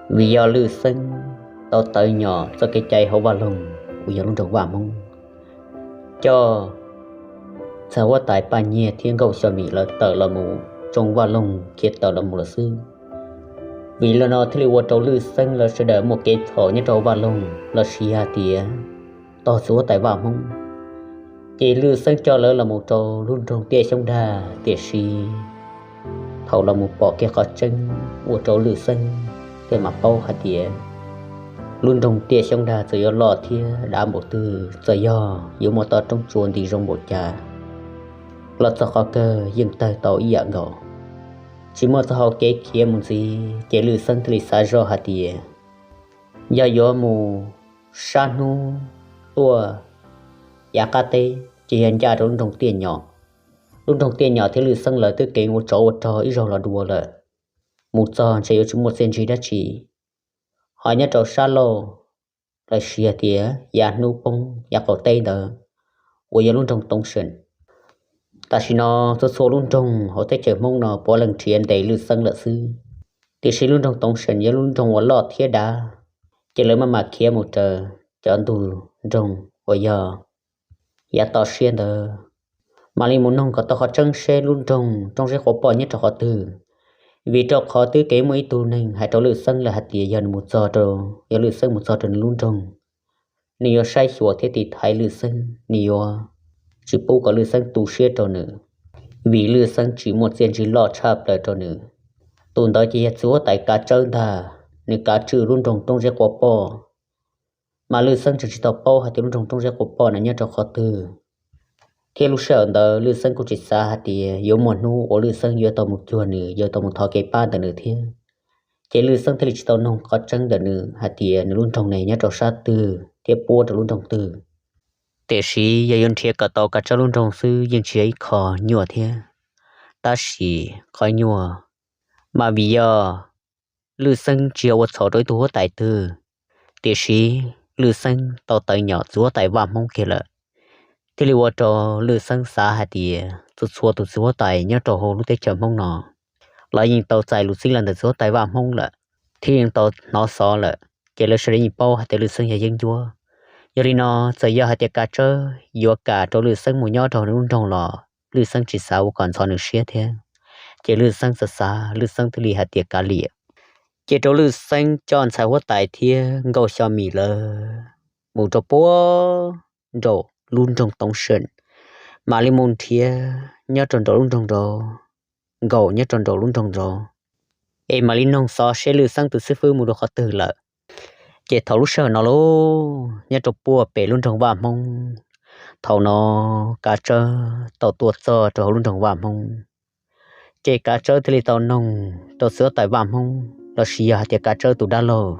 Vim yog Lwj Xeeb tau tawv nyom txoj kev cai hauv vaj loog uas yog lub nroog Vaj Hmoob, coj ntxhais huab tais Paj Nyiag thiab Nkauj Xyo Mim lawv tawm los mus tsoo vaj loog khiav tawm los mus lawm xwb. Vim li no thiaj li ua rau Lwj Xeeb lawv sawv daws muaj kev txhaum nyob rau vaj loog los sis yog tias tog txiv huab tais Vaj Hmoob. Ces Lwj Xeeb coj lawv los mus rau lub nroog Tiaj Xyoob Dag, tiam sis thaum los mus pom kiag qhov tseeb ua rau Lwj Xeeb thiaj mam paub hais tias lub nroog Tiaj Xyoob Dag txawm yuav loj thiab dav npaum twg, txawm yog yuav muaj toj roob tsua nti zoo npaum cas, los txog qhov kawg yeej tawg tau ib yam nkaus. Tsis muaj txoj hau kev khiav mus ntxiv, ces Lwj Xeeb thiaj li xav zoj hais tias yog yuav mus sab hnub tuaj yav qab teb ces yog ncaj rau lub nroog Tiaj Nyom. Lub nroog Tiaj Nyom thiab Lwj Xeeb lawv twb keev ua tsov ua rog ib zaug los dua lawm, mus txog ntshe yuav tsis muaj txiaj ntsig dab tsi. Ho nyob rau sab laug los sis hais tias yav hnub poob yav qaum teb ntawd uas yog lub nroog Toov Seem, tam sim no txhua txhua lub nroog hauv teb chaws Hmoob no puav leej nrhiav ntes Lwj Xeeb lawm xwb. Tiam sis lub nroog Toov Seem yog lub nroog uas loj thiab dav, ces lawv maj mam khiav mus raws cov ntug nroog uas yog yav toj siab ntawd, mam li mus noog kom tau qhov tseeb seb lub nroog Roob Zeb Quav Poj nyob rau qhov twg. Vim rau qhov twb keev muaj ib tug neeg hais rau Lwj Xeeb lawm hais tias yog nws mus txog rau, yog Lwj Xeeb mus txog rau nws lub nroog, nws yuav saib xyuas thiab tiv thaiv Lwj Xeeb, nws yuav tsis pub kom Lwj Xeeb tu siab rau nws, vim Lwj Xeeb tsis muaj txiaj ntsig loj tshaj plaws rau nws. Tus ntawd ces yog txiv huab tais Kav Tsawb ntag, nws kav tswj lub nroog Roob Zeb Quav Poj. Mas Lwj Xeeb tseem tsis tau paub hais tias lub nroog Roob Zeb Quav Poj no nyob rau qhov twg, thiab lub sij hawm ntawd Lwj Xeeb kuj tsis xav hais tias yuav muaj hnub uas Lwj Xeeb yuav tau mus cuag nws, yuav tau mus thov kev pab ntawm nws thiab. Ces Lwj Xeeb thiaj li tsis tau noog qhov tseeb ntawm nws hais tias nws lub nroog ne nyob rau sab twg thiab puab rau lub nroog twg. Tiam sis yog yuav nrhiav kom tau Kav Tsawb lub nroog xwb yeej tsis yog ib qho nyuaj thiab, tab sis qhov nyuaj mas vim yog Lwj Xeeb tsis yog ua txhaum rau ib tug huab tais twg, tiam sis Lwj Xeeb tau tawv nyom txiv huab tais Vaj Hmoob kiag lawm, thiaj li ua rau Lwj Xeeb xav hais tias txhua txhua tus txiv huab tais nyob rau hauv lub teb chaws Hmoob no, lawv yeej tau txais lus txib los ntawm txiv huab tais Vaj Hmoob lawm, thiab yeej tau hnov xov lawm, ces lawv sawv daws yeej paub hais tias Lwj Xeeb yog yeeb ncuab. Yog li no, txawm yog hais tias Kav Tsawb yuav kam rau Lwj Xeeb mus nyob rau nws lub nroog los Lwj Xeeb tsis xav ua kom ntxhov nws siab thiab, ces Lwj Xeeb xav xav, Lwj Xeeb thiaj li hais tias kav liam. Ces rau Lwj Xeeb coj ntxhais huab tais thiab Nkauj Xyo Mim lawv mus rau puag nraum lub nroog Toov Seem, mam li mus nrhiav nyob rau nraum lub nroog nraud, nkaum nyob rau nraum lub nroog nraud, es mam li noog xov seb Lwj Xeeb tus xib fwb mus rau qhov twg lawm. Ces thaum lub sij hawm no lauj, nyob rau puag pem lub nroog Vaj Hmoob, thaum no Kav Tsawb tau tuaj txog rau hauv lub nroog Vaj Hmoob. Ces Kav Tsawb thiaj li tau noog rau txiv huab tais Vaj Hmoob los sis yog hais tias Kav Tsawb tus dab laug,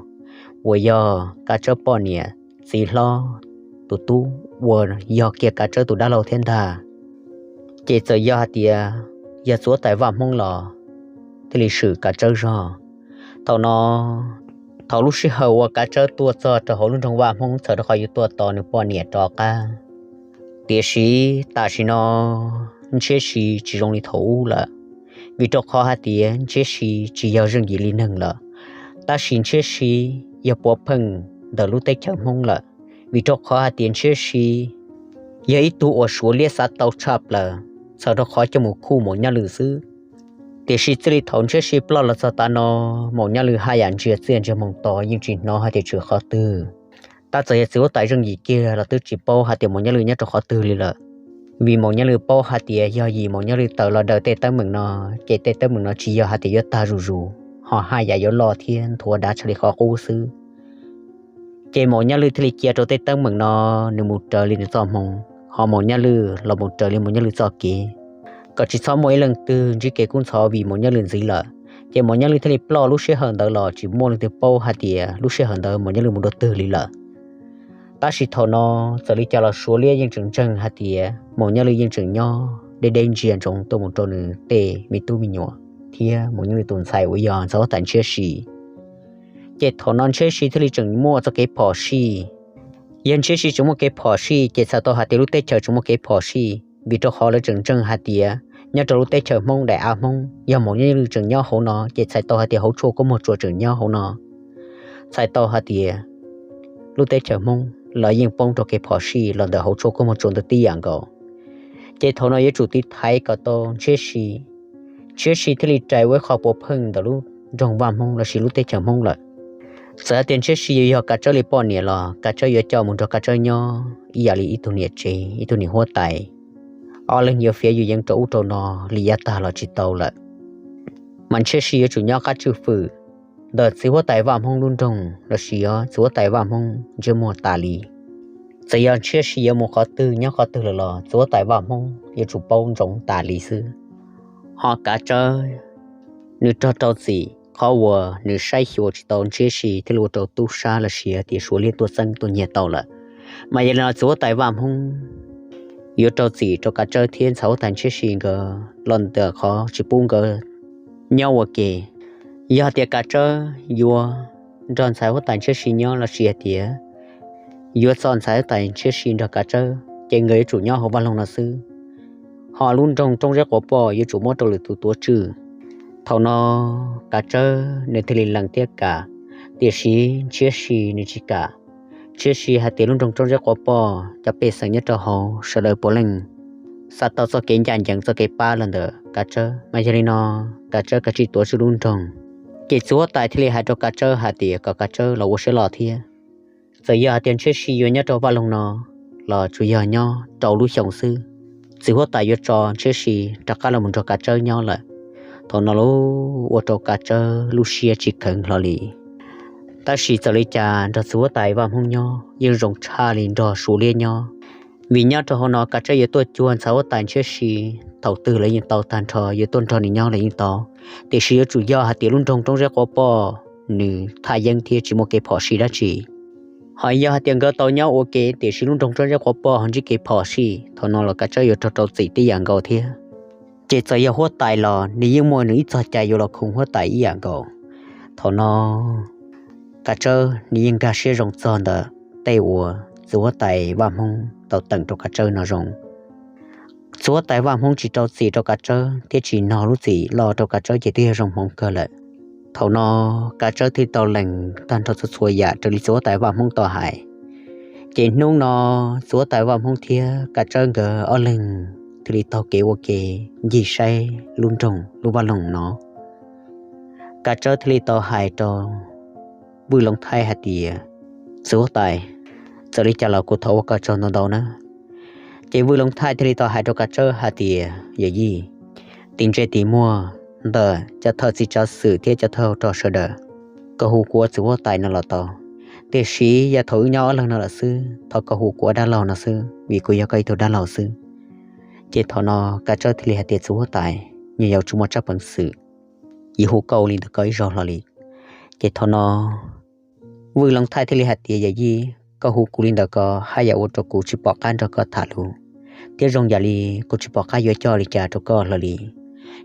uas yog Kav Tsawb poj niam txiv hlob tus tub uas yog kiag Kav Tsawb tus dab laug thiab ntag. Ces txawm yog hais tias yog txiv huab tais Vaj Hmoob los thiaj li swm Kav Tsawb zog. Thaum no, thaum lub sij hawm uas Kav Tsawb tuaj txog rau hauv lub nroog Vaj Hmoob txhawm rau qhov yuav tuaj tos nws poj niam rov qab, tiam sis tam sim no Ntshiab Si tsis zoo li thaum ub lawm, vim rau qhov hais tias Ntshiab Si tsis yog zeej yim li neeg lawm, tab sis Ntshiab Si yog puav pheej ntawm lub teb chaws Hmoob lawm, vim rau qhov hais tias Ntshiab Si yog ib tug uas suav liab xav tau tshaj plaws, txhawm rau qhov coj mus khuj Maum Nyaj Lwm xwb. Tiam sis txij li thaum Ntshiab Si ploj los txog tav no, Maum Nyaj Lwm haj yam ntsia txiaj ntsia moog tos yeej tsis hnov hais tias tshwm qhov twg. Tab txawm yog txiv huab tais zeej yim kiag los twb tsis paub hais tias Maum Nyaj Lwm nyob rau qhov twg li lawm, vim Maum Nyaj Lwm paub hais tias yog yim Maum Nyaj Lwm tawm los daws tej teeb meem no, ces tej teeb meem no tsis yog hais tias yuav tag zuj zus, ho haj yam yuav loj thiab nthuav dav tshaj li qhov qub xwb. Ces Maum Nyaj Lwm thiaj li cia rau tej teeb meem no nws mus raws li nws txoj hmoo, ho Maum Nyaj Lwm los mus raws li Maum Nyaj Lwm txoj kev, kom tsis txhob muaj ib leej twg ntsib kev kub ntxhov vim Maum Nyaj Lwm ntxiv lawm. Ces Maum Nyaj Lwm thiaj li ploj lub sij hawm ntawd los tsis muaj leej twg paub hais tias lub sij hawm ntawd Maum Nyaj Lwm mus dua twg li lawm. Tab sis thaum no txawm li cas los suav liab yeej tseem ntseeg hais tias Maum Nyaj Lwm yeej tseem nyob deb deb ntsia ntsoov tuaj mus rau nws tej me tub me nyuam thiab Maum Nyaj Lwm tus ntxhais uas yog ntxhais huab tais Ntshiab Si. Ces thaum no Ntshiab Si thiaj li tseem muaj txoj kev phom sij. Yog Ntshiab Si tseem muaj kev phom sij ces txhais tau hais tias lub teb chaws tseem muaj kev phom sij, vim rau qhov lawv tseem ntseeg hais tias nyob rau lub teb chaws Hmoob daim av Hmoob yog Maum Nyaj Lwm tseem nyob hauv no ces txhais tau hais tias hauv tshuaj koob muag tsua tseem nyob hauv no. txhais tau hais tias lub teb chaws Hmoob los yeej poob rau kev phom sij los ntawm hauv tshuaj kub muag tsua ntawd tib yam nkaus. Ces thaum no yuav tsum tiv thaiv kom tau Ntshiab Si, Ntshiab Si thiaj li rais ua ib qho puav pheej ntawm lub nroog Vaj Hmoob lossis lub teb chaws Hmoob lawm. Txawm hais tias Ntshiab Si yuav yog Kav Tsawb li poj niam los Kav Tsawb yuav coj mus nrog Kav Tsawb nyob ib yam li ib tug niam tsev ib tug niam huab tais. Ob leeg yuav fiav yuav yeev rau ub rau no li yav tag los tsis tau lawm. Mas Ntshiab Si yuav tsum nyob qab tswj fwm ntawm txiv huab tais Vaj Hmoob lub nroog lossis yog txiv huab tais Vaj Hmoob ntsiab muag tas li. Txawm yog Ntshiab Si yuav mus qhov twg nyob qhov twg lawm los txiv huab tais Vaj Hmoob yuav tsum paub ntsoov tas li xwb. Ho Kav Tsawb nws raug rau txim qhov uas nws saib xyuas tsis tau Ntshiab Si thiaj li ua rau tub sab lossis tias Suav liab tuaj txeeb tuaj nyiag tau lawm. Mas yog li no txiv huab tais Vaj Hmoob yuav rau txim rau Kav Tsawb thiab ntxhais huab tais Ntshiab Si nkawd los ntawm qhov tsis pub nkawd nyob ua ke. Yog tias Kav Tsawb yuav nrog ntxhais huab tais Ntshiab Si nyob lossis hais tias yuav txo ntxhais huab tais Ntshiab Si nrog Kav Tsawb ces nkawd yuav tsum nyob hauv vaj loog no xwb. Ho lub nroog Roob Zeb Quav Poj yuav tsum muab rau lwm tus tuav tswj. Thaum no Kav Tsawb nws thiaj li lees thiab kam, tiam sis Ntshiab Si nws tsis kam. Ntshiab Si hais tias lub nroog Roob Zeb Quav Poj cov pej xeem nyob rau hauv sawv daws puav leej xav tau txoj kev ncaj ncees txoj kev pab los ntawm Kav Tsawb, mas yog li no Kav Tsawb kav tsij tuav tswj lub nroog. Ces txiv huab tais thiaj li hais rau Kav Tsawb hais tias kom Kav Tsawb los ua siab loj thiab. Txawm yog hais tias Ntshiab Si yuav nyob rau vaj loog no los tsuas yog nyob rau lub xyoo xwb, txiv huab tais yuav tso Ntshiab Si rov qab los mus nrog Kav Tsawb nyob lawm. Thaum no los ua rau Kav Tsawb lub siab tsis kheev hlo li. Tab sis txawm li cas nrog txiv huab tais Vaj Hmoob nyob yeej zoo tshaj li nrog Suav liab nyob, vim nyob rau hauv no Kav Tsawb yuav tuaj cuag ntxhais huab tais Ntshiab Si thaum twg los yeej tau tag nrho, yuav tuaj nrog nws nyob los yeej tau. Tiam sis yuav tsum yog hais tias lub nroog Roob Zeb Quav Poj nws thaj yeeb thiab tsis muaj kev phom sij dab tsi. Ho yog hais tias nkawd tau nyob ua ke tiam sis lub nroog Roob Zeb Quav Poj ho ntsib kev phom sij, thaum no los Kav Tsawb yuav raug rau txim tib yam nkaus thiab. Ces txawm yog huab tais los nws yeej muaj nws ib txog cai yuav los khoom huab tais ib yam nkaus. Thaum no Kav Tsawb nws yeej nkag siab zoo txog ntawm tej uas txiv huab tais Vaj Hmoob tau teem rau Kav Tsawb no zoo. Txiv huab tais Vaj Hmoob tsis rau txim rau Kav Tsawb thiab tsis nog lub txim loj rau Kav Tsawb ces twb yog zoo hmoov kawg lawm. Thaum no Kav Tsawb thiaj tau lees tag nrho txhua txhua yam raws li txiv huab tais Vaj Hmoob tau hais. Ces hnub no txiv huab tais Vaj Hmoob thiab Kav Tsawb nkawd ob leeg thiaj li taug kev ua ke ncig saib lub nroog lub vaj loog no. Kav Tsawb thiaj li tau hais rau Vwj Loov Thaij hais tias, txiv huab tais, txawm li cas los kuv thov ua koj tsaug ntau ntau na. Ces Vwj Loov Thaij thiaj li tau hais rau Kav Tsawb hais tias, yawm yij, tim ntsej tim muag ntawm cov thawj txiv tsav xwm thiab cov thawj hauv rog sawv daws, koj hu kuv ua txiv huab tais no los tau. Tiam sis yog thaum wb nyob ob leeg no lawm xwb, thov koj hu kuv ua dab laug no xwb, vim kuv yog koj ib tug dab laug xwb. Ces thaum no Kav Tsawb thiaj li hais tias, txiv huab tais, nyuam yaus tsis muaj tsab peev xwm yuav hu koj ua li ntawd koj ib zaug hlo li. Ces thaum no Vwj Loov Thaij thiaj li hais tias, yawm yij, koj hu kuv li ntawd ko haj yam ua rau kuv tsis pom qab nrog koj tham lus, thiab zoo yam li kuv tsis pom qab yuav coj li cas rau koj hlo li.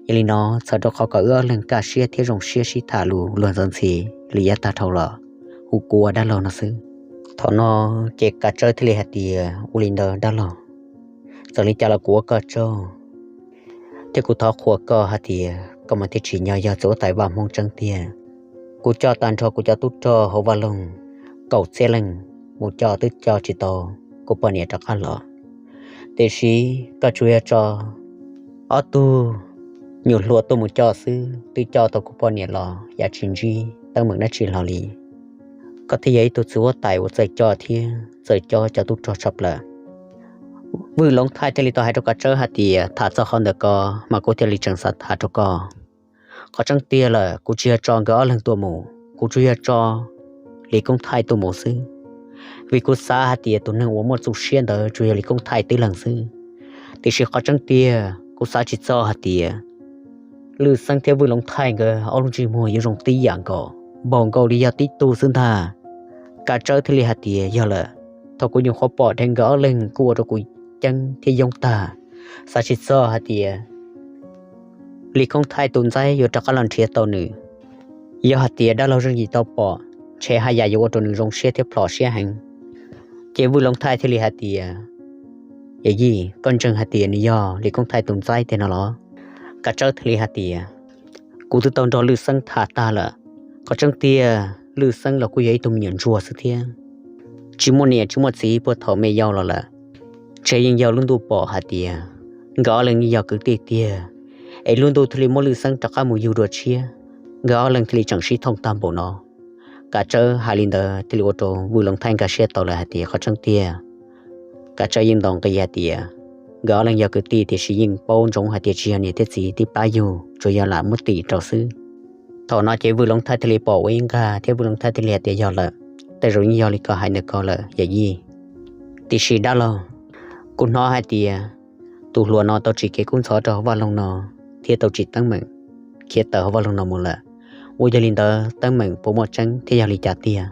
Yog li no txhawm rau qhov kom wb ob leeg kaj siab thiab zoo siab sib tham lus luag ntxhi ntxhi li yav tag dhau los, hu kuv ua dab laug no xwb. Thaum no ces Kav Tsawb thiaj li hais tias, ua li ntawd dab laug, txawm li cas los kuv ua koj tsaug, thiab kuv thov qhuas koj hais tias koj mas thiaj tsim nyog yog txiv huab tais Vaj Hmoob tseeb tiag. Kuv coj tag nrho kuv cov tub rog hauv vaj loog kaum txhiab leej mus coj twb coj tsis tau kuv poj niam rov qab los. Tiam sis koj tsuas yog tso ob tug nyuam hluas tuaj mus coj xwb, twb coj tau kuv poj niam los yav tsis ntsib teeb meem dab tsi hlo li. Koj thiaj yog ib tug txiv huab tais uas txawj coj thiab txawj coj cov tub rog tshaj plaws. Vwj Loov Thaij thiaj li tau hais rau Kav Tsawb hais tias, tham txog qhov ntawm ko mas kuv thiaj li tseem xav tham rau koj. Qhov tseeb tiag lawm kuv tsis yog tso nkawd ob leeg tuaj mus, kuv tsuas yog tso Lis Koob Thaij tuaj mus xwb. Vim kuv xav hais tias tus neeg uas muaj txuj siab ntawd tsuas yog Lis Koob Thaij tib leeg xwb. Tiam sis qhov tseeb tiag kuv xav tsis txog hais tias Lwj Xeeb thiab Vwj Loov Thaij nkawd ob lub ntsej muag yuav zoo tib yam nkaus, npaum nkaus li yog tib tug xwb ntag. Kav Tsawb thiaj li hais tias, yog lawm, thaum kuv nyuam qhuav pom dheev nkawd ob leeg kuj ua rau kuv ceeb thiab yoob tag. Xav tsis txog hais tias Lis Koob Thaij tus ntxaib yuav rov qab los nrhiav tau nws. Yog hais tias dab laug Zeej Yim tau pom, ntshe haj yam yuav ua rau nws zoo siab thiab plhom siab heev. Ces Vwj Loov Thaij thiaj li hais tias, yawm yij, koj ntseeg hais tias nws yog Lis Koob Thaij tus ntxaib tiag no los? Kav Tsawb thiaj li hais tias, kuv twb tau nrog Lwj Xeeb tham tag lawm. Qhov tseeb tiag Lwj Xeeb los kuj yog ib tug me nyuam ntsuag xwb thiab, tsis muaj niam tsis muaj txiv puag thaum me yau los lawm. Ces yeej yog lub ntuj pom hais tias nkawd ob leeg yeej yog kwv tij tiag, es lub ntuj thiaj li muab Lwj Xeeb rov qab mus yug dua tshiab, nkawd ob leeg thiaj li tseem sib thooj tag npaum no. Kav Tsawb hais li ntawd thiaj li ua rau Vwj Loov Thaij nkag siab tau lawm hais tias qhov tseeb tiag, Kav Tsawb yeej ntaus nqi hais tias nkawd ob leeg yog kwv tij tiam sis yeej paub ntsoov hais tias tsis yog niam thiab txiv tib plab yug, tsuas yog lam muab tim rau xwb. Thaum no ces Vwj Loov Thaij thiaj li pom ua ib nqag thiab Vwj Loov Thaij thiaj li hais tias yog lawm, tej zaum yeej yog li koj hais ntawm ko lawm yawm yij. Tiam sis dab laug, kuv hnov hais tias tus hluas no tau tsim kev kub ntxhov rau hauv vaj loog no thiab tau tsim teeb meem khiav tawm hauv vaj loog no mus lawm. Ua yog li ntawd teeb meem puas muaj tseeb thiab yog li cas tiag?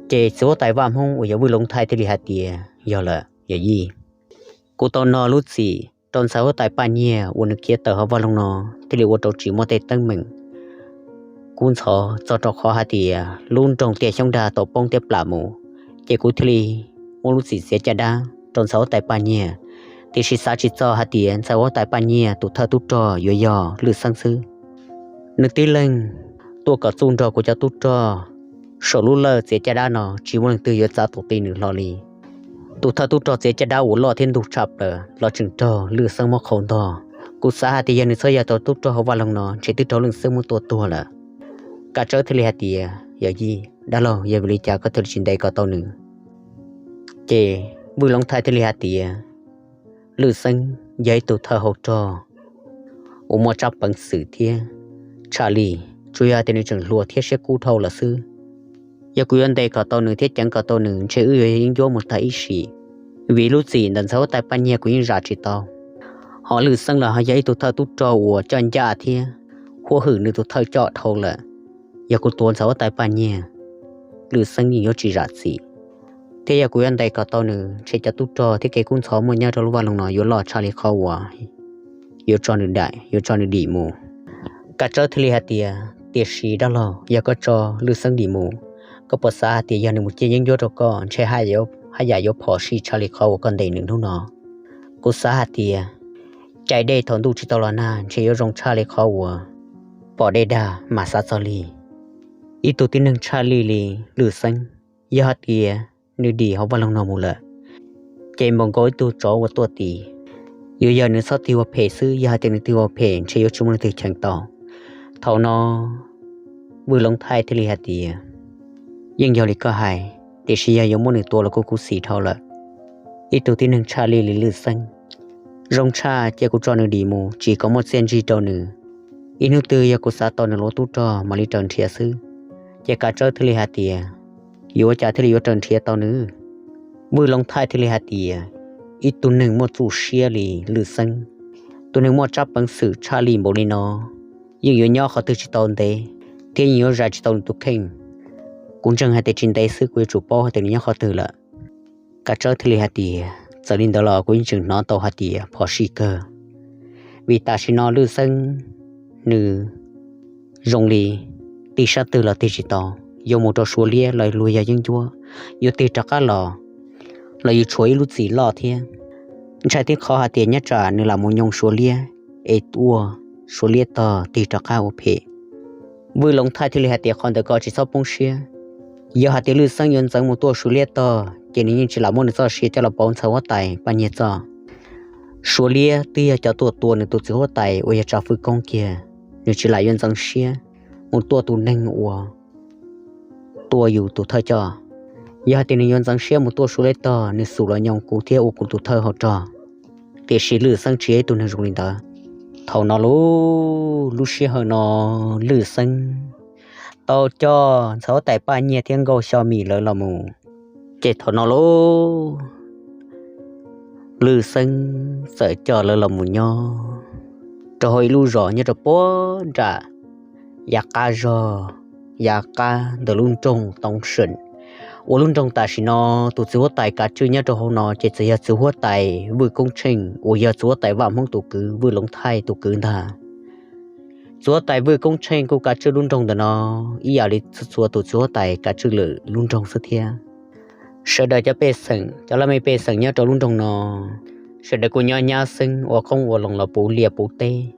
Ces txiv huab tais Vaj Hmoob uas yog Vwj Loov Thaij thiaj li hais tias yog lawm yawm yij. Kuv tau no lub txim rau ntxhais huab tais Paj Nyiag uas nws khiav tawm hauv vaj loog no thiaj li ua rau tsis muaj tej teeb meem kub ntxhov txog rau qhov hais tias lub nroog Tiaj Xyoob Dag tau poob thiab plam mus, ces kuv thiaj li muab lub txim txiav caj dab rau ntxhais huab tais Paj Nyiag. Tiam sis xav tsis txog hais tias ntxhais huab tais Paj Nyiag tus thawj tub rog yuav yog Lwj Xeeb xwb. Nws tib leeg tuaj kom txuj nrog kuv cov tub rog saum lub lawj txiav caj dab no tsis muaj leej twg yuav txav tus ti nws hlo li. Tus thawj tub rog txiav caj dab uas loj thiab ntug tshaj plaws los tseem raug Lwj Xeeb muab qhau ntog. Kuv xav hais tias yog nws txhob yog tus tub rog hauv vaj loog no ntshe twb raug Lwj Xeeb muab tua tuag lawm. Kav Tsawb thiaj li hais tias yawm yij dab laug, yog vim li cas koj thiaj li tsis ntes kom tau nws? Ces Vwj Loov Thaij thiaj li hais tias Lwj Xeeb yog ib tug thawj hauv rog uas muaj tsab peev xwm thiab tshaj lij, tsuas yog hais tias nws tseem hluas thiab siab kub dhau lawm xwb. Yog kuv yuav ntes kom tau nws thiab ceev kom tau nws ntshe wb yuav yeeb ncuab mus tag ib sim, vim lub txim ntawm ntxhais huab tais Paj Nyiag kuv yeej zam tsis tau. Ho Lwj Xeeb los ho yog ib tug thawj tub rog uas coj ncaj thiab huab hwm nws tus thawj coj dhau lawm. Yog kuv tuav ntxhais huab tais Paj Nyiag, Lwj Xeeb yeej yuav tsis zam txim. Thiab yog kuv yuav ntes kom tau nws ntshe cov tub rog thiab kev kub ntxhov muaj nyob rau lub vaj loog no yuav loj tshaj li qhov uas yuav tso nws daim, yuav tso nws dim mus. Kav Tsawb thiaj li hais tias tiam sis dab laug, yog koj tso Lwj Xeeb dim mus, koj puas xav hais tias yog nws mus ciaj yeeb ncuab rau koj ntshe haj yam yuav phom sij tshaj li qhov uas koj ntes nws hnub no? Kuv xav hais tias cais dej thaum ntuj tsis tau los nag ntshe yuav zoo tshaj li qhov uas pom dej dag mas xav txog li. Ib tug tib neeg tshaj lij li Lwj Xeeb, yog hais tias nws dim hauv vaj loog no mus lawm, ces npaum nkaus ib tug tsov uas tuaj tis, yuav yog nws txhob tig ua phem xwb, yog hais tias nws tig ua phem ntshe yuav tsis muaj leej twg cheem tau. Thaum no Vwj Loov Thaij thiaj li hais tias yeej yog li koj hais, tiam sis yog yuav muab nws tua los kuj khuv xim dhau lawm. Ib tug tib neeg tshaj lij li Lwj Xeeb, zoo tshaj cia kuv tso nws dim mus tsim kom muaj txiaj ntsig rau nws. Ib hnub twg yog kuv xav tau nws los ua tub rog mam li raws nrhiav xwb. Ces Kav Tsawb thiaj li hais tias yuav ua cas thiaj li yuav raws nrhiav tau nws? Vwj Loov Thaij thiaj li hais tias ib tug neeg muaj txuj siab li Lwj Xeeb, tus neeg muaj tsab peev xwm tshaj lij npaum li no yeej yuav nyob qhov twg tsis tau ntev, thiab yeej yuav zais tsis tau nws tus kheej. Kuv ntseeg hais tias tsis ntev xwb kuv yuav tsum paub hais tias nws nyob qhov twg lawm. Kav Tsawb thiaj li hais tias txawm li ntawd los kuv yeej tseem hnov tau hais tias phom sij kawg, vim tam sim no Lwj Xeeb nws zoo li tig sab twg los tig tsis tau, yuav mus rau Suav liab los luag yog yeeb ncuab, yuav tig rov qab los los yus tshuav ib lub txim loj thiab. Ntshai tib qho hais tias nyob tsam nws lam mus nyoo Suav liab es ua Suav liab tog tig rov qab ua phem. Vwj Loov Thaij thiaj li hais tias qhov ntawd koj tsis txhob poob siab. Yog hais tias Lwj Xeeb yuav ntxeev mus tuaj Suav liab tog ces nws yeej tsis lam muab nws txoj sia coj los pauv ntxhais huab tais Paj Nyiag txoj. Suav liab twb yog cov tuaj tua nws tus txiv huab tais uas yog Tsav Fwj Koob kiag, nws tsis lam yuav ntxeev siab mus tuaj tus neeg uas tua yus tus thawj coj. Yog hais tias nws yuav ntxeev siab mus tuaj Suav liab tog, nws xum los nyoo kuv thiab ua kuv tus thawj hauv rog. Tiam sis Lwj Xeeb tsis yog ib tug neeg zoo li ntawd. Thaum no lub, lub sij hawm no Lwj Xeeb tau coj ntxhais huab tais Paj Nyiag thiab Nkauj Xyo Mim lawv los mus. Ces thaum no lub, Lwj Xeeb txawm coj lawv los mus nyob rau hauv ib lub zos nyob rau puag nram yav qab zog, yav qab ntawm lub nroog Toob Seem, uas lub nroog tam sim no tus txiv huab tais kav tswj nyob rau hauv no ces txawm yog txiv huab tais Vwj Koob Tsheej uas yog txiv huab tais Vaj Hmoob tus kwv, Vwj Loov Thaij tus kwv ntag. Txiv huab tais Vwj Koob Tsheej kuj kav tswj lub nroog ntawm no ib yam li txhua txhua tus txiv huab tais kav tswj lwm lub nroog xwb thiab. Sawv daws cov pej xeem, cov laj mej pej xeem nyob rau lub nroog no, sawv daws kuj nyob nyab xeeb ua qoob ua loo los puv liaj puv teb.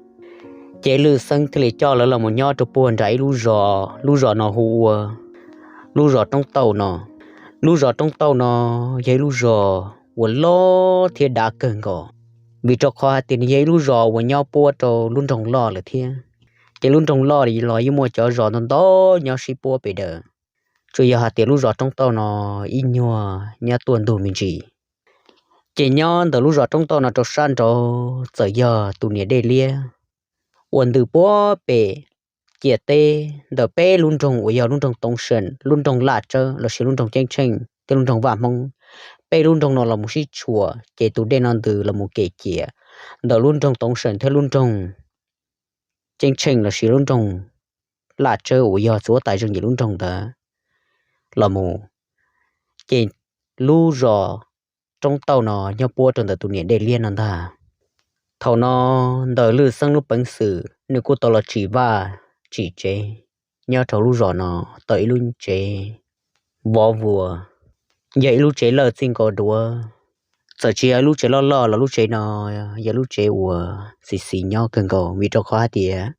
Ces Lwj Xeeb thiaj li coj lawv los mus nyob rau puag nram ib lub zos, lub zos no hu ua lub zos Roob Tauj no. Lub zos Roob Tauj no yog ib lub zos uas loj thiab dav kawg nkaus, vim rau qhov hais tias nws yog ib lub zos uas nyob puab rau lub nroog loj lawm thiab. Ces lub nroog loj los yeej muaj cov zos ntau ntau nyob sib puab pem daws, tsuas yog hais tias lub zos Roob Tauj no ib nyuag nyob tuaj ntug me ntsis. Ces nyob ntawm lub zos Roob Tauj no rau sab nraud txawm yog tus niam dej liab uas ntws puab pem ciam teb ntawm peb lub nroog uas yog lub nroog Toov Seem, lub nroog Laj Tsawb lossis lub nroog Ceeb Tsheej thiab lub nroog Vaj Hmoob. Peb lub nroog no los mus sib tshuam ces tus dej no ntws los mus kem ciam ntawm lub nroog Toov Seem thiab lub nroog Ceeb Tsheej lossis lub nroog Laj Tsawb uas yog txiv huab tais Zoo Yam Li lub nroog ntawd los mus. Ces lub zos Roob Tauj no nyob puab rau ntawm tus niam dej liab no ntag. Thaum no ntawm Lwj Xeeb lub peev xwm nws kuj tau los tsim vaj tsim tsev nyob rau lub zos no tau ib lub tsev vov vuas, yog ib lub tsev lawj txij nkaus duav. Txawm tsis yog ib lub tsev loj loj los lub tsev no yog lub tsev uas xis xis nyob kawg nkaus, vim rau qhov hais tias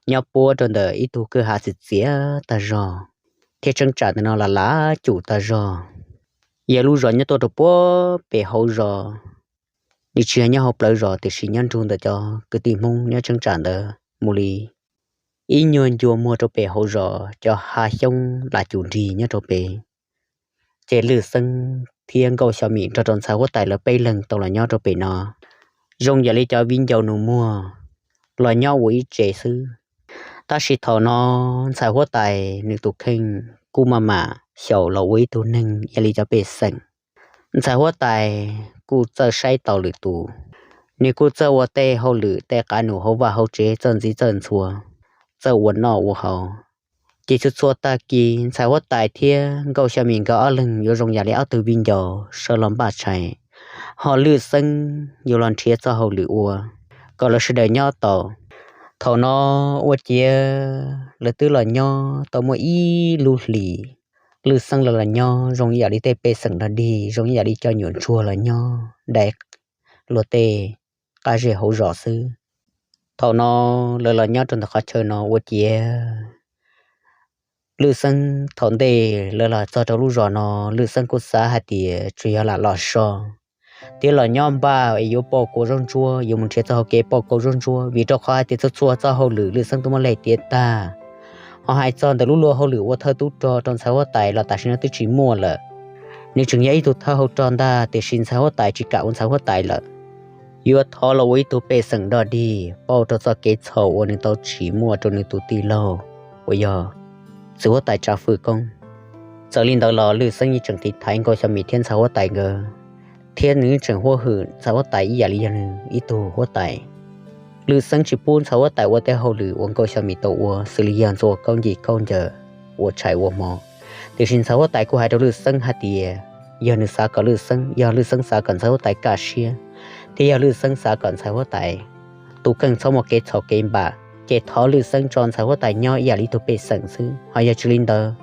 nyob puab rau ntawm ib tug kwj ha txiv txiav tag zog, thiab tseeb tsam ntawm no lam lav cum tag zog. Yog lub zos nyob tuaj rau puab pem hauv zos, nws tsis yog nyob hauv plawv zos tiam sis nyob nrug ntawm cov kwv tij Hmoob nyob tseeb tsam ntawd mus li ib nyuag ncua muag rau pem hauv zos, cov hav xyoob lam cum nrig nyob rau pem. Ces Lwj Xeeb thiab Nkauj Xyo Mim nrog rau ntxhais huab tais lawv peb leeg tau los nyob rau pem no, zoo yam li cov viv ncaus nus muag los nyob ua ib tsev xwb. Tab sis thaum no ntxhais huab tais nws tus kheej kuj maj mam xyaum los ua ib tug neeg ib yam li cov pej xeem. Ntxhais huab tais kuj txawj saib taus lwm tus, nws kuj txawj ua tej hauj lwm tej qav num hauv vaj hauv tsev, txawj ntxiv txawj ntxhua, txawj ua noj ua haus. Ces txhua txhua tag kis ntxhais huab tais thiab Nkauj Xyo Mim nkawd ob leeg yuav zoo yam li ob tug viv ncaus sawv los npaj tshais, ho Lwj Xeeb yuav los nrhiav txoj hauj lwm ua kom lawv sawv daws nyob tau. Thaum no ua ciav lawv twb los nyob tau muaj ib lub hlis, Lwj Xeeb lawv los nyob zoo ib yam li tej pej xeem dog dig, zoo ib yam li cov nyuam ntsuag los nyob dai luag tej qab zej hauv zos xwb. Thaum no lawv los nyob rau ntawm qhov chaw no ua ciav Lwj Xeeb thaum ntej lawv los txog rau lub zos no, Lwj Xeeb kuj xav hais tias tsuas yog lam los so thiab los nyob npaj es yuav pauj kua zaub ntsuab, yuav mus nrhiav txoj hau kev pauj kua zaub ntsuab, vim rau qhov hais tias txhua txhua txoj hauj lwm Lwj Xeeb twb muab leg tiav tag. Ho hais txog ntawm lub luag hauj lwm ua thawj tub rog rau ntxhais huab tais los tam sim no twb tsis muaj lawm. Nws tseem yog ib tug thawj hauj rog ntag, tiam sis ntxhais huab tais tsis kam ua ntxhais huab tais lawm, yuav thov los ua ib tug pej xeem dog dig pauj rau txoj kev txhaum uas nws tau tsim muaj rau nws tus tij laug uas yog txiv huab tais Tsav Fwj Koob. Txawm li ntawd los Lwj Xeeb yeej tseem tiv thaiv Nkauj Xyo Mim thiab ntxhais huab tais nkawd, thiab nws yeej tseem huab hwm ntxhais huab tais ib yam li yog nws ib tug huab tais. Lwj Xeeb tsis pub ntxhais huab tais ua tej hauj lwm uas Nkauj Xyo Mim tau ua, xws li yog ntxuav kaub ncig kaub ncaws, ua tshais ua hmo. Tiam sis ntxhais huab tais kuj hais rau Lwj Xeeb hais tias yog nws xav kom Lwj Xeeb, yog Lwj Xeeb xav kom ntxhais huab tais kaj siab, thiab yog Lwj Xeeb xav kom ntxhais huab tais tus kheej txhob muaj kev txhaum kev npam, ces thov Lwj Xeeb tso ntxhais huab tais nyob ib yam li ib tug pej xeem xwb. Ho yog tsis li ntawd,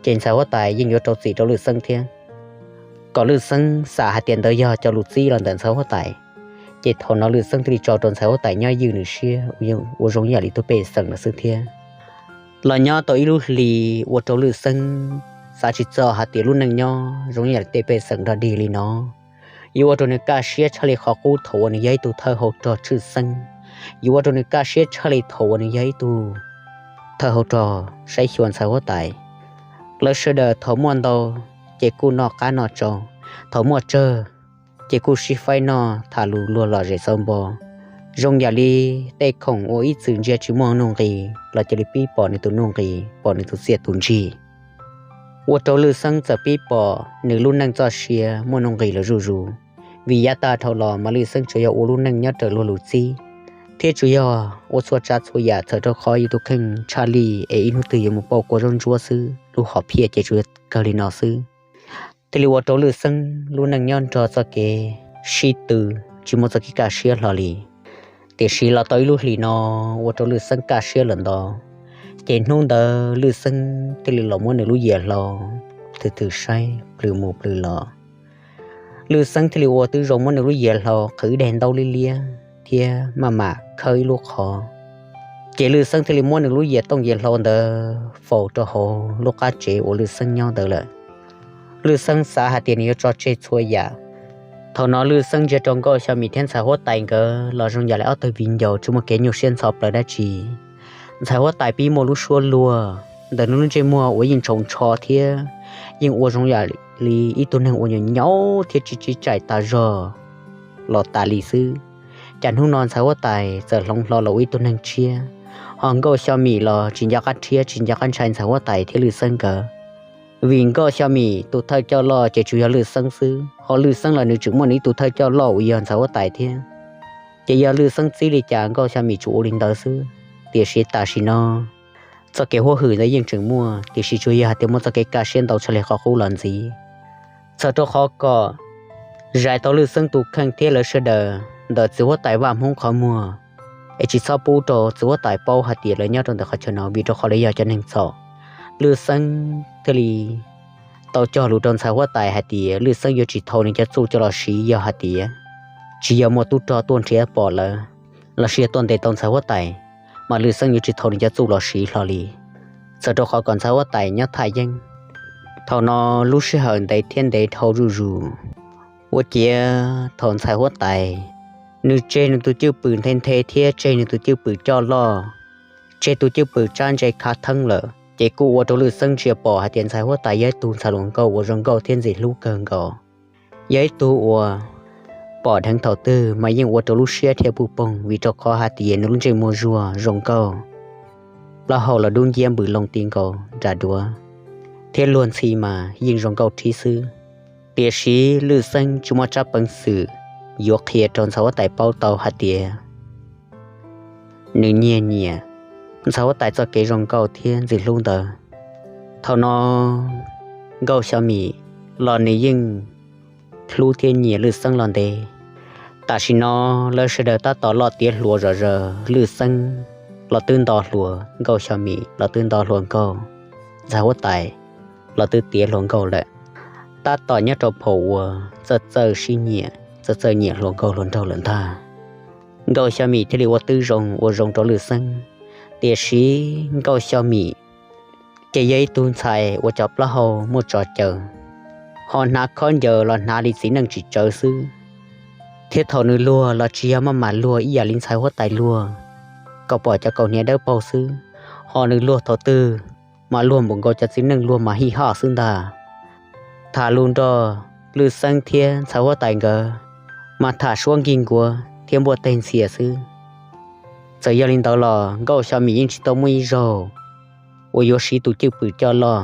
ces ntxhais huab tais yeej yuav rau txim rau Lwj Xeeb thiab. Kom Lwj Xeeb xam hais tias ntawd yog cov lus txib los ntawm ntxhais huab tais, ces thaum no Lwj Xeeb thiaj li tso rau ntxhais huab tais nyob ywj nws siab, ua zoo ib yam li tus pej xeem lawm xwb thiab. Los nyob tau ib lub hlis ua rau Lwj Xeeb xav tsis txog hais tias lub neej nyob zoo ib yam li tej pej xeem dog dig li no yuav ua rau nws kaj siab tshaj li qhov qub thaum uas nws yog ib tug thawj hauj rog tshwj xeeb, yuav ua rau nws kaj siab tshaj li thaum uas nws yog ib tug thawj hauj rog saib xyuas ntxhais huab tais. Lawv sawv daws thaum muaj ntau ces kuj noj qab noj tsau, thaum muaj tsawg ces kuj sib faib noj tham lus luag lom zem xau npo, zoo yam li tej khoom uas ib txwm ntsia tsis muaj nuj nqis los cia li pib pom nws tus nuj nqis, pom nws tus txiaj tus ntsig. Ua rau Lwj Xeeb txawm pib pom nws lub neej txoj sia muaj nuj nqis lawm zuj zus, vim yav tag dhau los mas Lwj Xeeb tsuas yog ua lub neej nyob raws luag lus txib, thiab tsuas yog ua txhua tsav txhua yam txhawm rau qhov yus tus kheej tshaj lij es ib hnub twg yuav mus pauj kua zaub ntsuab xwb, lub hom phiaj ces tsuas yog kawg li no xwb. Thiaj li ua rau Lwj Xeeb lub neej nyob nrog txoj kev sib tw, tsis muaj txoj kev kaj siab hlo li. Tiam sis los tau ib lub hlis no, ua rau Lwj Xeeb kaj siab lawm ntau, ces hnub ntawd Lwj Xeeb thiaj li los muab nws lub yias hlau thwm thwm saib plhws mus plhws los. Lwj Xeeb thiaj li ua tib zoo muab nws lub yias hlau qhwv daig ntaub liab liab thiab maj mam khawb ib lub qhov. Ces Lwj Xeeb thiaj li muab nws lub yias tooj yias hlau ntawd faus rau hauv lub qab tsev uas Lwj Xeeb nyob ntawd lawm. Lwj Xeeb xav hais tias nws yuav tso tseg txhua yam. Thaum no Lwj Xeeb ntsia rau Nkauj Xyo Mim thiab ntxhais huab tais nkawd los zoo yam li ob tug viv ncaus tsis muaj kev nyuaj siab ntxhov plaws dab tsi. Ntxhais huab tais pib muaj lub suab luag, ntawm nws lub ntsej muag uas yeej tshauv ntsho thiab yeej ua zoo yam li ib tug neeg uas nyuam nyaub thiab tsis tsim txom tas zog los tas li xwb. Cas hnub no ntxhais huab tais txawm hloov hlo los ua ib tug neeg tshiab, ho Nkauj Xyo Mim los tsis nco qab rhiab tsis nco qab ntshai ntxhais huab tais thiab Lwj Xeeb nkawd. Vim Nkauj Xyo Mim tus thawj coj loj ces tsuas yog Lwj Xeeb xwb, ho Lwj Xeeb los nws tseem muaj nws ib tug thawj coj loj uas yog ntxhais huab tais thiab. Ces yog Lwj Xeeb txib li cas Nkauj Xyo Mim tsuas ua li ntawd xwb. Tiam sis tam sim no txoj kev huab hwm ntawd yeej tseem muaj, tiam sis tsuas yog hais tias muaj txoj kev kaj siab ntau tshaj li qhov qub los ntxiv. Txawm rau qhov kom zais tau Lwj Xeeb tus kheej thiab lawv sawv daws ntawm txiv huab tais Vaj Hmoob qhov muag, es tsis txhob pub rau txiv huab tais paub hais tias lawv nyob rau ntawm qhov chaw no, vim rau qhov lawv yog cov neeg txhaum. Lwj Xeeb thiaj li tau cog lus rau ntxhais huab tais hais tias Lwj Xeeb yuav tsis thaum nws cov txuj coj los siv yog hais tias tsis yog muaj tub rog tuaj nrhiav pom lawv, los sis yog tuaj ntes tau ntxhais huab tais, mas Lwj Xeeb yuav tsis thaum nws cov txuj los siv hlo li. Txawm rau qhov kom ntxhais huab tais nyob thaj yeeb. Thaum no lub sij hawm ntev thiab ntev dhau zuj zus, ua ciav thaum ntxhais huab tais nws tseg nws tus cwj pwm nthe nthe thiab tseg nws tus cwj pwm coj loj, tseg tus cwj pwm tsab ntse khav theeb lawm, ces kuj ua rau Lwj Xeeb ntsia pom hais tias ntxhais huab tais yog ib tug ntxhais hluas nkauj uas zoo nkauj thiab ntxim hlub kawg nkaus. Yog ib tug uas pom dheev thaum twg mas yeej ua rau lub siab dhia puj poog, vim rau qhov hais tias nws lub ntsej muag zuag zoo nkauj, plaub hau los dub nciab npws loo ti nkaus nram duav, thiab luag ntxhi mas yeej zoo nkauj rhib xwb. Tiam sis Lwj Xeeb tsis muaj tsab peev xwm yuav qhia rau ntxhais huab tais paub tau hais tias nws nyiag nyiam ntxhais huab tais txoj kev zoo nkauj thiab ntxim hlub ntawd. Thaum no Nkauj Xyo Mim los nws yeej hlub thiab nyiam Lwj Xeeb los ntev. Tam sim no lawv sawv daws tab tom loj tiav hluas zom zaws, Lwj Xeeb los twb nto hluas, Nkauj Xyo Mim los twb nto hluas nkauj, ntxhais huab tais los twb tiav hluas nkauj lawm. Tab tom nyob rau phaum uas txawj txawj sib nyiam, txawj txawj nyiam hluas nkauj hluas nraug lawm ntag. Nkauj Xyo Mim thiaj li ua tib zoo ua zoo rau Lwj Xeeb. Tiam sis Nkauj Xyo Mim ces yog ib tug ntxhais uas cov plaub hau muaj tso caws, ho hnav khob ncaws los hnav li txiv neej tsis tsawv xwb, thiab thaum nws luag los tsis yog maj mam luag ib yam li ntxhais huab tais luag kom pom cov kaus hniav dawb paug xwb, ho nws luag thaum twg mas luag npaum nkaus cov txiv neej luag mas hij hoj xwb ntag. Tham lus nrog Lwj Xeeb thiab ntxhais huab tais nkawd mas tham suab nkig nkuav thiab npuaj teg ntxhias xwb. Txawm yog li ntawd los Nkauj Xyo Mim yeej tsis tau muaj ib zaug uas yuav siv tus cwj pwm coj loj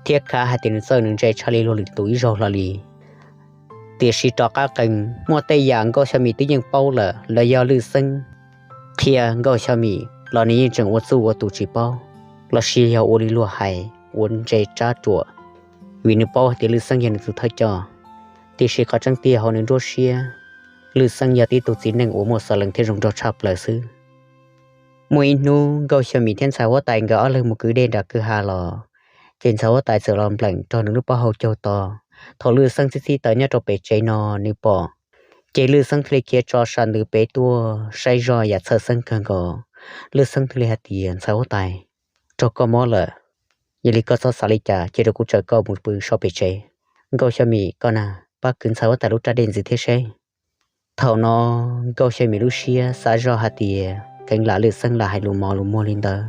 thiab khav hais tias nws txawj nws ntse tshaj li luag lwm tus ib zaug hlo li. Tiam sis rov qab qees muaj tej yam Nkauj Xyo Mim twb yeej paub lawm, los yog Lwj Xeeb qhia Nkauj Xyo Mim los nws yeej tseem ua txuj ua tus tsis paub, los sis yog ua li luag hais ua ntse tsab ruam, vim nws paub hais tias Lwj Xeeb yog nws tus thawj coj. Tiam sis qhov tseeb tiag hauv nws nruab siab, Lwj Xeeb yog tib tug txiv neej uas muaj xov lees thiab zoo nraug tshaj plaws xwb. Muaj ib hnub Nkauj Xyo Mim thiab ntxhais huab tais nkawd ob leeg mus kwv dej nram kwj ha los, ces ntxhais huab tais txawm los npleem rau nws lub pob hau caug to. Thaum Lwj Xeeb txhib txhib taw nyob rau pem tsev no nws pom, ces Lwj Xeeb thiaj li khiav tso sam ntws pem tuaj saib zoj yam txhawj xeeb kawg nkaus. Lwj Xeeb thiaj li hais tias, ntxhais huab tais, raug koj mob lawm, yog li koj txhob xav li cas, cia rau kuv tsaws koj mus pw so pem tsev. Nkauj Xyo Mim, koj na, pab kwv ntxhais huab tais lub raj dej ntxiv thiab seb. Thaum no Nkauj Xyo Mim lub siab xav zoj hais tias kheev lam Lwj Xeeb lam hais lus mos lus muag li ntawd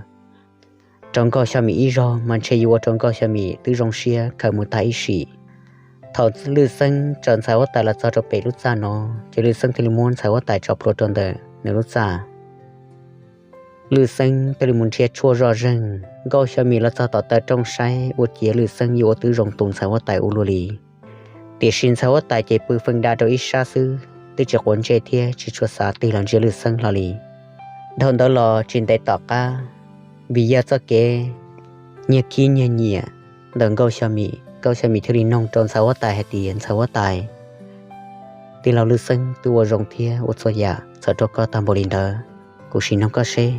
rau Nkauj Xyo Mim ib zaug mas ntshe yuav ua rau Nkauj Xyo Mim twb zoo siab khaws mus tag ib sim. Thaum Lwj Xeeb tsaws ntxhais huab tais los txog rau pem lub txaj no, ces Lwj Xeeb thiaj li muab ntxhais huab tais tso plhuav rau ntawm nws lub txaj. Lwj Xeeb thiaj li mus nrhiav tshuaj zoj zeeg. Nkauj Xyo Mim los txog tom taw rooj saib ua ciav Lwj Xeeb yuav ua twb zoo tu ntxhais huab tais ua luaj li. Tiam sis ntxhais huab tais ces pw feej da rau ib sab xwb, twb tsis quav ntsej thiab tsis tshua xav tig los ntsia Lwj Xeeb hlo li. Dhau ntawd los tsis ntev tom qab, vim yog txoj kev nyiag khib nyiag nyiam ntawm Nkauj Xyo Mim, Nkauj Xyo Mim thiaj li noog rau ntxhais huab tais hais tias, ntxhais huab tais, tij laug Lwj Xeeb twb ua zoo thiab ua txhua yam txawm rau koj tag npaum li ntawd, kuv sim noog koj seb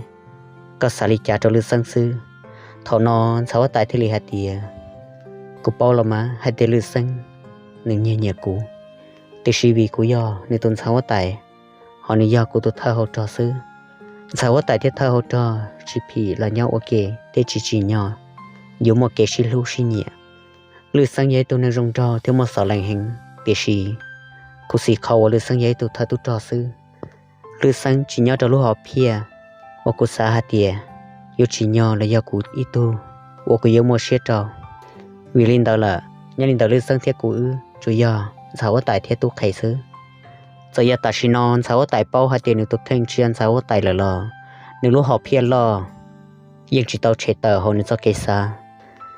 koj xav li cas rau Lwj Xeeb xwb. Thaum no ntxhais huab tais thiaj li hais tias, kuv paub los mas hais tias Lwj Xeeb nws nyiag nyiam kuv, tiam sis vim kuv yog nws tus ntxhais huab tais, ho nws yog kuv tus thawj hau rog xwb, Ntxhais huab tais thiab thawj hauv rog tsis phim los nyob ua ke thiab tsis tsim nyog yuav muaj kev sib hlub sib nyiam. Lwj Xeeb yog ib tug neeg zoo nraug thiab muaj xov lees heev, tiam sis khuv xim qhov uas Lwj Xeeb yog ib tug thawj tub rog xwb. Lwj Xeeb tsis nyob rau lub hom phiaj uas kuv xav hais tias yuav tsim nyog los yog kuv ib tug uas kuv yuav muaj siab rau. Vim li ntawd lawm, nyob li ntawm Lwj Xeeb thiab kuv wb tsuas yog ntxhais huab tais thiab tub qhe xwb. Txawm yog tam sim no ntxhais huab tais paub hais tias nws tus kheej tsis yog ntxhais huab tais lawm los nws lub hom phiaj loj yeej tsis tau tshem tawm hauv nws txoj kev xav.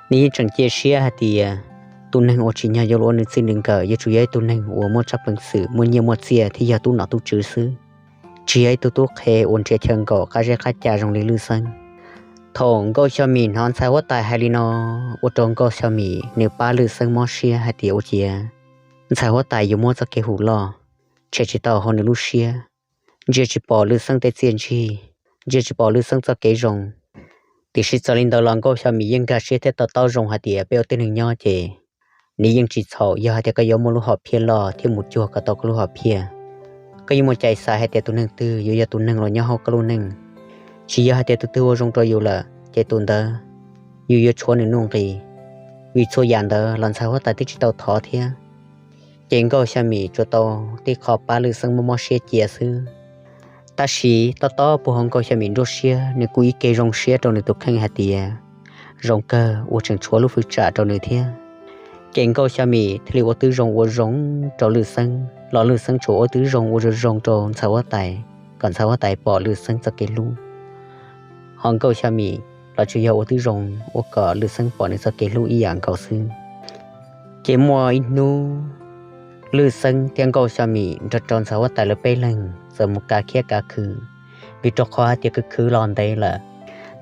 Nws yeej tseem cia siab hais tias tus neeg uas tsim nyog yuav los ua nws txij nws nkawm yuav tsum yog ib tug neeg uas muaj tsab peev xwm, muaj nyiaj muaj txiaj thiab yog tub nom tub tswv xwb, tsis yog ib tug tub qhe uas nrhiav chaw nkaum qab zeb qab ca zoo li Lwj Xeeb. Thaum Nkauj Xyo Mim hnov ntxhais huab tais hais li no, ua rau Nkauj Xyo Mim nws pab Lwj Xeeb mob siab hais tias ua ciav ntxhais huab tais yuav muab txoj kev hu loj tshem tsis tau hauv nws lub siab, ntsia tsis pom Lwj Xeeb tej txiaj ntsig, ntsia tsis pom Lwj Xeeb txoj kev zoo. Tiam sis txawm li ntawd los Nkauj Xyo Mim yeej nkag siab thiab to taub zoo hais tias peb ua tib neeg nyob ces nws yeej tsis txhaum yog hais tias koj yuav muaj lub hom phiaj loj thiab mus cuag kom tau koj lub hom phiaj. Koj yuav muaj cai xav hais tias tus neeg twg yuav yog tus neeg los nyob hauv koj lub neej. Tsis yog hais tias tus twg ua zoo rau yus lawm ces tus ntawd yus yuav tshuav nws nuj nqis, vim txhua yam ntawd los ntxhais huab tais twb tsis tau thov thiab. Ces Nkauj Xyo Mim tsuas tau tib qho pab Lwj Xeeb mob mob siab cia xwb. Tab sis tob tob puag hauv Nkauj Xyo Mim nruab siab nws kuj ib ke zoo siab rau nws tus kheej hais tias zoo kawg uas tseem tshuav lub fwj tsam rau nws thiab. Ces Nkauj Xyo Mim thiaj li ua tib zoo ua zoo rau Lwj Xeeb los Lwj Xeeb tsuas ua tib zoo ua zoo zoo rau ntxhais huab tais kom ntxhais huab tais pom Lwj Xeeb txoj kev hlub. Ho Nkauj Xyo Mim los tsuas yog ua tib zoo ua kom Lwj Xeeb pom nws txoj kev hlub ib yam nkaus xwb. Ces muaj ib hnub Lwj Xeeb thiab Nkauj Xyo Mim nrog rau ntxhais huab tais lawv peb leeg txawm mus kav khiab kav khw, vim rau qhov hais tias khw khw los ntev lawm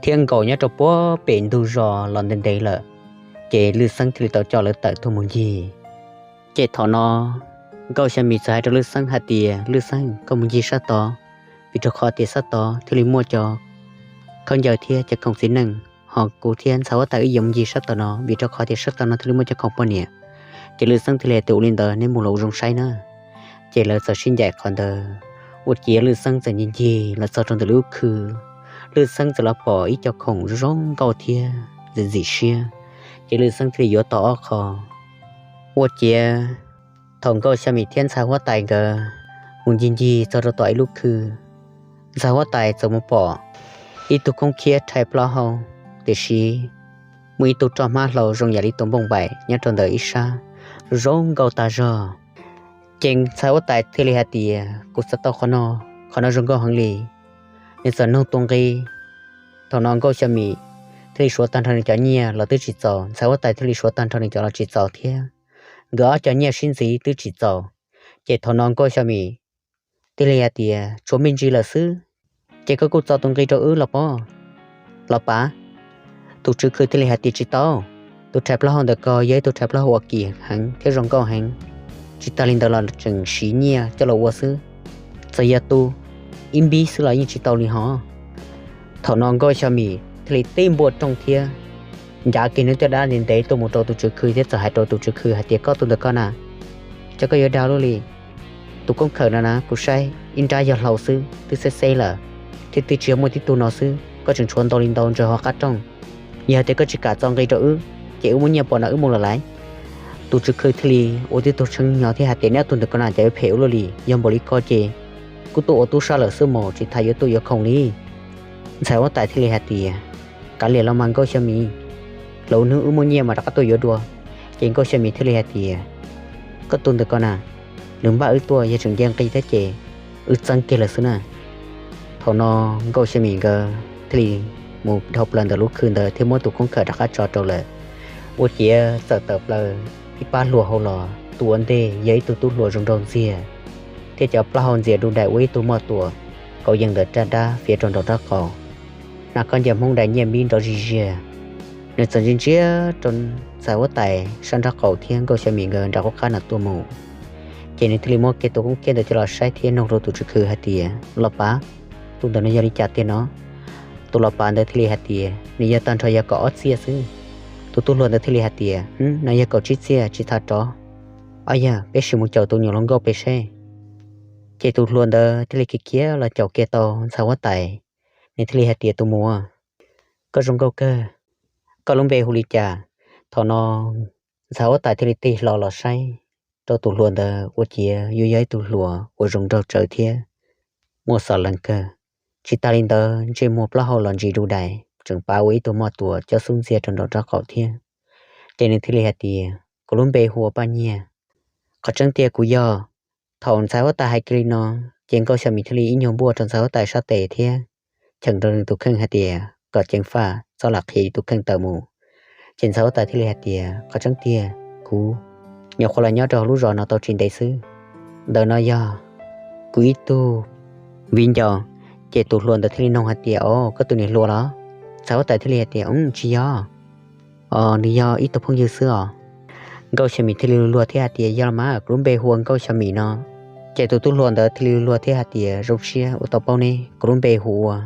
thiab nkaum nyob rau puag pem ntug zos los ntev ntev lawm, ces Lwj Xeeb thiaj li tau coj lawv tawm tuaj mus ncig. Ces thaum no Nkauj Xyo Mim txawm hais rau Lwj Xeeb hais tias, Lwj Xeeb, koj mus ncig sab tod, vim rau qhov tias sab tod thiaj li muaj cov khaub ncaws thiab cov khoom txiv neej, ho kuv thiab ntxhais huab tais wb yuav mus ncig sab tod no vim rau qhov tias sab tod no thiaj li muaj cov khoom poj niam. Ces Lwj Xeeb thiaj li hais tias, ua li ntawd neb mus los zoo saib na. Ces lawv txawm sib ncaim qhov ntawd, ua ciav Lwj Xeeb txawm ncig ncig los txog rau ntawm lub khw. Lwj Xeeb txawm los pom ib co khoom zoo nkauj thiab ntxim ntxim siab, ces Lwj Xeeb thiaj li yuav tau ob qho. Ua ciav thaum Nkauj Xyo Mim thiab ntxhais huab tais nkawd mus ncig ncig txog rau tom ib lub khw, ntxhais huab tais txawm mus pom ib tug khoob khiab rhais plaub hau, tiam sis muaj ib tug roj hmab hlau zoo yam li tus npoo npaim nyob rau ntawm ib sab, zoo nkauj tag zog. Ces ntxhais huab tais thiaj li hais tias, kuv xav tau qhov no, qhov no zoo nkauj heev li. Nws txawm nug tus nqi. Thaum no Nkauj Xyo Mim thiaj li suav tag nrho nws cov nyiaj los twb tsis txaus, ntxhais huab tais thiaj li suav tag nrho nws cov los tsis txaus thiab. Nkawd ob cov nyiaj sib ntxiv twb tsis txaus. Ces thaum no Nkauj Xyo Mim thiaj li hais tias, tshuav me ntsis lawm xwb, ces koj kuj txo tus nqi rau wb los pob, los pav. Tus tswv khw thiaj li hais tias, tsis tau, tus rhais plaub hau ntawm ko yog ib tug rhais plaub hau uas kim heev thiab zoo nkauj heev, tsis tas li ntawd los tseem siv nyiaj coj los ua xwb. Txawm yog tu ib npib xwb los yeej tsis tau li hos. Thaum no Nkauj Xyo Mim thiaj li tib npuaj rooj thiab ncav kiag nws tej dab ntev ntev tuaj mus rau tus tswv khw thiab txawm hais rau tus tswv khw hais tias, koj tus ntawm ko na, cas koj yuav dag luaj li? Tus koob khawm no na, kuv saib ib nrab yog hlau xwb, twb xeb xeb lawm, thiab twb tsis yog muaj tib tug no xwb, koj tseem tshuav ntau li ntau ntsaws hauv qab rooj. Yog hais tias koj tsis kam txo nqi rau wb, ces wb muab nyiaj pov no wb mus lawm lauj. Tus tswv khw thiaj li ua tib tug tshee hnyo thiab hais tias, neb ob tug ntawm ko na cas yuav phem ua luaj li, yog npaum li ko ces kuj tuaj ua tub sab lawm xwb mas tsis tas yuav tuaj yuav khoom li. Ntxhais huab tais thiaj li hais tias, kav liam los mas Nkauj Xyo Mim, lwm hnub wb muaj nyiaj mas rov qab tuaj yuav dua. Ces Nkauj Xyo Mim thiaj li hais tias, koj tus ntawm ko na, nws npaj wb tuaj yog tseem nce nqi thiab ces wb txeeb kiag lawm xwb na. Thaum no Nkauj Xyo Mim nkawd thiaj li mus dhau plaws ntawm lub khw ntawd thiab muab tus koob khawm rov qab tso rau lawm. Ua ciav txawm tawm plaws ib pab hluas hauv los, tus ua ntej yog ib tug tub hluas zoo nraug ntxiag, thiab cov plaub hau ntxias du dais ua ib tug moj tuam kauv yees ntawm raj dab fiav rau nraum nraub qaum, hnav khaub ncaws Hmoob dais nyiaj npib nrov zig ziag. Nws txawm ntsia ntsia rau ntxhais huab tais sab nraub qaum thiab Nkauj Xyo Mim nkawd nram qub qab no tuaj mus, ces nws thiaj li muab kiag tus koob kiab ntawd coj los saib thiab nug rau tus tswv khw hais tias, los pav, tus ntawm no yog li cas tiag no? Tus los pav ntawd thiaj li hais tias, nws yog tag nrho yog kaum ob txhiab xwb. Tus tub hluas ntawd thiaj li hais tias, no yog kaum tsib txhiab, tsis txhob rov. Ob yog peb sim mus caum tus nyuam hluas nkauj pem seb. Ces tus hluas ntawd thiaj li khiav khiav los caum kiag tau ntxhais huab tais Nws thiaj li hais tias, Tus muam, koj zoo nkauj kawg, koj lub npe hu li cas? Thaum no ntxhais huab tais thiaj li tig hlo los saib rau tus hluas ntawd ua ciav yuav yog ib tug hluas uas zoo nraug tsawv thiab muaj xov lees kawg. Tsis tas li ntawd ntsej muag plaub hau los ntsis du dais, tseem pav ua ib tug moj tuam coj xub ntxiag rau nraum nraub qaum thiab Ces nws thiaj li hais tias, Kuv lub npe hu ua Paj Nyiag. Qhov tseeb tiag kuv yog. Thaum ntxhais huab tais hais kiag li no, ces Nkauj Xya Mim thiaj li ib nyuag npuaj rau ntxhais huab tais sab tes thiab cheem rau nws tus kheej hais tias kom ceev faj txhob lam qhia tus kheej tawm mus. Ces ntxhais huab tais thiaj li hais tias, Qhov tseeb tiag kuv nyuam qhuav los nyob rau hauv lub zos no tau tsis ntev xwb, ntawm no yog kuv ib tug viv ncaus. Ces tus hluas ntawd thiaj li nug hais tias, Os, koj tus niam hluas los? Ntxhais huab tais thiaj li hais tias, Tsis yog, nws yog ib tug phooj ywg xwb os. Nkauj Xya Mim thiaj li luag thiab hais tias, Yog los mas, kuv lub npe hu ua Nkauj Xya Mim no. Ces tus tub hluas ntawd thiaj li luag thiab hais tias, Zoo siab uas tau paub ne, kuv lub npe hu ua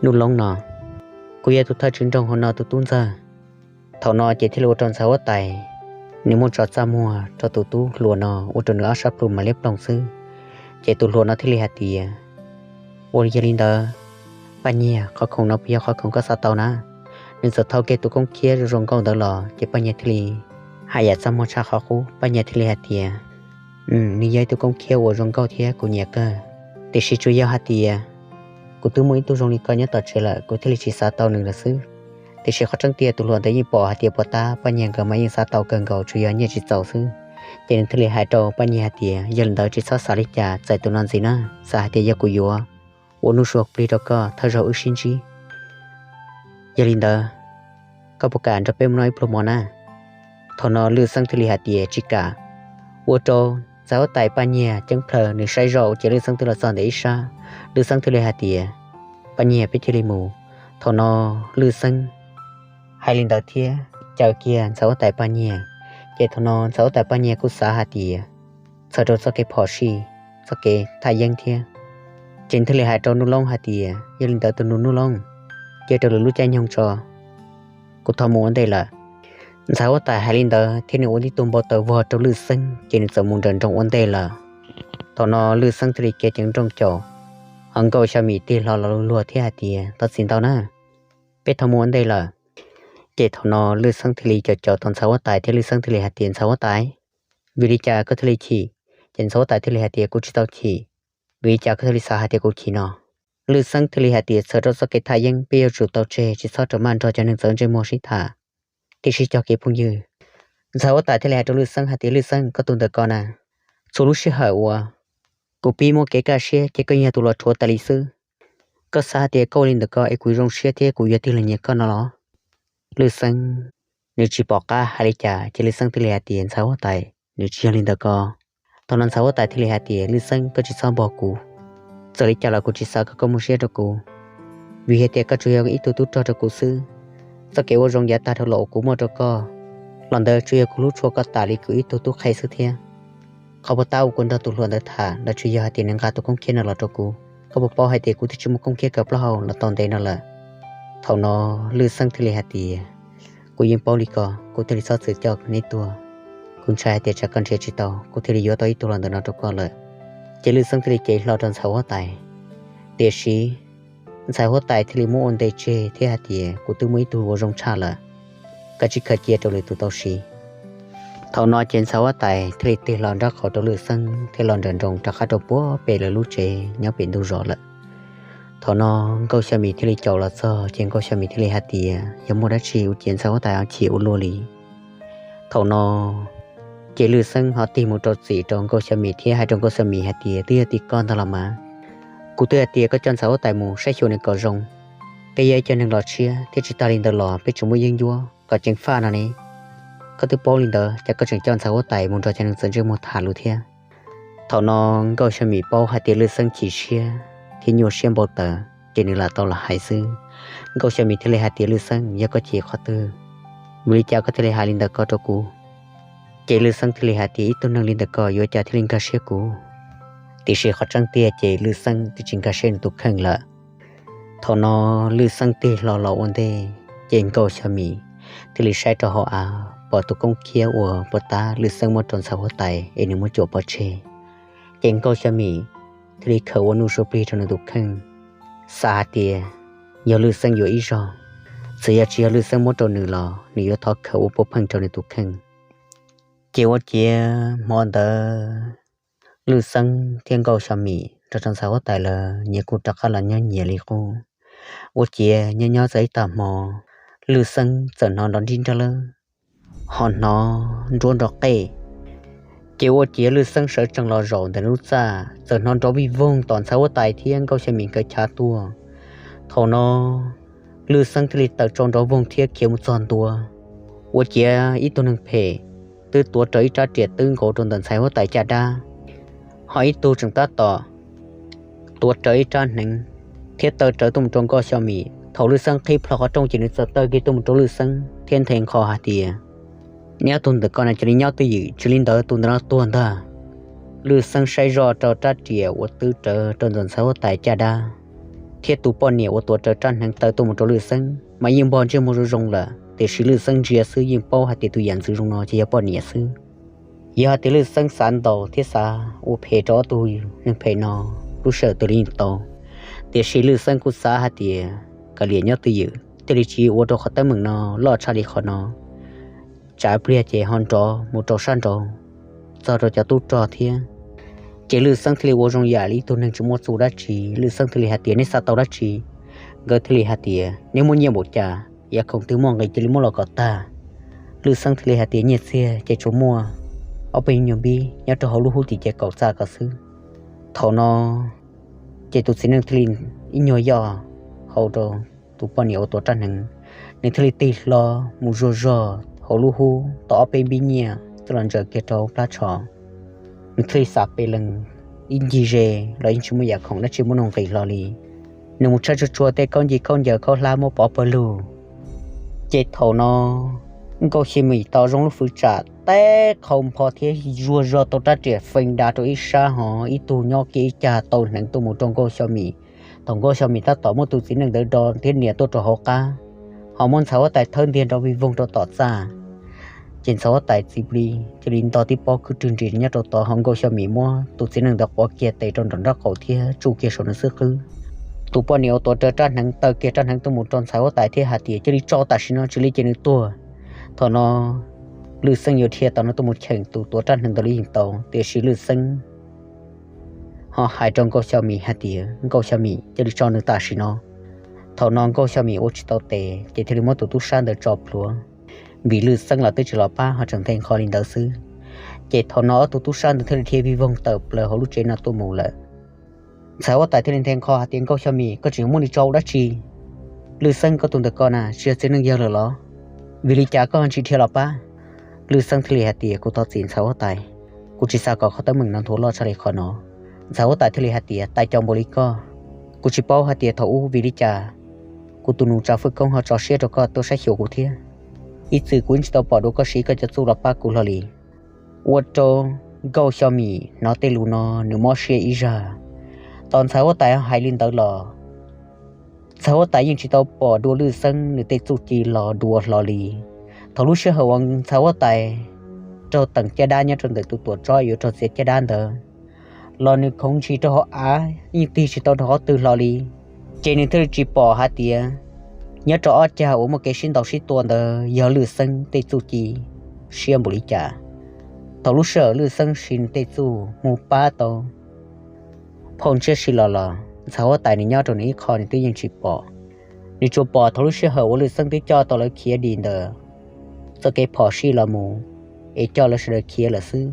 Nuj Loob no. Kuv yog tus thawj tswv nroog hauv no tus tub ntxawg. Thaum no ces thiaj li ua rau ntxhais huab tais nws muaj tso txaj muag rau tus tub hluas no, ua rau nws ob sab plhu mas liab ploog xwb. Ces tus hluas no thiaj li hais tias, Ua li yog li ntawd, Paj Nyiag, qhov khoom no puas yog qhov khoom koj xav tau na? Nws txawm thau kiag tus koob khiab zoo nkauj ntawd los, ces Paj Nyiag thiaj li hais yam txaj muag tshaj qhov qub. Paj Nyiag thiaj li hais tias, Nws yog ib tug koob khiab uas zoo nkauj thiab kuv nyiam kawg, tiam sis tsuas yog hais tias kuv twb muaj ib tug zoo li koj nyob tom tsev lawm, kuv thiaj li tsis xav tau nws lawm xwb. Tiam sis qhov tseeb tiag tus hluas ntawd yeej pom hais tias puas tab Paj Nyiag nkawd mas yeej xav tau kawg nkaus, tsuas yog nyiaj tsis txaus xwb. Ces nws thiaj li hais rau Paj Nyiag hais tias, Yog li ntawd tsis txhob xav li cas, txais tus no ntxiv na, xav hais tias yog kuv yuav ua nuj sua plig rau koj thawj zaug wb sib ntsib. Yog li ntawd, koj puas kam nrog peb mus noj ib pluag mov na? Thaum no Lwj Xeeb thiaj li hais tias, Tsis kam. Ua rau ntxhais huab tais Paj Nyiag ceeb plhaw, nws saib zoj ua ciav Lwj Xeeb twb los txog ntawm ib sab. Lwj Xeeb thiaj li hais tias, Paj Nyiag, peb cia li mus. Thaum no Lwj Xeeb hais li ntawd thiab caw kiag ntxhais huab tais Paj Nyiag. Ces thaum no ntxhais huab tais Paj Nyiag kuj xav hais tias txhawm rau txoj kev phom sij, txoj kev thaj yeeb thiab. Ces thiaj li hais rau Nuj Loob hais tias, Yog li ntawd tus nus Nuj Loob, cia rau lwm lub caij nyoog tso, kuv thov mus ua ntej lawm. Ntxhais huab tais hais li ntawd thiab nws ua tib tug npau taws vog rau Lwj Xeeb, ces nws txawm mus nrawm nroos ua ntej lawm. Thaum no Lwj Xeeb thiaj li kiav ceev nrooj caum, ho Nkauj Xya Mim tig hlo los luag thiab hais tias, Thov txim ntau na, peb thov mus ua ntej lawm. Ces thaum no Lwj Xeeb thiaj li caum caum tau ntxhais huab tais thiab Lwj Xeeb thiaj li hais tias, Ntxhais huab tais, vim li cas koj thiaj li chim? Ces ntxhais huab tais thiaj li hais tias, Kuv tsis tau chim. Vim li cas koj thiaj li xav hais tias kuv chim no? Lwj Xeeb thiaj li hais tias, Txhawm rau txoj kev thaj yeeb peb yuav tsum tau tseg, tsis txhob rau maj nrog cov neeg txawv ntsej muag sib tham, tiam sis cog kev phooj ywg. Ntxhais huab tais thiaj li hais rau Lwj Xeeb hais tias, Lwj Xeeb, koj tus ntawm ko na, txhua lub sij hawm uas kuv pib muaj kev kaj siab ces koj yog tus los rhuav tas li xwb. Koj xav hais tias koj ua li ntawm ko es kuv zoo siab thiab kuv yuav tig los nyiam koj no los? Lwj Xeeb nws tsis pom qab hais li cas, ces Lwj Xeeb thiaj li hais tias, Ntxhais huab tais, nws tsis yog li ntawm ko. Thaum no ntxhais huab tais thiaj li hais tias, Lwj Xeeb, koj tsis txhob npog kuv. Txawm li cas los kuv tsis xav kom koj muaj siab rau kuv, vim hais tias koj tsuas yog ib tug tub rog rau kuv xwb. Txoj kev ua zoo yav tag dhau los uas kuv muaj rau koj, los ntawd tsuas yog kuv hlub tshua koj tas li kuv ib tug tub qhe xwb thiab. Qhov puas tab uas kuv nrog tus hluas ntawd tham los tsuas yog hais tias nws nqa tus koob khiab no los rau kuv. Koj puas paub hais tias kuv twb tsis muaj koob khiab kawg plaub hau los tau ntev no lawm? Thaum no Lwj Xeeb thiaj li hais tias, Kuv yeej paub li ko, kuv thiaj li txhob txwm coj neb tuag. Kuv ntshai hais tias tsam koj nrhiav tsis tau, kuv thiaj li yuav tau ib tug los ntawm no rau koj lawm. Ces Lwj Xeeb thiaj li cev hlo rau ntxhais huab tais. Tiam sis ntxhais huab tais thiaj li muab ua ntej tseg thiab hais tias, Kuv twb muaj ib tug uas zoo tshaj lawm, koj tsis khaws cia rau lwm tus tau siv. Thaum no ces ntxhais huab tais thiaj li tig hlo nraub qaum rau Lwj Xeeb thiab los nrawm nroos rov qab rau puag pem lawv lub tsev nyob pem ntug zos lawm. Thaum no Nkauj Xya Mim thiaj li caum los txog, ces Nkauj Xya Mim thiaj li hais tias, Yog muaj dab tsi ua ciav ntxhais huab tais ho chim ua luaj li? Thaum no ces Lwj Xeeb ho tig mus rau txim rau Nkauj Xya Mim thiab hais rau Nkauj Xya Mim hais tias, Twb yog tim koj ntag los mas. Kuv twb hais tias koj coj ntxhais huab tais mus saib xyuas nws kom zoo, peb yog ib co neeg los tshiab thiab tsis tas li ntawd los peb tseem muaj yeeb ncuab kom ceev faj no ne. Koj twb paub li ntawd ces koj tseem coj ntxhais huab tais mus nrog cov neeg txawv ntsej muag tham lus thiab. Thaum no Nkauj Xya Mim paub hais tias Lwj Xeeb chim siab thiab nyuaj siab npau taws, ces nws lam tau los hais xwb. Nkauj Xya Mim thiaj li hais tias, Lwj Xeeb, yog koj chim qhov twg? Vim li cas koj thiaj li hais li ntawm ko rau kuv? Ces Lwj Xeeb thiaj li hais tias, Ib tug neeg li ntawm ko yuav cas thiaj li nkag siab kuv? Tiam sis qhov tseeb tiag ces Lwj Xeeb twb tsis nkag siab nws tus kheej lawm. Thaum no Lwj Xeeb tig hlo los ua ntej, ces Nkauj Xya Mim thiaj li saib rau hauv av pom tus koob khiab uas puag ta Lwj Xeeb muab rau ntxhais huab tais es nws muab cuam pov tseg. Ces Nkauj Xya Mim thiaj li khaws ua nuj sua plig rau nws tus kheej, xav hais tias yog Lwj Xeeb yuav ib zaug, txawm yog tsis yog Lwj Xeeb muab rau nws los nws yuav thov khawm ua puav pheej rau nws tus kheej. Ces ua ciav hmo ntawd Lwj Xeeb thiab Nkauj Xyo Mim nrog rau ntxhais huab tais lawv nyias kuj rov qab los nyob nyias li qub. Ua ciav nyob nyob txog ib tag hmo, Lwj Xeeb txawm hnov nrov nrib nrab lawb ho hnov nruab nrov qej. Ces ua ciav Lwj Xeeb sawv tsees los zaum ntawm lub txaj txawm hnov nrov vij voog tom ntxhais huab tais thiab Nkauj Xyo Mim nkawd chav tuaj. Thaum no Lwj Xeeb thiaj li tawm tso nrov voog thiab khiav mus txog ntua. Ua ciav ib tug neeg phem twb tuav rawv ib rab riam twb nkaus rau ntawm ntxhais huab tais caj dab, ho ib tug tseem tab tom tuav rawv ib rab hneev thiab taw rawv tuaj mus rau Nkauj Xyo Mim. Thaum Lwj Xeeb qhib plho qhov rooj ces nws txawm taw kiag tuaj mus rau Lwj Xeeb thiab nthe nqho hais tias, neb ob tug ntawm ko na cia li nyob twj ywm, tsis li ntawd tus ntawm no tuag ntag. Lwj Xeeb saib zoj rau rab riam uas twb rawv rau ntawm ntxhais huab tais caj dab thiab tus poj niam uas tuav rawv rab hneev taw tuaj mus rau Lwj Xeeb mas yeej npog ntsej muag zoo zoo lawm, tiam sis Lwj Xeeb ntsia xwb yeej paub hais tias tus yam ntxwv zoo no ces yog poj niam xwb. Yog hais tias Lwj Xeeb xav ntaus thiab xav ua phem rau ob tug neeg phem no, lub sij hawm twg los yeej tau. Tiam sis Lwj Xeeb kuj xav hais tias kav liam nyob twj ywm thiaj li tsis ua rau qhov teeb meem no loj tshaj li qhov no. Tsam pliag ces ho nrov mus rau sab nraud txog rau cov tub rog thiab. Ces Lwj Xeeb thiaj li ua zoo yam li ib tug neeg tsis muaj txuj dab tsi, Lwj Xeeb thiaj li hais tias, neb xav tau dab tsi? Nkawd thiaj li hais tias, neb muaj nyiaj npaum cas, yam khoom twg muaj nqis cia li muab los kom tag. Lwj Xeeb thiaj li hais tias, nyiaj txiag ces tsuas muaj ob peb nyuag npib nyob rau hauv lub hub tim ces kaum txaj ko xwb. Thaum no ces tus txiv neej thiaj li ib nyuag yoj hau rau tus poj niam uas tuav rab hneev, nws thiaj li tig hlo mus zuag zog hauv lub hub tau ob peb npib nyiaj coj los ntsaws kiag rau plab tsho. Nws thiaj li xav pes lees ib ncig ze los yeej tsis muaj yam khoom dab tsi muab nws nqis hlo li. Nws mus tshawb tsuag tsuag tej khaub ncig khaub ncaws khaub hlab muab pov pawg lug. Ces thaum no Nkauj Xyo Mim tau zoo lub fwv tsam teb qhau npho thiab zuag zog tau rab riam feeb dav rau ib sab hov, ib tug nyob kiag ib cag tau hneev tuaj mus rau Nkauj Xyo Mim. Thaum Nkauj Xyo Mim tab tom muab tus txiv neej ntawd do thiab nias tuaj rau hauv qab, ho muab ntxhais huab tais thawb ntiag nrov vij voog rau tom txaj. Ces ntxhais huab tais txiv plig cia li nto tib pob khwb rwg nris nyob rau tod, ho Nkauj Xyo Mim muab tus txiv neej ntawd quav kiag tes rau nram nraub qaum thiab tsuj kiag saum nws xub qwb. Tus poj niam uas tuav rawv rab hneev taw kiag rab hneev tuaj mus rau ntxhais huab tais thiab hais tias, cia li tso tam sim no, tsis li ces nws tuag. Thaum no Lwj Xeeb yuav dhia tom no tuaj mus cheem tus tuav rab hneev ntawd los yeej tau, tiam sis Lwj Xeeb ho hais rau Nkauj Xyo Mim hais tias, Nkauj Xyo Mim, cia li tso nws tam sim no. Thaum no Nkauj Xyo Mim ua tsis tau tes ces thiaj li muab tus tub sab ntawd tso plhuav, vim Lwj Xeeb los twb tsis los pab ho tseem nthe nqho li ntawd xwb. Ces thaum no ob tug tub sab ntawd thiaj li dhia vij voog tawm plaws hauv lub tsev no tuaj mus lawm. Ntxhais huab tais thiaj li nthe nqho hais tias, Nkauj Xyo Mim, koj tseem muab nws tso ua dab tsi? Lwj Xeeb, koj tus ntawm ko na tsis yog txiv neej yawg lawm los? Vim li cas koj ho tsis dhia los pab? Lwj Xeeb thiaj li hais tias, kuv thov txim ntxhais huab tais, kuv tsis xav kom qhov teeb meem no nthuav loj tshaj li qhov no. Ntxhais huab tais thiaj li hais tias, tais caus npaum li koj, kuv tsis paub hais tias thaum ub vim li cas kuv tus nus Tsav Fwj Koob ho tso siab rau koj tuaj saib xyuas kuv thiab. Ib txwm kuv yeej tsis tau pom dua koj siv koj cov txuj los pab kuv hlo li. Ua rau Nkauj Xyo Mim hnov tej lus no nws mob siab ib zag. Tos ntxhais huab tais hais li ntawd los ntxhais huab tais yeej tsis tau pom dua Lwj Xeeb nws tej txuj ci los dua hlo li. Thaum lub sij hawm uas ntxhais huab tais raug teem caj dab nyob rau ntawm tus tuam tsob yuav raug txiav caj dab ntawd los nws khoov ntshis rau hauv av yeej tig tsis tau rau qhov twg hlo li. Ces nws thiaj li tsis pom hais tias nyob rau ob cag uas muaj kev sib ntaus sib tua ntawd yog Lwj Xeeb tej txuj ci siab npaum li cas. Thaum lub sij hawm Lwj Xeeb siv nws tej txuj mus pab tau phauj Ntsiab Sij los los ntxhais huab tais nws nyob rau nws ib qho nws twb yeej tsis pom. Nws tsuas pom thaum lub sij hawm uas Lwj Xeeb twb coj tau lawv khiav dim ntawm txoj kev phom sij los mus, es coj lawv sawv daws khiav lawm xwb.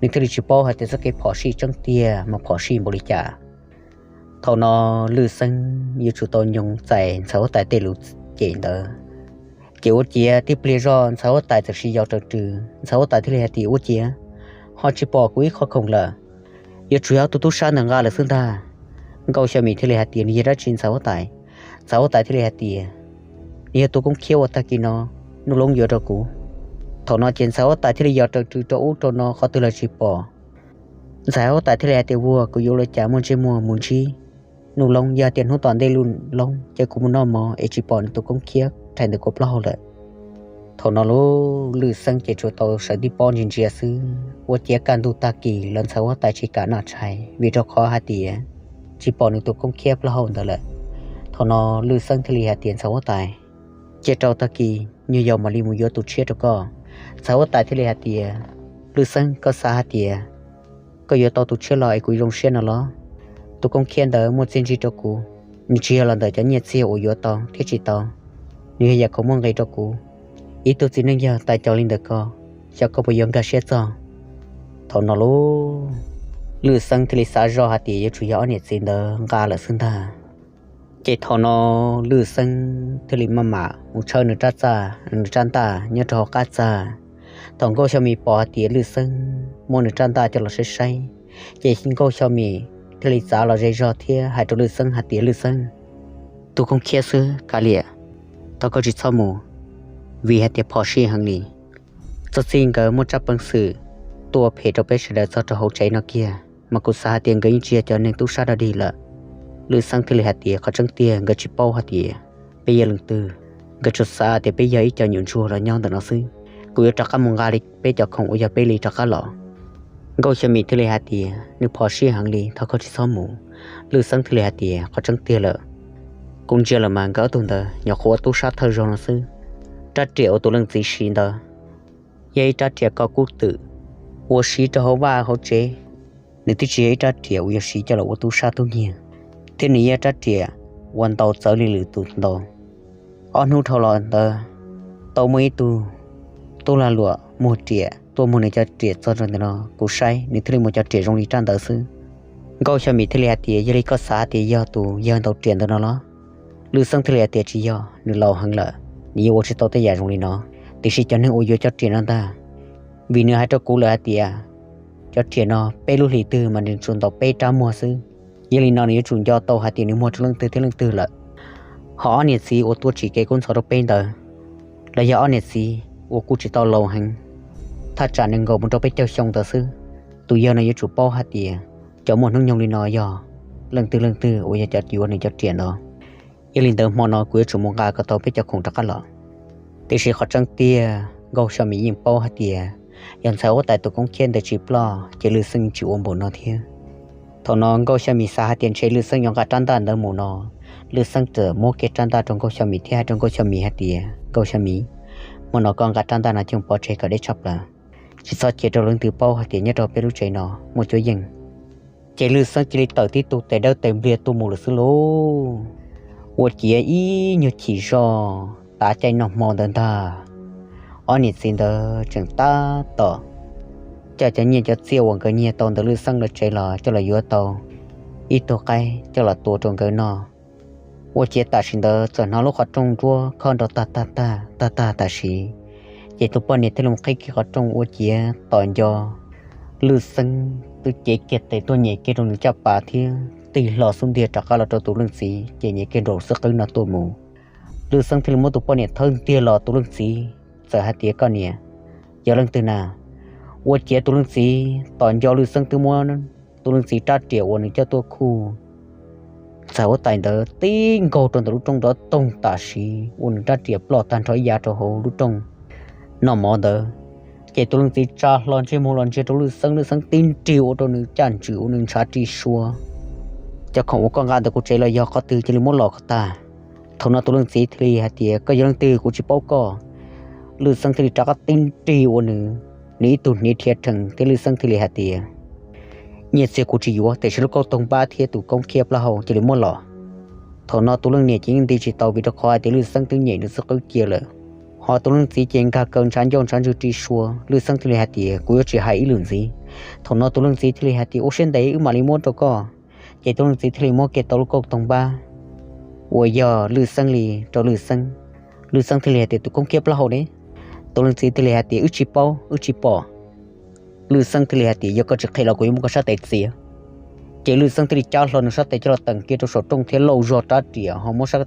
Nws thiaj li tsis paub hais tias txoj kev phom sij tseeb tiag mas phom sij npaum li cas. Thaum no Lwj Xeeb yuav tsum tau nyoo txais ntxhais huab tais tej lus cem ntawd. Ces ua ciav tib pliag zog ntxhais huab tais txawm siv yos raws rw. Ntxhais huab tais thiaj li hais tias, ua ciav ho tsis pom kuv ib qho khoom lawm, yuav tsum yog ob tug tub sab ntawd nqa lawm xwb ntag. Nkauj Xyo Mim thiaj li hais tias, nws yog dab tsi ntxhais huab tais? Ntxhais huab tais thiaj li hais tias, nws yog tus koob khiab uas tag kis no Nuj Loob yuav rau kuv. Thaum no ces ntxhais huab tais thiaj li yos raws rw rau ub rau no qhov twg los tsis pom. Ntxhais huab tais thiaj li hais tias, ua kuv yuav ua li cas muaj ntsej muag mus ntsib Nuj Loob, yog tias hnub tom ntej Nuj Loob cia kuv mus noj mov es tsis pom nws tus koob khiab rhais ntawm kuv plaub hau lawm. Thaum no lub Lwj Xeeb ces tsuas tau sawv tib pob ntsia ntsia xwb. Ua ciav kaj ntug tag kis los ntxhais huab tais tsis kam noj tshais vim rau qhov hais tias tsis pom nws tus koob khiab plaub hau ntawd lawm. Thaum no Lwj Xeeb thiaj li hais tias, Ntxhais huab tais, cia rau tag kis nyuag yaus mam li mus yuav tus tshiab rau koj. Ntxhais huab tais thiaj li hais tias, Lwj Xeeb, koj xav hais tias koj yuav tau tus tshiab los es kuv zoo siab no los? Tus Koob Khiab ntawd muaj txiaj ntsig rau kuv, nws tsis yog los ntawm cov nyiaj txiag uas yuav tau thiab tsis tau, nws yog yam khoom muaj nqis rau kuv. Ib tug txiv neej yog tais caus li ntawm ko, xyov koj puas yuav nkag siab txog. Thaum no lub Lwj Xeeb thiaj li xav zoj hais tias yuav tsum yog ob niam txiv ntawd nqa lawm xwb ntag. Ces thaum no Lwj Xeeb thiaj li maj mam mus tshawb nws rab txaj, nws rab ntaj nyob rau hauv qab txaj. Thaum Nkauj Xyooj Mim pom hais tias Lwj Xeeb muab nws rab ntaj coj los saib saib, ces Nkauj Xyooj Mim thiaj li txav los ze zog thiab hais rau Lwj Xeeb hais tias, Lwj Xeeb, tus Koob Khiab xwb kav liam, thov koj tsis txhob mus, vim hais tias phom sij heev li. Txog txij nkawd muaj tsab peev xwm tuaj phem rau peb sawv daws txog rau hauv tsev no kiag, mas kuv xav hais tias nkawd yeej tsis yog cov neeg tub sab dog dig lawm. Lwj Xeeb thiaj li hais tias, Qhov tseeb tiag nkawd tsis paub hais tias peb yog leej twg, nkawd tsuas xav tias peb yog ib co nyuam ntsuag los nyob ntawm no xwb. Kuv yuav rov qab mus nqa li peb cov khoom uas yog peb li rov qab los. Nkauj Xyooj Mim thiaj li hais tias, Nws phom sij heev li, thov koj tsis txhob mus. Lwj Xeeb thiaj li hais tias, Qhov tseeb tiag lawm, kuv ntsia lawm mas nkawd ob tug ntawd nyuam qhuav ua tub sab thawj zaug no xwb. Rab riam uas tus leej txiv siv ntawd yog ib rab riam koj kub twm uas siv rau hauv vaj hauv tsev. Nws twb tsis yog ib rab riam uas yog siv coj los ua tub sab tub nyiag, thiab nws yog rab riam uas ntaus txawv li lwm tus ntaus. Ob hnub dhau los ntawd, tau muaj ib tug tub lag luam muag riam tuaj muag nws cov riam txog rau ntawm no, kuv saib nws thiaj li muaj cov riam zoo li rab ntawd xwb. Nkauj Xyooj Mim thiaj li hais tias, Yog li koj xav tias yog tus yawg ntaus riam ntawd no los? Lwj Xeeb thiaj li hais tias, Tsis yog, nws laus heev lawm, nws yuav ua tsis tau tej yam zoo li no. Tiam sis cov neeg uas yuav cov riam no ntag, vim nws hais rau kuv lawm hais tias cov riam no peb lub hlis twg mas nws tsuas ntaus peb rab muag xwb. Yog li no nws yuav tsum nco tau hais tias nws muag rau leej twg thiab leej twg lawm. Ho ob niam txiv uas tuaj tsim kev kub ntxhov rau peb ntawd, los yog ob niam txiv uas kuj tsis tau laus heev, thaj tsam nees nkaum mus rau peb caug xyoo ntawd xwb. Tus yawg no yuav tsum paub hais tias cov muaj hnub nyoog li no yog leej twg leej twg uas yog cov yuav nws cov riam ntawd. Yog li ntawd hmo no kuv yuav tsum mus nqa kom tau peb cov khoom rov qab los. Tiam sis qhov tseeb tiag Nkauj Xyooj Mim yeej paub hais tias yog ntxhais huab tais tus Koob Khiab ntawd tsis ploj ces Lwj Xeeb tsis ua npaum no thiab. Thaum no Nkauj Xyooj Mim xav hais tias ntshe Lwj Xeeb yuav nqa rab ntaj ntawd mus no, Lwj Xeeb txawm muab kiag rab ntaj rau Nkauj Xyooj Mim thiab hais rau Nkauj Xyooj Mim hais tias, Nkauj Xyooj Mim, hmo no koj nqa rab ntaj no coj pov tseg kom deb tshaj plaws, tsis txhob cia rau leej twg paub hais tias nyob rau peb lub tsev no muaj cuab yeej. Ces Lwj Xeeb cia li tawm tib tug tes dawb tes npliag tuaj mus lawm xwb lauj. Ua ciav ib nyuag chim zog tav caij noj hmo ntawd ntag, ob niam txiv ntawd tseem tab tom coj cov nyiaj cov txiaj uas nkawd nyiag tau ntawm Lwj Xeeb lawv tsev los coj los yuav tau ib tug qaib coj los tua rau nkawd noj. Ua ciav tam sim ntawd txawm hnov lub qhov rooj nruab khob nrov tag tag tag tag tag tam sim, ces tus poj niam thiaj li mus qhib kiag qhov rooj ua ciav tos nco Lwj Xeeb twb cev kiag tes tuaj nyem kiag rau nws caj pas thiab tig hlo xub ntiag rov qab los rau tus leej txiv ces nyem kiag nraum xwb qwb no tuaj mus. Lwj Xeeb thiaj li muab tus poj niam thawb ntiag los, tus leej txiv txawm hais tias, Koj niam, yog leej twg na? Ua ciav tus leej txiv tos nco Lwj Xeeb twb muab tus leej txiv rab riam uas nws coj tuaj khuj ntxhais huab tais ntawd tib nkaug rau ntawm lub rooj nrov toog tam sim ua nws rab riam ploj tag nrho ib yav rau hauv lub rooj noj mov ntawd. Ces tus leej txiv tsa hlo ntsej muag los ntsia rau Lwj Xeeb, Lwj Xeeb tib nrig ua rau nws caj ntswm ua nws ntshav ri sua. Cov khoom uas koj nqa ntawm kuv tsev los yog qhov twg cia li muab los kom tag. Thaum no tus leej txiv thiaj li hais tias, Koj yog leej twg kuv tsis paub koj. Lwj Xeeb thiaj li rov qab tib nrig ua nws, nws ib tug hniav dhia rhees thiab Lwj Xeeb thiaj li hais tias, Nyiaj txiag kuv tsis yuav, tiam sis lub kauj toog npab thiab tus koob khiab plaub hau cia li muab los. Thaum no tus leej niam ces yeej nti tsis tau vim rau qhov hais tias Lwj Xeeb twb nyem nws xwb qwb cia lawm. Ho tus leej txiv ces nkag kaw ntshav ncauj ntshav ntswg ri sua. Lwj Xeeb thiaj li hais tias, Kuv yuav tsis hais ib lwm ntxiv. Thaum no tus leej txiv thiaj li hais tias, Ua siab ntev wb mam li muab rau koj. Ces tus leej txiv thiaj li muab kiag tau lub kauj toog npab uas yog Lwj Xeeb li rau Lwj Xeeb. Lwj Xeeb thiaj li hais tias, Tus koob khiab plaub hau ne? Tus leej txiv thiaj li hais tias, Wb tsis paub, wb tsis pom. Lwj Xeeb thiaj li hais tias, Yog koj tsis qhia los kuv yuav muab koj sab tes txiav. Ces Lwj Xeeb thiaj li cab hlo nws sab tes coj los teem kiag rau saum rooj thiab lauj zog rab riam ho muab sab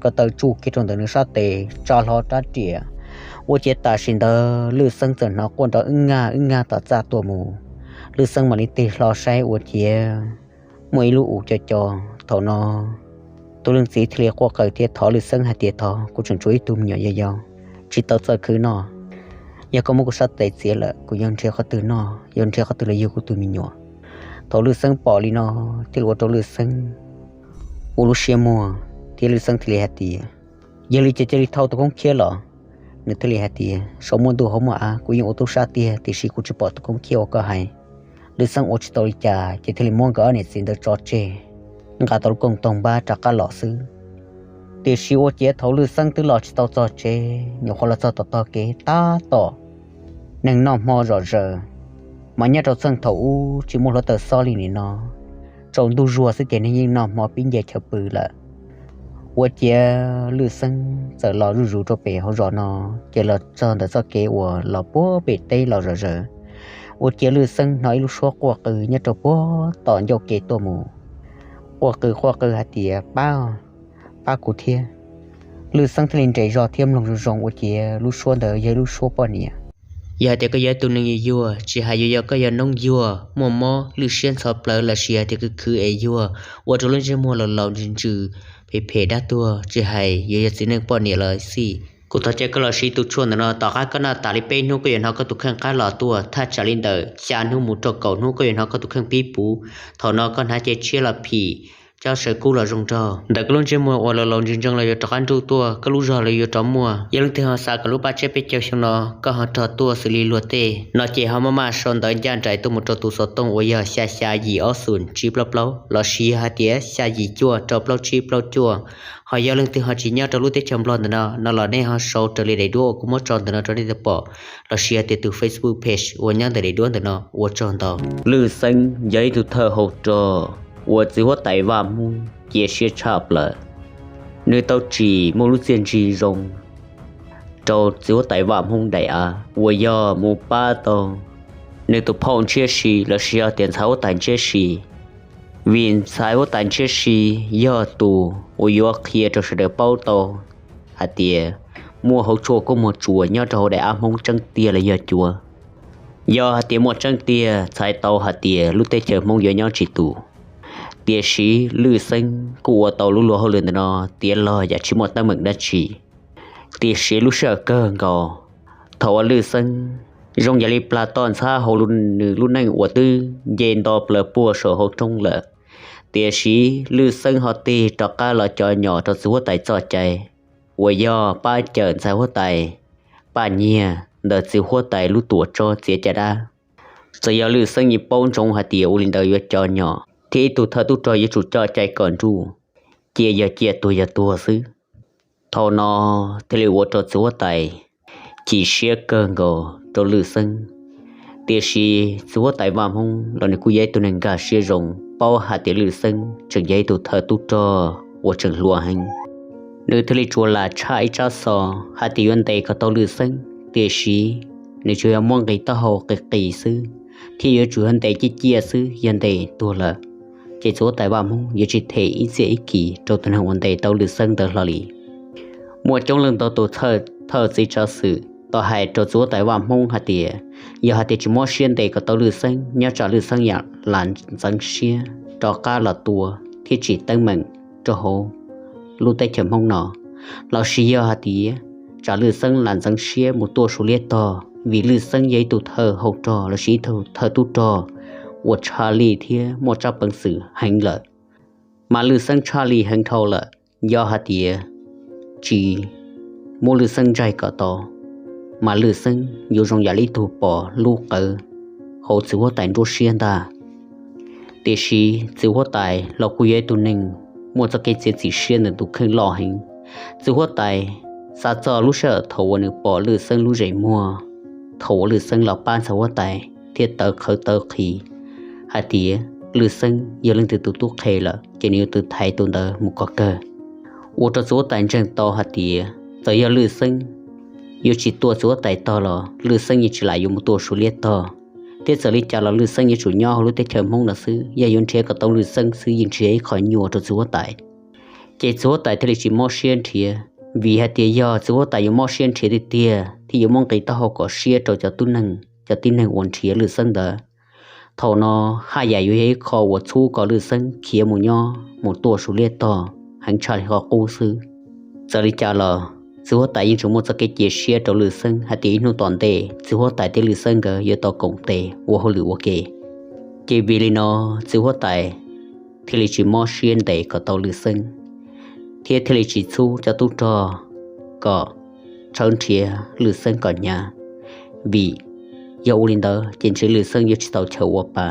ko taw tsuj kiag rau ntawm nws sab tes tsa hlo rab riam. Ua ciav tam sim ntawd Lwj Xeeb txawm hnov quaj nrov wb ngag wb ngag tom txaj tuaj mus. Lwj Xeeb mam li tig hlo saib ua ciav muaj ib lub u co co. Thaum no tus leej txiv thiaj li quaj qw thiab thov Lwj Xeeb hais tias, Thov, kuv tseem tshuav ib tug me nyuam yau yau tsis tau txawj khwv noj. Yog koj muab kuv sab tes txiav lawm kuv yuav nrhiav qhov twg noj, yuav nrhiav qhov twg los yug kuv tus me nyuam? Thaum Lwj Xeeb pom li no thiaj li ua rau Lwj Xeeb ua lub siab muag Thiab Lwj Xeeb thiaj li hais tias, Yog li ces cia li thau tus koob khiab los. Nws thiaj li hais tias, Saum muaj ntuj hauv muaj av, kuv yeej ua tub sab tiag, tiam sis kuv tsis pom tus koob khiab uas koj hais. Lwj Xeeb ua tsis tau li cas ces thiaj li muab nkawd ob niam txiv ntawd tso tseg, nqa tau lub kooj toog npab rov qab los xwb. Tiam sis ua ciav thaum Lwj Xeeb twb los tsis tau txog tsev, nyuam qhuav los txog tom tog kev tab tom neeg noj hmo zom zaws, mas nyob rau txheej thaum ub tsis muaj hluav taws xob li nim no, tsaus ntuj zuag xwb ces neeg yeej noj hmo pib nce chaw pw lawm. Ua ciav Lwj Xeeb txawm los zuj zus rau pem hauv zos no, ces los txog ntawm txoj kev uas los puag pem teb los zom zaws. Ua ciav Lwj Xeeb hnov ib lub suab quaj qw nyob rau puag tom ncauj kev tuaj mus, quaj qw quaj qw hais tias, Pab, pab kuv thiab. Lwj Xeeb thiaj li nres zog thiab mloog zoo zoo, ua ciav lub suab ntawd yog ib lub suab poj niam. Yog hais tias koj yog ib tug neeg yuag yuag, tsis hais yuav yog koj yog noob yuag muaj mob lwj siab ntxhov plawv lossis hais tias khwv khwv es yuag, ua rau lub ntsej muag laus laus ntsws ntsws, phem phem dab tuag, tsis hais yuav yog txiv neej poj niam los xij, kuv thov caw koj los siv tus tshuaj ntawm no. Tom qab koj noj tas li peb hnub koj yuav hnov koj tus kheej qab los tuaj, thaj tsam li ntawm xya hnub mus rau kaum hnub koj yuav hnov koj tus kheej pib puv. Thaum no koj hnav cev tshiab los phim, cob saw kub los zoo nraug, ntawm koj lub ntsej muag uas laus laus ntsws ntsees los yuav rov qab nruj tuaj, koj lub zog los yuav rov muaj. Yog leej twg ho xav kom lub paj tsiab peb caug xyoo no koj ho rog tuaj xws li luag tej no ces ho maj maj sau ntawv ncaj nraim tuaj mus rau tus xov tooj uas yog xya xya yim ob xoom tsib plaub plaub lossis yog hais tias xya yim cuaj rau plaub tsib plaub cuaj. Ho yog leej twg ho tsis nyob rau lub teb chaws Nplog ntawm no no los nej ho sau raws li daim duab uas kuv muab tso ntawm no rau nej tau pom, lossis hais tias tus Facebook page uas nyob ntawm daim duab ntawm no. Ua tsaug ntau. Lwj Xeeb yog ib tug thawj hauv rog uas txiv huab tais Vaj Hmoob cia siab tshaj plaws. Nws tau tsim muaj lub txiaj ntsig zoo rau txiv huab tais Vaj Hmoob daim av uas yog mus pab tau nws tus phauj Ntshiab Si lossis yog tias ntxhais huab tais Ntshiab Si. Vim ntxhais huab tais Ntshiab Si yog tus uas yuav qhia rau sawv daws paub tau hais tias muaj hauv tshuaj kub muag tsuas nyob rau hauv daim av Hmoob tseeb tiag los yog cuav. Yog hais tias muaj tseeb tiag, txhais tau hais tias lub teb chaws Hmoob yuav nyob tsis tus. Tiam sis Lwj Xeeb kuj ua tau lub luag hauj lwm ntawm no tiav los yam tsis muaj teeb meem dab tsi. Tiam sis lub sij hawm kawg nkaus, thaum uas Lwj Xeeb zoo yam li plag toj ntxhab hauv nws lub neej uas twb nce nto plaws puag saum hauv roob lawm, tiam sis Lwj Xeeb ho tig rov qab los cov nyom rau txiv huab tais txoj cai, uas yog pab cawm ntxhais huab tais Paj Nyiag ntawm txiv huab tais lub tuam tsob txiav caj dab. Txawm yog Lwj Xeeb yeej paub ntsoov hais tias ua li ntawd yuav cov nyom thiab ib tug thawj tub rog yuav tsum coj cai kom nruj, cia yog cia tuag yog tuag xwb. Thaum no thiaj li ua rau txiv huab tais chim siab kawg nkaus rau Lwj Xeeb. Tiam sis txiv huab tais Vaj Hmoob los nws kuj yog ib tug neeg nkag siab zoo, paub hais tias Lwj Xeeb tseem yog ib tug thawj tub rog uas tseem hluas heev. Nws thiaj li tsuas lam tshaj ib tsab xov hais tias yuav ntes kom tau Lwj Xeeb, tiam sis nws tsuas yog muab nqis taub hau qis qis xwb, thiab yuav tsum yog ntes ciaj ciaj xwb, yog ntes tuag lawm ces txiv huab tais Vaj Hmoob yuav tsis them ib txhiab ib kis rau tus neeg uas ntes tau Lwj Xeeb ntawd hlo li. Muaj coob leej ntau tus thawj txiv tsav xwm tau hais rau txiv huab tais Vaj Hmoob hais tias, yog hais tias tsis mob siab ntes kom tau Lwj Xeeb, nyob tsam Lwj Xeeb yam lam ntxeev siab rov qab los tua thiab tsim teeb meem rau hauv lub teb chaws Hmoob no, lossis yog hais tias tsam Lwj Xeeb lam ntxeev siab mus tuaj Suav liab tog, vim Lwj Xeeb yog ib tug thawj hauv rog lossis ib tug thawj tub rog uas tshaj lij thiab muaj tsab peev xwm heev lawm. Mas Lwj Xeeb tshaj lij heev dhau lawm, yog hais tias tsis muab Lwj Xeeb ntsaig kom tau, mas Lwj Xeeb yuav zoo yam li ib tug pom lub qawv hauv txiv huab tais nruab siab ntag. Tiam sis txiv huab tais los kuj yog ib tug neeg muaj txoj kev txiav txim siab ntawm tus kheej loj heev. Txiv huab tais xav txog lub sij hawm thaum uas nws pom Lwj Xeeb lub zes muag, thaum uas Lwj Xeeb los pab ntxhais huab tais thiab tawv qhawv tawv qhis hais tias Lwj Xeeb yog leej twg tus tub qhe lawm ces nws yuav tus thaiv tus ntawd mus kom kawg. Ua rau txiv huab tais ntseeg tau hais tias txawm yog Lwj Xeeb yuav tsis tua txiv huab tais tog los Lwj Xeeb yeej tsis lam yuav mus tuaj Suav liab tog, thiab txawm li cas los Lwj Xeeb yuav tsum nyob hauv lub teb chaws Hmoob no xwb, yog yuav nrhiav kom tau Lwj Xeeb xwb yeej tsis yog ib qho nyuaj rau txiv huab tais. Ces txiv huab tais thiaj li tsis mob siab nrhiav, vim hais tias yog txiv huab tais yuav mob siab nrhiav tiag tiag thiab yuav muab nqis taub hau kom siab rau cov tib neeg, cov tib neeg uas nrhiav Lwj Xeeb ntawd, thaum no haj yam yuav yog ib qho uas txhub kom Lwj Xeeb khiav mus nyob mus tuaj Suav liab tog heev tshaj li qhov qub xwb. Txawm li cas los txiv huab tais yeej tseem muaj txoj kev cia siab rau Lwj Xeeb hais tias ib hnub tom ntej txiv huab tais thiab Lwj Xeeb nkawd yuav tau koom tes ua hauj lwm ua ke. Ces vim li no txiv huab tais thiaj li tsis mob siab ntes kom tau Lwj Xeeb. thiab thiaj li tsis txhub cov tub rog kom tshawb nrhiav Lwj Xeeb kom hnyav, vim yog ua li ntawd ces ntshe Lwj Xeeb yuav tsis tau chaw ua pa.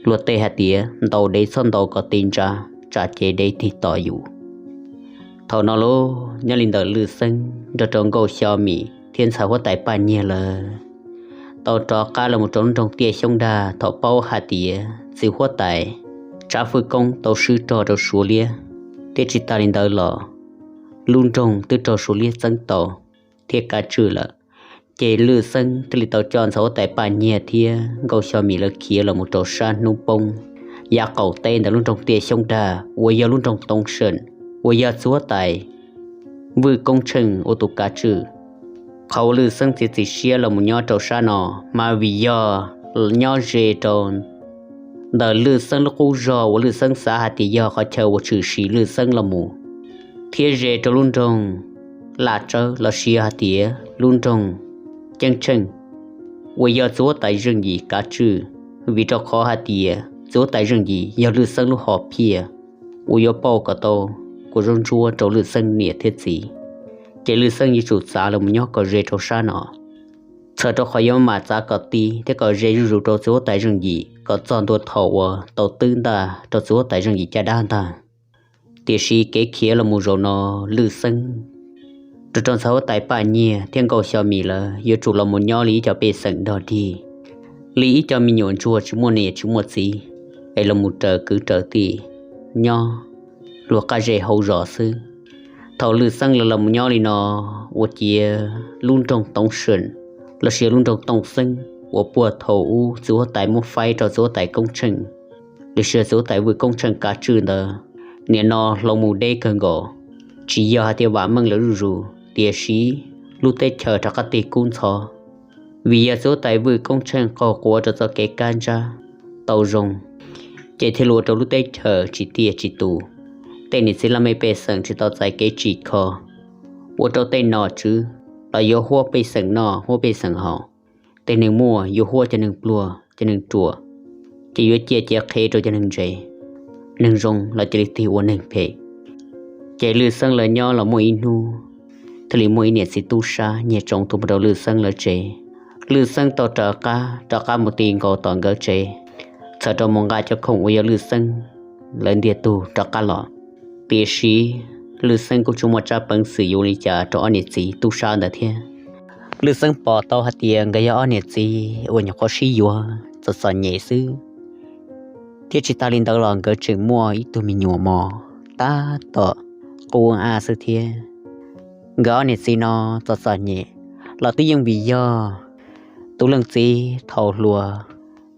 Luag tej hais tias ntaus dev txhob ntaus kom ti ntsa, tsam ces dev tig tom yus. Thaum no los nyob li ntawm Lwj Xeeb nrog rau Nkauj Xyo Mim thiab ntxhais huab tais Paj Nyiag lawv tau rov qab los mus rau lub nroog Tiaj Xyoob Dag thaum paub hais tias txiv huab tais Tsab Fwj Koob tau swb rog rau Suav Liab, thiab tsis tas li ntawd los lub nroog twb raug Suav Liab txeeb tau thiab kav tswj lawm. Ces Lwj Xeeb thiaj li tau coj ntxhais huab tais Paj Nyiag thiab Nkauj Xyo Mim lawv khiav los mus rau sab hnub poob yav qaum teb ntawm lub nroog Tiaj Xyoob Dag uas yog lub nroog Toob Seem uas yog txiv huab tais Vwj Koob Tsheej ua tus kav tswj. Qhov uas Lwj Xeeb txiav txim siab los mus nyob rau sab no mas vim yog nyob ze rau ntawm Lwj Xeeb lub qub zog uas Lwj Xeeb xav hais tias yog qhov chaw uas tshwm sim Lwj Xeeb los mus, thiab ze rau lub nroog Laj Tsawb los sis hais tias lub nroog Ceeb Tsheej uas yog txiv huab tais Zeej Yim kav tswj, vim rau qhov hais tias txiv huab tais Zeej Yim yog Lwj Xeeb lub hom phiaj uas yuav pauj kom tau kua zaub ntsuab rau Lwj Xeeb niam thiab txiv. Ces Lwj Xeeb yuav tsum txav los mus nyob kom ze rau sab no, txhawm rau qhov yuav mam txav kom ti thiab kom ze zuj zus rau txiv huab tais Zeej Yim kom txog ntua thaum uas tau twb ntaj rau txiv huab tais Zeej Yim caj dab ntag. Tiam sis kev khiav los mus zaum no, Lwj Xeeb rau rau ntxhais huab tais Paj Nyiag thiab Nkauj Xyo Mim lawv yuav tsum los mus nyob li ib co pej xeem dog dig, li ib co me nyuam ntsuag tsis muaj niam tsis muaj txiv, es los mus raws kwv raws tij nyob luag qab zej hauv zos xwb. Thaum Lwj Xeeb lawv los mus nyob li no, ua ciav lub nroog Toob Seem los sis lub nroog Tooj Xeeb uas puag thaum ub txiv huab tais muab faib rau txiv huab tais Koob Tsheej los sis txiv huab tais Vwj Koob Tsheej kav tswj ntawd, nim no hlo mus deb kawg nkaus. Tsis yog hais tias vam meej lawv zuj zus, tiam sis lub teb chaws rov qab tig kub ntxhov, vim yog txiv huab tais Vwj Koob Tsheej qaug quav rau txoj kev kab ntsab tau zoo, ces thiaj li ua rau lub teb chaws tsis tiaj tsis tus. Tej niam txiv laj mej pej xeem tsis tau txais kev tsim kho, ua rau tej nom tswv los yuav huab pej xeem noj huab pej xeem haus, tej neeg muaj yuav huab cov neeg pluag cov neeg ruam, ces yuav ciaj ciav qhev rau cov neeg ntse. Neeg zoo los cia li tig ua neeg phem. Ces Lwj Xeeb lawv nyob los muaj ib hnub, thiaj li muaj ib niam txiv tub sab nyiag tsoov tuaj mus rau Lwj Xeeb lawv tsev. Lwj Xeeb tau raws qab rov qab mus ti nkaus tom nkawd tsev, txhawm rau mus nqa cov khoom uas yog Lwj Xeeb lawv ntiag tug rov qab los. Tiam sis Lwj Xeeb kuj tsis muaj tsab peev xwm yuav ua li cas rau ob niam txiv tub sab ntawd thiab. Lwj Xeeb pom tau hais tias nkawd yog ob niam txiv uas nyuam qhuav sib yuav txom txom nyem xwb, thiab tsis tas li ntawd los nkawd tseem muaj ib tug me nyuam mos tab tom qub a xwb thiab. Nkawd ob niam txiv no txom txom nyem los twb yeej vim yog tus leej txiv thaum hluas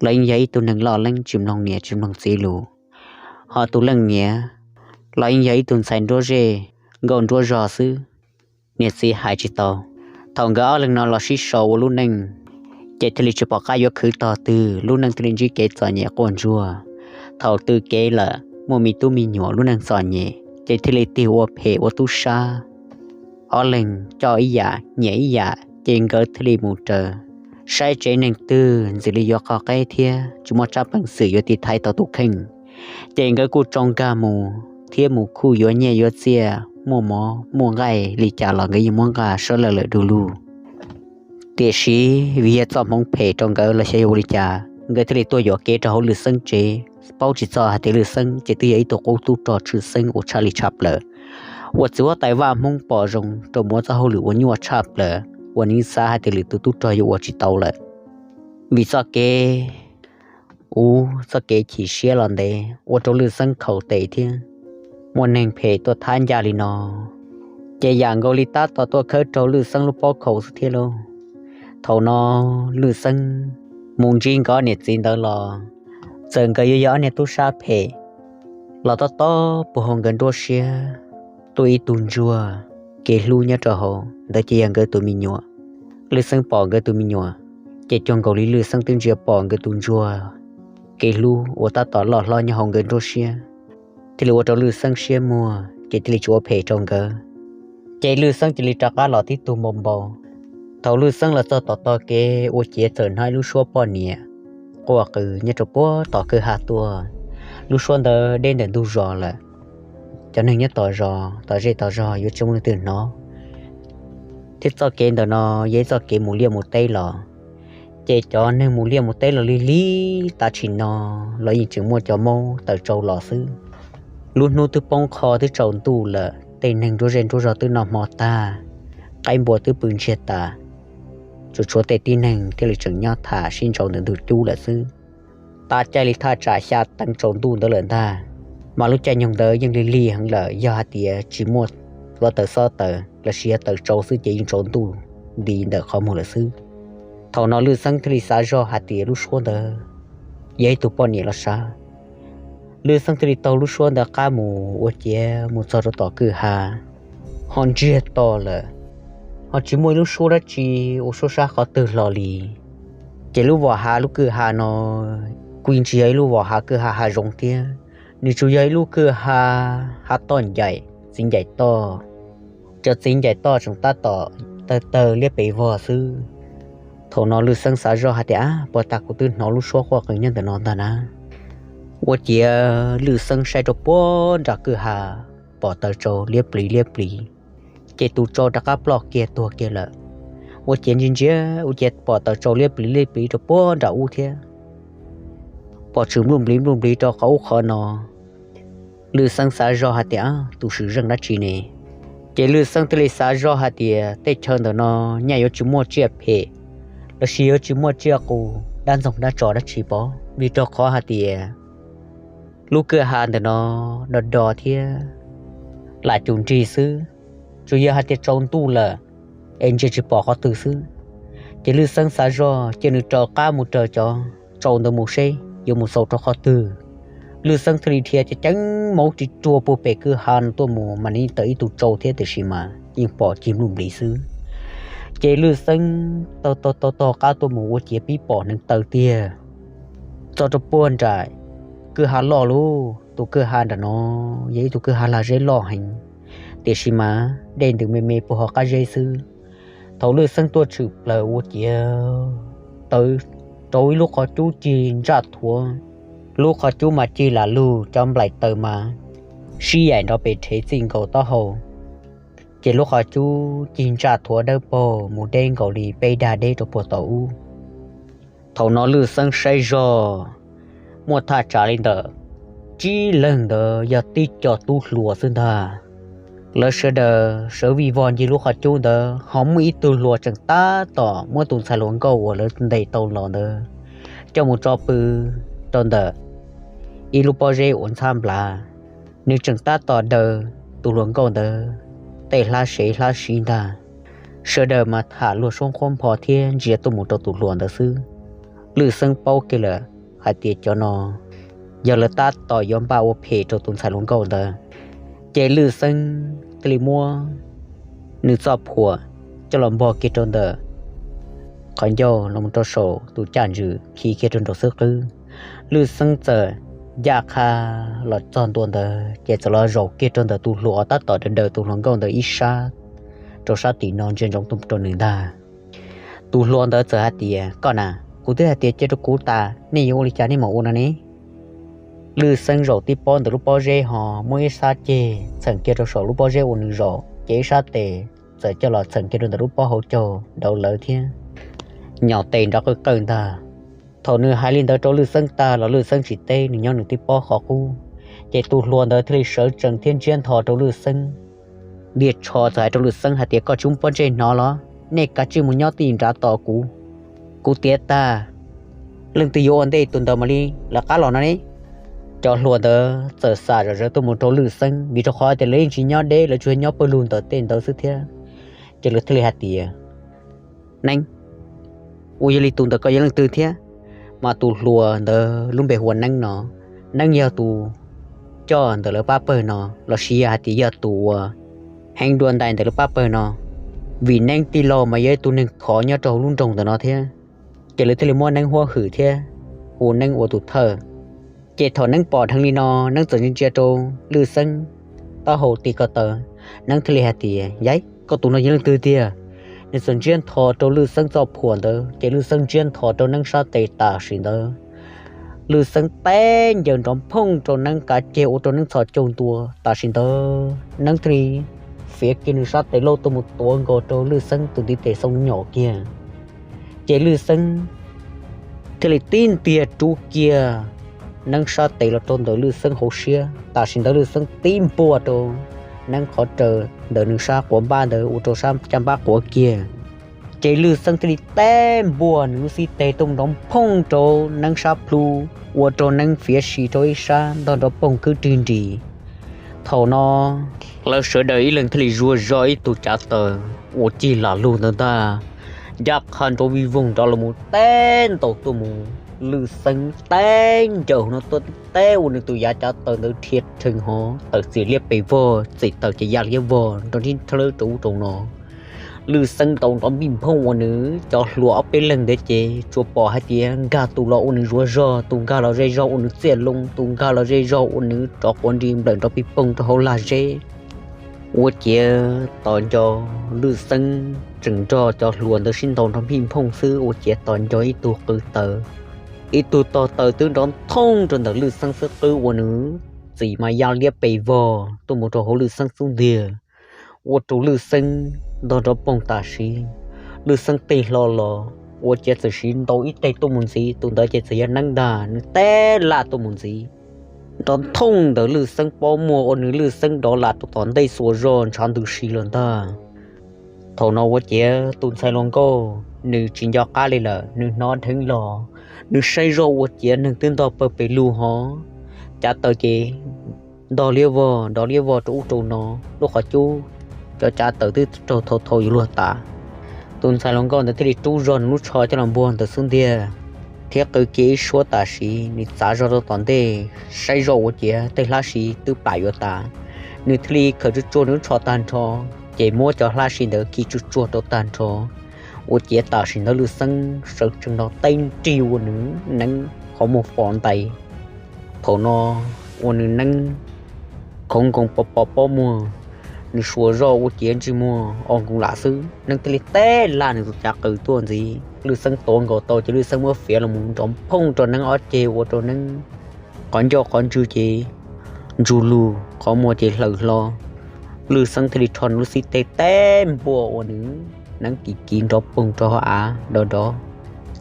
los yeej yog ib tug neeg loj leeb tsis mloog niam tsis mloog txiv lus, ho tus leej niam los yeej yog ib tug ntxhais nruab zej nkauj nruab zog xwb, niam txiv hais tsis tau. Thaum nkawd ob leeg no los sib sau ua lub neej, ces thiaj li tsis pom qab yuav khwv tog twg, lub neej thiaj li ntsib kev txom nyem quaj ntsuag. Thaum tw kev lawm muaj me tub me nyuam lub neej txom nyem, ces thiaj li tig ua phem ua tub sab. Ob leeg coj ib yam nyiam ib yam, ces nkawd thiaj li mus raws saib tsev neeg twg ntxim li yuav qhov qeb thiab tsis muaj tsab peev xwm yuav tiv thaiv tau tus kheej. Ces nkawd kuj tsoo nkag mus thiab mus khuj yuav nyiaj yuav txiaj, muaj mov muaj nqaij li cas los nkawd yeej muab nqa sawv lawm lawm du lug. Tiam sis vim yog txoj hmoov phem rau nkawd los xyov yog ua li cas, nkawd thiaj li tuaj yuam kev rau hauv Lwj Xeeb tsev, paub tsis txog hais tias Lwj Xeeb ces twb yog ib tug qub tub rog tshwj xeeb uas tshaj li tshaj plaws, uas txiv huab tais Vaj Hmoob pom zoo rau mus ua txoj hauj lwm uas nyuaj tshaj plaws, uas nws xav hais tias lwm tus tub rog yuav ua tsis tau lawm. Vim txoj kev uv txoj kev chim siab los ntev ua rau Lwj Xeeb khaus tes thiab muaj neeg phem tuaj thab ncaj li no, ces yam nkaus li tab tom tuaj khawb rau Lwj Xeeb lub pob khaum xwb thiab lauj. Thaum no Lwj Xeeb mus ntsib nkawd ob niam txiv ntawd los, txawm nkawd yuav yog ob niag tub sab phem los tob tob puag hauv nkawd nruab siab tuaj ib tug ntsuag kev hlub nyob rau hauv, ntawd ces yog nkawd tus me nyuam. Lwj Xeeb pom nkawd tus me nyuam, ces cuag nkaus li Lwj Xeeb twb ntsia pom nkawd tus ntsuag kev hlub uas tab tom loj hlob nyob hauv nkawd nruab siab, thiaj li ua rau Lwj Xeeb siab muag, ces thiaj li tsis ua phem rau nkawd. Ces Lwj Xeeb cia li rov qab los tib tug npau npau. Thaum Lwj Xeeb los txog tom tog kev ua ciav txawm hnov ib lub suab poj niam quaj qw nyob rau puag tom kwj ha tuaj. Lub suab ntawd deb ntawm ntug zos lawm. cov neeg nyob tom zos, tom zej tom zog yuav tsis muaj leej twg hnov. Thiab txoj kev ntawm no yog ib txoj kev mus liaj mus teb los, ces cov neeg mus liaj mus teb los lig lig tav tshis no los yeej tseem muaj cov maub taws tsau los xwb. Lub hnub twb poob qho twb tsaus ntuj lawm, tej neeg nruab zej nruab zog twb noj hmo tag, qaib npua twb pw ntsiag tas, tsuas tshuav tej tib neeg thiaj li tseem nyob tham sib ntsau ntawm ntug cub lawm xwb. Tav caij li thaj tsam xya teev tsaus ntuj ntawd lawm ntag, mas lub caij nyoog ntawd yeej lig lig heev lawm, yog hais tias tsis muaj hluav taws xob taws los sis yog taws tsau xwb ces yeej tsaus ntuj nti ntawm qhov muag lawm xwb. Thaum no Lwj Xeeb thiaj li xav zog hais tias lub suab ntawd yog ib tug poj niam los sav. Lwj Xeeb thiaj li taug lub suab ntawd qab mus ua ciav mus txog rau tom kwj ha, ho ntsiag to lawm, ho tsis muaj ib lub suab dab tsi ua suab sab qhov twg hlo li. Ces lub vam hav lub kwj ha no kuj tsis yog ib lub vam hav kwj ha hav zoov thiab, nws tsuas yog ib lub kwj ha hav toj ncaim, txiv ncaim toj. Cov txiv ncaim toj tseem tab tom tawg tawg liab pes vog xwb. Thaum no Lwj Xeeb xav zoj hais tias, ab, puag ta kuv twb hnov lub suab quaj qees nyob ntawm no ntag na. Ua ciav Lwj Xeeb saib rau puag nram kwj ha, pom taws tsau liab pliv liab pliv, ces tus tsau rov qab ploj kiag tuag kiag lawm. Ua ciav ntsia ntsia ua ciav pom taws tsau liab pliv liab pliv rau puag nram ub thiab, pom tshwm npluj npliv npluj npliv rau qhov ub qhov no. Lwj Xeeb xav zoj hais tias, tus swm zeej dab tsi ne? Ces Lwj Xeeb thiaj li xav zoj hais tias tej chaw ntawm no nyaj yuav tsis muaj tsiaj phem los sis yuav tsis muaj tsiaj qus dab ntxoog dab tso dab tsi pov, vim rau qhov hais tias lub kwj ha ntawm no do do thiab lam cum nrig xwb, tsuas yog hais tias tsaus ntuj lawm es ntsia tsis pom qhov twg xwb. Ces Lwj Xeeb xav zoj cia nws raws qab mus raws cov tsau ntawd mus seb yuav mus xaus rau qhov twg. Lwj Xeeb thiaj li dhia ceev ceev maub ris ruag puag pem kwj ha no tuaj mus mas nws yeej tawm ib tug tsau thiab tiam sis mas yeej pom cig npluj npliv xwb. Ces Lwj Xeeb taug taug taug taug qab tuaj mus ua ciav pib pom hneev taw tiag. Txog rau puag nram kwj ha loj lub, tus kwj ha nram no yog ib tug kwj ha lag zeb loj heev, tiam sis mas dej ntws me me puag hauv qab zeb xwb. Thaum Lwj Xeeb tuaj tshwm plaws ua ciav tawm rau ib lub qhov cub cig ntsaj thuav, lub qhov cub mas cig lam lug, cov nplaim taws mas sib yaim nrov pes rhev txij nkaus taub hau, ces lub qhov cub cig ntsaj thuav dawb paug mus deb nkaus li peb dag deb rau puag tom ub. Thaum no Lwj Xeeb saib zog muaj thaj tsam li ntawm tsib leeg ntawd yog tib co tub hluas xwb ntag. Lawv sawv daws sawv vij vog ncig lub qhov cub ntawd, ho muaj ib tug hluas tseem tab tom muab tus ntxhais hluas nkauj uas lawv ntes tau los ntawd coj mus tso pw rau ntawm ib lub pob zeb uas ntxhab nplav. Nws tseem tab tom daws tus hluas nkauj ntawd tej hlab sev hlab siv ntag. Sawv daws mas tham luag suab nqhuab npho thiab ntsia tuaj mus rau tus hluas ntawd xwb. Lwj Xeeb paub kiag lawm hais tias cov no yog lawv tab tom yuav npaj ua phem rau tus ntxhais hluas nkauj ntawd. Ces Lwj Xeeb thiaj li muab nws txoj phuam coj los npog kiag rau ntawm qhov ncauj los rau saum tus caj ntswg khi kiag rau nraum xub qwb. Lwj Xeeb txawm ncaj qha los txog ntua ntawd ces txawm los zaum kiag rau ntawm tus hluas tab tom daws daws tus hluas nkauj ntawd ib sab, rau sab tim no ntsia ntsoov tuaj rau nws ntag. Tus hluas ntawd txawm hais tias, koj na, kuv twb hais tias cia rau kuv tas, nej yuav ua li cas nej mam ua no ne. Lwj Xeeb zaum tib pob ntawm lub pob zeb ho muab ib sab ceg txheem kiag rau saum lub pob zeb uas nws zaum, ces ib sab tes txawm coj los txheem kiag rau ntawm lub pob hauv caug nraud lawv thiab nyom tes nrov qawj qawj ntag. Thaum nws hais li ntawd rau Lwj Xeeb tag los Lwj Xeeb tsis teb, nws nyob nws tib pob qhov qub. Ces tus hluas ntawd thiaj li sawv tsees thiab ntsiab ntho rau Lwj Xeeb. Ntiaj tsho txawm hais rau Lwj Xeeb hais tias, koj tsis muaj pob ntseg hnov los? Nej kav tsij mus nyob tij nrad tos kuv. Kuv tiav tag, leej twg yuav ua ntej tus ntawd mam li lawv qab los no ne. Cov hluas ntawd txawm xam zom zaws tuaj mus rau Lwj Xeeb, vim rau qhov tias lawv yeej tsis nyob deb, lawv tsuas nyob pawg lug ntawm tej ntawd xwb thiab. Ces lawv thiaj li hais tias, Neeb, ua yog li tus ntawd koj yog leej twg thiab? Mas tus hluas ntawd lub npe hu ua Neeb no. Neeb yog tus coj ntawm lawv pab pawg no, los sis yog hais tias yog tus uas heev dua ntais ntawm lawv pab pawg no, vim Neeb tij laug mas yog ib tug neeg khov nyob rau hauv lub nroog ntawm no thiab. Ces lawv thiaj li muab Neeb huab hwm thiab hu Neeb ua tus thawj. Ces thaum Neeb pom dheev li no, Neeb txawm ntsia ntsia rau Lwj Xeeb taub hau ti ko taw, Neeb thiaj li hais tias, Yaiv, koj tus no yog leej twg tiag? Nws txawm ntsiab ntho rau Lwj Xeeb txoj phuam ntawd, ces Lwj Xeeb ntsiab ntho rau Neeb sab tes tam sim ntawd. Lwj Xeeb teb ncaws nrov nphooj rau Neeb kav ceg ua rau Neeb txhos caug ntua. Tam sim ntawd Neeb thiaj li fiav kiag nws sab tes laug tuaj mus tuav nkaus rau Lwj Xeeb tus ntiv tes xoo nyom kiag. Ces Lwj Xeeb thiaj li tib ntiag rub kiag Neeb sab tes los rau ntawm Lwj Xeeb hauv siab. Tam sim ntawd Lwj Xeeb tib npuaj rau Neeb qhov raws ntawm nws sab quav npab ntawd ua rau sab caj npab quav kiag. Ces Lwj Xeeb thiaj li teb npuaj nws lub xib teg tuaj nrov nphooj rau Neeb sab plhu, ua rau Neeb fiav si rau ib sab ntog nrov poog kwb rig nris. Thaum no lawv sawv daws ib leeg thiaj li zuag zog ib tug cav taws uas cig lam lug ntawd ntag, ncaj qha nrov vij voog nrov los mus teb ntaus tuaj mus. Lwj Xeeb teb ncaws no tuaj tib teb ua nws tus yav cav taws ntawd dhia rhees hov tawm txias liab pes vog, txim taws ces ya liab vog nrov nrib nrhawb rau ub rau no. Lwj Xeeb ntaus nrov npij nphooj ua nws cov hluas ob peb leeg ntawd ces tsuas pom hais tias nkag tus los ua nws zuav zog, tus nkag los ze zog ua nws txiaj loo, tus nkag los ze zog ua nws rov quav nri nplawm nrov pij poog rau hauv lag zeb. Ua ciav tos nco Lwj Xeeb tseem nrog cov hluas ntawd sib ntaus nrov npij nphooj xwb, ua ciav tos nco ib tug qw taws, ib tug tog taws twb nrov nphooj rau ntawm Lwj Xeeb xwb qwb ua nws txim mas ya liab pes vog tuaj mus rau hauv Lwj Xeeb xub ntiag, ua rau Lwj Xeeb ntog nrov poog tam sim. Lwj Xeeb tig hlo los ua ciav txawm siv ntaus ib teg tuaj mus ntxiv, tus ntawd ces txawm yog Neeb ntag, nws teb lam tuaj mus ntxiv, nrov nphooj ntawm Lwj Xeeb pob muag ua nws Lwj Xeeb dov lam rau tom ntej xuas zog ntshav ntws si los ntag. Thaum no ua ciav tus ntxhais hluas nkauj nws tsis nco qab li lawm, nws hnov dheev los, nws saib zoj ua ciav neeg twb ntog pawg pes lug hov, cav taws ces ntog liab vog nrov liab vog rau ub rau no, lub qhov cub cov cav taws twb raug thau thau yuav luag tas. Tus ntxhais hluas nkauj ntawd thiaj li rub zog nws lub tsho coj los npuag ntawm xub ntiag, thiab qw kiag ib suab tam sim nws txav zog rau tom ntej, saib zoj ua ciav tej hlab siv twb plam yuav tas. Nws thiaj li khawm tsuag tsuag nws lub tsho tag nrho, ces muab cov hlab siv ntawd khi tsuag tsuag rau tag nrho, ua ciav tam sim ntawd Lwj Xeeb sawv tsees nrov teb nrig ua nws Neeb qhov muag pom ntais. Thaum no ua nws Neeb khoov nkoos pos pos pob muag, nws xuas zoj ua ciav ntsej muag o nkoos lam xwb, Neeb thiaj li teb lam nws tus cav qws tuaj ntxiv. Lwj Xeeb tuav nkaus tau ces Lwj Xeeb muab fiav los mus nrov nphooj rau Neeb ob ceg ua rau Neeb qhov ncauj qhov ntswg ces ntsug lug, qhov muag ces hlaws hlo. Lwj Xeeb thiaj li rho nws lub xib teg teb npuaj ua nws Neeb kiv kiv nrov poog rau hauv av nrov nrov.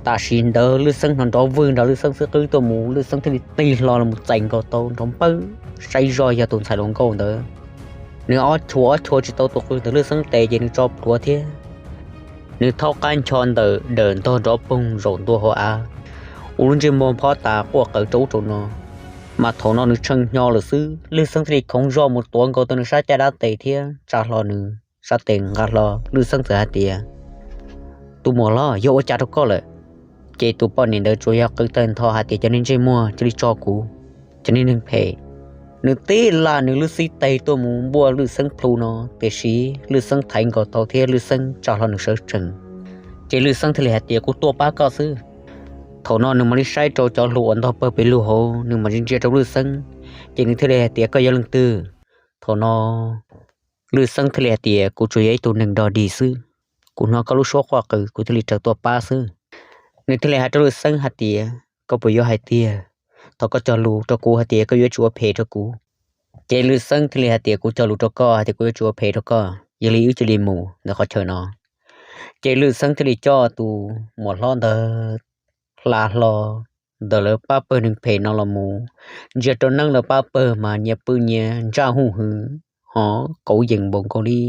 Tam sim ntawd Lwj Xeeb hnov nrov vwg nrog Lwj Xeeb xwb qwb tuaj mus, Lwj Xeeb thiaj li tig hlo los mus txais nkaus tau nrov npawb, saib zoj yog tus ntxhais hluas nkauj ntawd. Nws ob chua ob chua tsis tau tus qws ntawm Lwj Xeeb tes ces nws tso plhuav thiab nws thaub qab ncho ntawm dawm ntog nrov poog zaum ntua hauv av, ua lub ntsej muag phob tas quaj qw rau ub rau no. Mas thaum no nws tshee hnyo lawm xwb, Lwj Xeeb thiaj li khoov zog mus tuav nkaus tau nws sab caj dab tes thiab tsa hlo nws sab tes nqa hlo. Lwj Xeeb txawm hais tias, tus muam hlob, yog ua cas rau koj lawm? Ces tus poj niam ntawd tsuas yog qw tawg ntho hais tias, cov niag ntsej muag cia li tso kuv, cov niag neeg phem. Nws tib lam nws lub xib teg tuaj mus npuaj Lwj Xeeb plhu no, tiam sis Lwj Xeeb thaiv nkaus tau thiab Lwj Xeeb tsa hlo nws sawv tsees. Ces Lwj Xeeb thiaj li hais tias, kuv tuaj pab koj xwb. Thaum no nws mam li saib rau cov hluas uas ntog pawg pes lug hauv, nws mam li ntsia rau Lwj Xeeb, ces nws thiaj li hais tias, koj yog leej twg? Thaum no Lwj Xeeb thiaj li hais tias, kuv tsuas yog ib tug neeg dog dig xwb, kuv hnov koj lub suab quaj qw kuv thiaj li raws tuaj pab xwb. Nws thiaj li hais rau Lwj Xeeb hais tias, koj puas yuav hais tiag, thaum koj cog lus rau kuv hais tias koj yuav tsis ua phem rau kuv? Ces Lwj Xeeb thiaj li hais tias, kuv cog lus rau koj hais tias kuv yuav tsis ua phem rau koj, yog li wb cia li mus ntawm qhov chaw no. Ces Lwj Xeeb thiaj li coj tus muam hlob ntawd hla hlo ntawm lawv pab pawg neeg phem no los mus, ntsia rau Neeb lawv pab pawg mas nyias pw nyias ntsaj huj hwv, hov kauv yees npaum nkaus li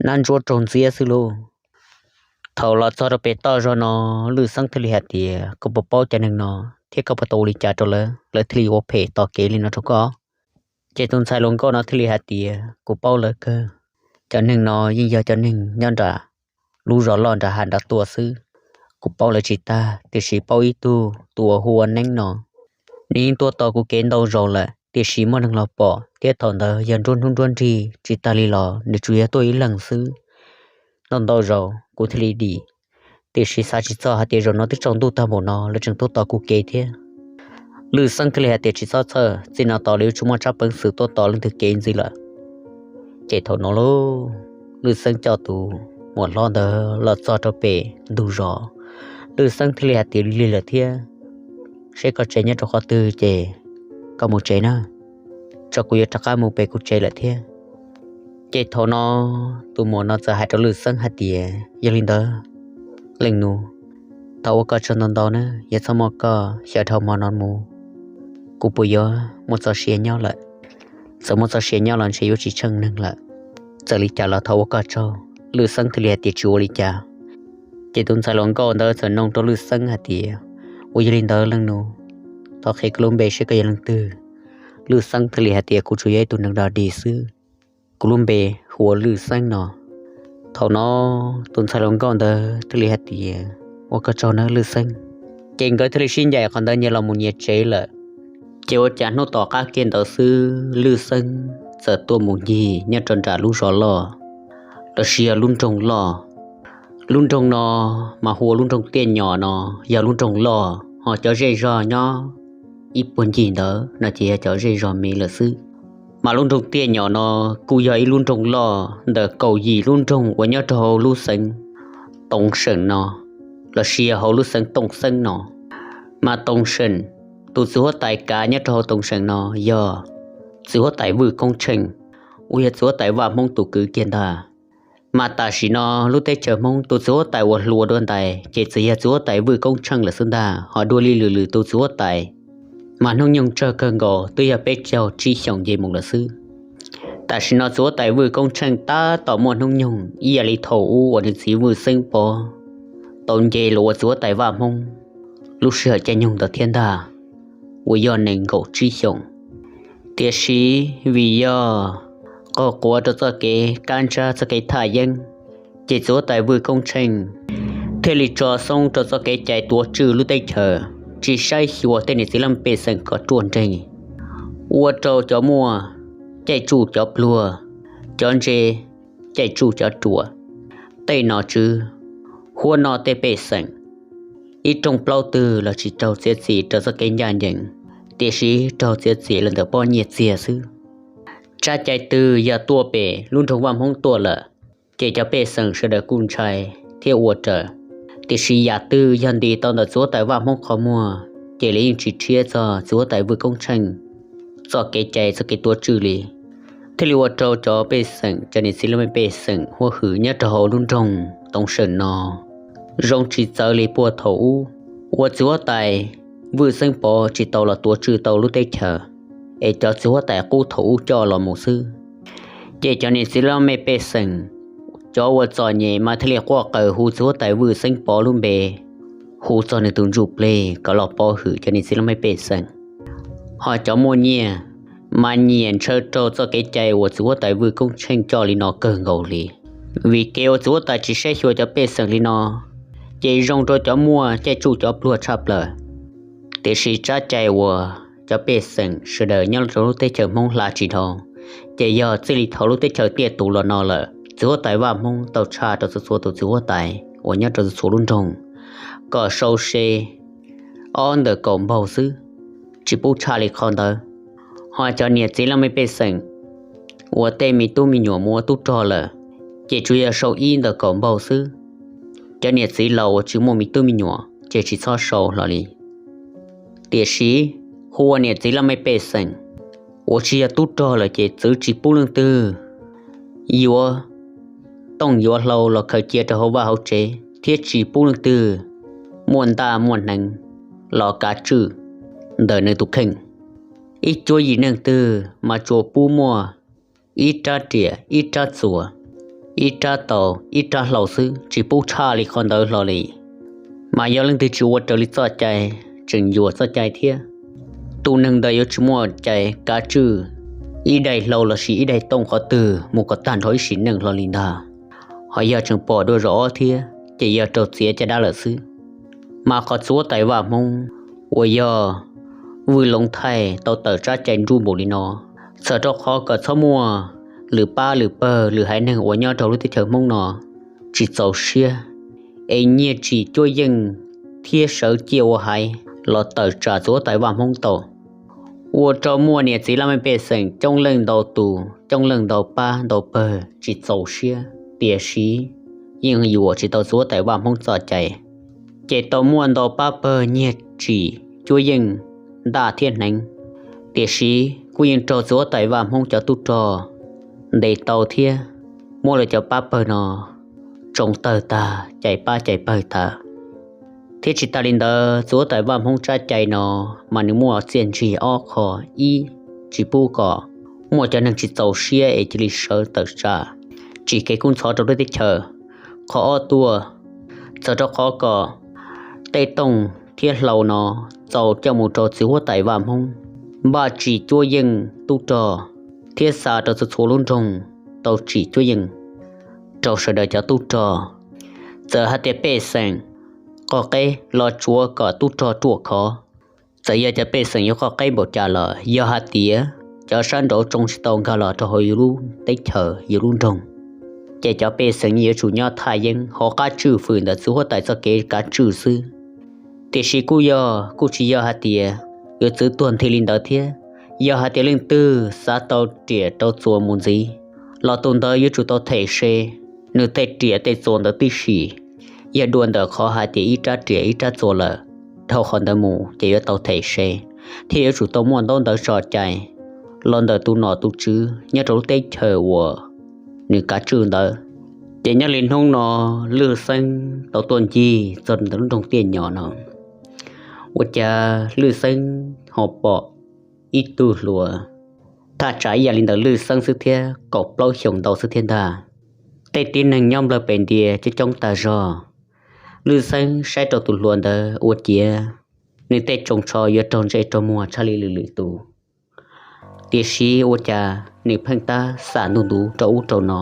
nab ntsuab raug ntxiab xwb lauj. Thaum los txog rau pem toj zog no, Lwj Xeeb thiaj li hais tias, koj puas paub cov neeg no thiab koj puas tau ua li cas rau lawv, lawv thiaj li ua phem tos kev li no rau koj? Ces tus ntxhais hluas nkauj no thiaj li hais tias, kuv paub lawv kawg. Cov neeg no yeej yog cov neeg nyob nram lub zos loj nram hav nram tua xwb. Kuv paub lawv tsis tag, tiam sis paub ib tug tus uas hu ua Neeb no. Nws yeej tuaj tos kuv kev ntau zaus lawm, tiam sis muaj neeg los pom thiab thaum ntawd yog nruab hnub nruab nrig, tsis tas li los nws tsuas yog tuaj ib leeg xwb. Ntau ntau zaus kuv thiaj li dim, tiam sis xav tsis txog hais tias zaum no twb tsaus ntuj tag npaum no lawv tseem tuaj tos kuv kev thiab. Lwj Xeeb thiaj li hais tias, tsis txhob txhawj, txij no tos lawv yuav tsis muaj tsab peev xwm tuaj tos leej twg kev ntxiv lawm. Ces thaum no lauj, Lwj Xeeb coj tus muam hlob ntawd los txog rau pem ntug zos, Lwj Xeeb thiaj li hais tias, lig lig lawm thiab. seb koj tsev nyob rau qhov twg ces koj mus tsev na, tso kuv yuav rov qab mus pem kuv tsev lawm thiab. Ces thaum no tus muam no txawm hais rau Lwj Xeeb hais tias, Yog li ntawd, leej nus, thov ua koj tsaug ntau ntau na, yog txhob muaj koj xyaw dhau hmo no mus, kuv puas yuav muaj txoj sia nyob lawm. Txawm muaj txoj sia nyob los ntshe yuav tsis tsheej neeg lawm. Txawm li cas los thov ua koj tsaug. Lwj Xeeb thiaj li hais tias, Tsis ua li cas. Ces tus ntxhais hluas nkauj ntawd txawm nug rau Lwj Xeeb hais tias, Uas yog li ntawd leej nus, thov qhia koj lub npe seb koj yog leej twg. Lwj Xeeb thiaj li hais tias, Kuv tsuas yog ib tug neeg dog dig xwb, kuv lub npe hu ua Lwj Xeeb no. Thaum no tus ntxhais hluas nkauj ntawd thiaj li hais tias, Ua koj tsaug nawb Lwj Xeeb. Ces nkawd thiaj li sib ncaim qhov ntawd nyias los mus nyias tsev lawm. Ces ua cas hnub tom qab kiag ntawd xwb Lwj Xeeb txawm tuaj mus ncig nyob rau nram lub zos loj los sis yog lub nroog loj. Lub nroog no mas hu ua lub nroog Tiaj Nyom no, yog lub nroog loj ho cov zej zog nyob ib puag ncig ntawd no ces yog cov zej zog me lawm xwb. Mas lub nroog Tiaj Nyom no kuj yog ib lub nroog loj ntawm kaum yim lub nroog uas nyob rau hauv lub xeev Toov Seem no los sis yog hauv lub xeev Tooj Xeeb no. Mas Toov Seem, tus txiv huab tais kav nyob rau hauv Toov Seem no yog txiv huab tais Vwj Koob Tsheej, uas yog txiv huab tais Vaj Hmoob tus kwv kiag ntag. Mas tam sim no lub teb chaws Hmoob tus txiv huab tais uas hluas dua ntais ces txawm yog txiv huab tais Vwj Koob Tsheej lawm xwb ntag, ho dua li lwm lwm tus txiv huab tais mas hnub nyoog tsawg kawg nkaus twb yog peb caug tsib xyoos nce mus lawm xwb. Tam sim no txiv huab tais Vwj Koob Tsheej tab tom muaj hnub nyoog ib yam li thaum ub uas nws txiv Vwj Xeeb Pov tau nce los ua txiv huab tais Vaj Hmoob lub sij hawm caij nyoog ntawd thiab ntag, uas yog nees nkaum tsib xyoos. Tiam sis vim yog qaug quav rau txoj kev kab ntsab txoj kev thaj yeeb, ces txiv huab tais Vwj Koob Tsheej thiaj li tso xoob rau txoj kev cai tuav tswj lub teb chaws, tsis saib xyuas tej niam txiv laj mej pej xeem kom ruaj nreeg, ua rau cov muaj caij tsuj cov pluag, cov ntse caij tsuj cov ruam, tej nom tswv huab no tej pej xeem, ib rooj plaub twg los tsis raug txiav txim rau txoj kev ncaj ncees, tiam sis raug txiav txim los ntawm pob nyiaj txiag xwb. Tsab cai twg yog tuaj pem lub nroog Vaj Hmoob tuaj lawm, ces cov pej xeem sawv daws kuj ntshai thiab ua raws. Tiam sis yam twg yog ntis tau ntawm txiv huab tais Vaj Hmoob qhov muag, ces lawv yeej tsis rhiab txog txiv huab tais Vwj Koob Tsheej txoj kev cai txoj kev tuav tswj li. Thiaj li ua rau cov pej xeem, cov niam txiv laj mej pej xeem huab hwm nyob rau hauv lub nroog Toov Seem no zoo tsis txawv li puag thaum ub uas txiv huab tais Vwj Xeeb Pov tsis tau los tuav tswj tau lub teb chaws, es cov txiv huab tais qub thaum ub coj los mus xwb. Ces cov niam txiv laj mej pej xeem, cov uas txom nyem mas thiaj li quaj qw hu txiv huab tais Vwj Xeeb Pov lub npe, hu txog nws tus ntsuj plig kom los pov hwm cov niam txiv laj mej pej xeem. Ho cov muaj nyiaj mas nyiam ntshaw raug txoj kev cai uas txiv huab tais Vwj Koob Tsheej coj li no kawg nkaus li. Vim kev uas txiv huab tais tsis saib xyuas cov pej xeem li no, ces zoo rau cov muaj caij tsuj cov pluag tshaj plaws. Tiam sis tsab cai uas cov pej xeem sawv daws nyob rau lub teb chaws Hmoob hla tsis dhau, ces yog txij li thaum lub teb chaws tiaj tus los no lawm, txiv huab tais Vaj Hmoob tau tshaj rau txhua txhua tus txiv huab tais uas nyob rau txhua txhua lub nroog kom sau se ob ntawm kaum npaug xwb, tsis pub tshaj li qhov ntawd. Ho cov niam txiv laj mej pej xeem uas tej me tub me nyuam mus ua tub rog lawm, ces tsuas yog sau ib ntawm kaum npaug xwb. Cov niam txiv laus uas tsis muaj me tub me nyuam ces tsis txhob sau hlo li. Tiam sis hu ua niam txiv laj mej pej xeem uas tsis yog tub rog lawm ces txwv tsis pub leej twg yuav tooj yuav hlau los khaws cia rau hauv vaj hauv tsev, thiab tsis pub leej twg muaj ntaj muaj hneev los kav tswj ntawm nws tus kheej. Ib cuab yim neeg twg mas tsuas pub muaj ib rab riam, ib rab txuas, ib rab taus, ib rab hlau xwb, tsis pub tshaj li qhov ntawd hlo li. Mas yog leej twg tsis ua raws li txoj cai, tseem yuam txoj cai thiab, tus neeg ntawd yuav tsis muaj cai kav tswj ib daim hlau lossis ib daim tooj qhov twg mus kom tag nrho ib sim neej hlo li ntag. Ho yog tseem pom dua zaum ob thiab ces yog raug txiav caj dab lawm xwb. Mas qhov txiv huab tais Vaj Hmoob uas yog Vwj Loov Thaij tau tawm tsab cai nruj npaum li no, txhawm rau qhov kom txhob muaj lwm pab lwm pawg lwm haiv neeg uas nyob rau lub teb chaws Hmoob no tsis txaus siab, es nyiag tsim cuab yeej thiab sawv ciaj ua haiv los tawm tsam txiv huab tais Vaj Hmoob tau. Ua rau muaj niam txiv laj mej pej xeem coob leej ntau tus, coob leej ntau pab ntau pawg tsis txaus siab, tiam sis yeej yuam tsis tau txiv huab tais Vaj Hmoob txoj cai. Ces tau muaj ntau pab pawg nyiag tsim cuab yeej, ntaj thiab hneev. Tiam sis kuj yeej raug txiv huab tais Vaj Hmoob cov tub rog ntes tau thiab muab lawv cov pab pawg no tsoo tawg tag, cais pab cais pawg tag. Thiab tsis tas li ntawd, txiv huab tais Vaj Hmoob tsab cai no mas nws muaj txiaj ntsig ob qho. Ib, tsis pub kom muaj cov neeg tsis txaus siab es cia li sawv tawm tsam tsim kev kub ntxhov rau lub teb chaws. Qhov ob tuaj, txawm rau qhov kom tej tooj thiab hlau no txaus coj mus rau txiv huab tais Vaj Hmoob npaj tsim cuab yeej tub rog, thiab xa rau txhua txhua lub nroog tau tsim cuab yeej rau sawv daws cov tub rog. Txawm hais tias pej xeem qoj qeb los tsuav kom tub rog ruaj khov. Txawm yog cov pej xeem yuav qoj qeb npaum cas los yog hais tias cov sab nraud tsoo tsis tau nkag los rau hauv yus lub teb chaws yus lub nroog, ces cov pej xeem yeej yuav tsum nyob thaj yeeb hauv qab tswj fwm ntawm txiv huab tais txoj kev kav tswj xwb. Tiam sis kuj yog kuj tsis yog hais tias yuav txwv tuag nthi li ntawd thiab. Yog hais tias leej twg xav tau riam rau txuas mus ntxiv los tus ntawd yuav tsum tau them se nws tej riam tej txuas ntawd tib si. Yog dua ntawm qhov hais tias ib rab riam ib rab txuas lawm, dhau qhov ntawd mus ces yuav tau them se, thiab yuav tsum tau muaj ntaub ntawv tso cai los ntawm tus nom tus tswv nyob rau lub teb chaws uas nws kav tswj ntawd. Ces nyob li hnub no Lwj Xeeb tau tuaj ncig txog ntawm lub nroog Tiaj Nyom no, ua cas Lwj Xeeb ho pom ib tug hluas thaj tsam ib yam li ntawm Lwj Xeeb xwb thiab kaum plaub xyoos ntau xwb thiab ntag. Tej tib neeg nyob nplawg pem ntias coob coob tag zog. Lwj Xeeb saib rau tus hluas ntawd ua ciav nws tej tsoos tsho yuav raug ntsej raug muag tshaj li lwm lwm tus. Tiam sis ua cas nws pheej tab xam ntuj ntuv rau ub rau no.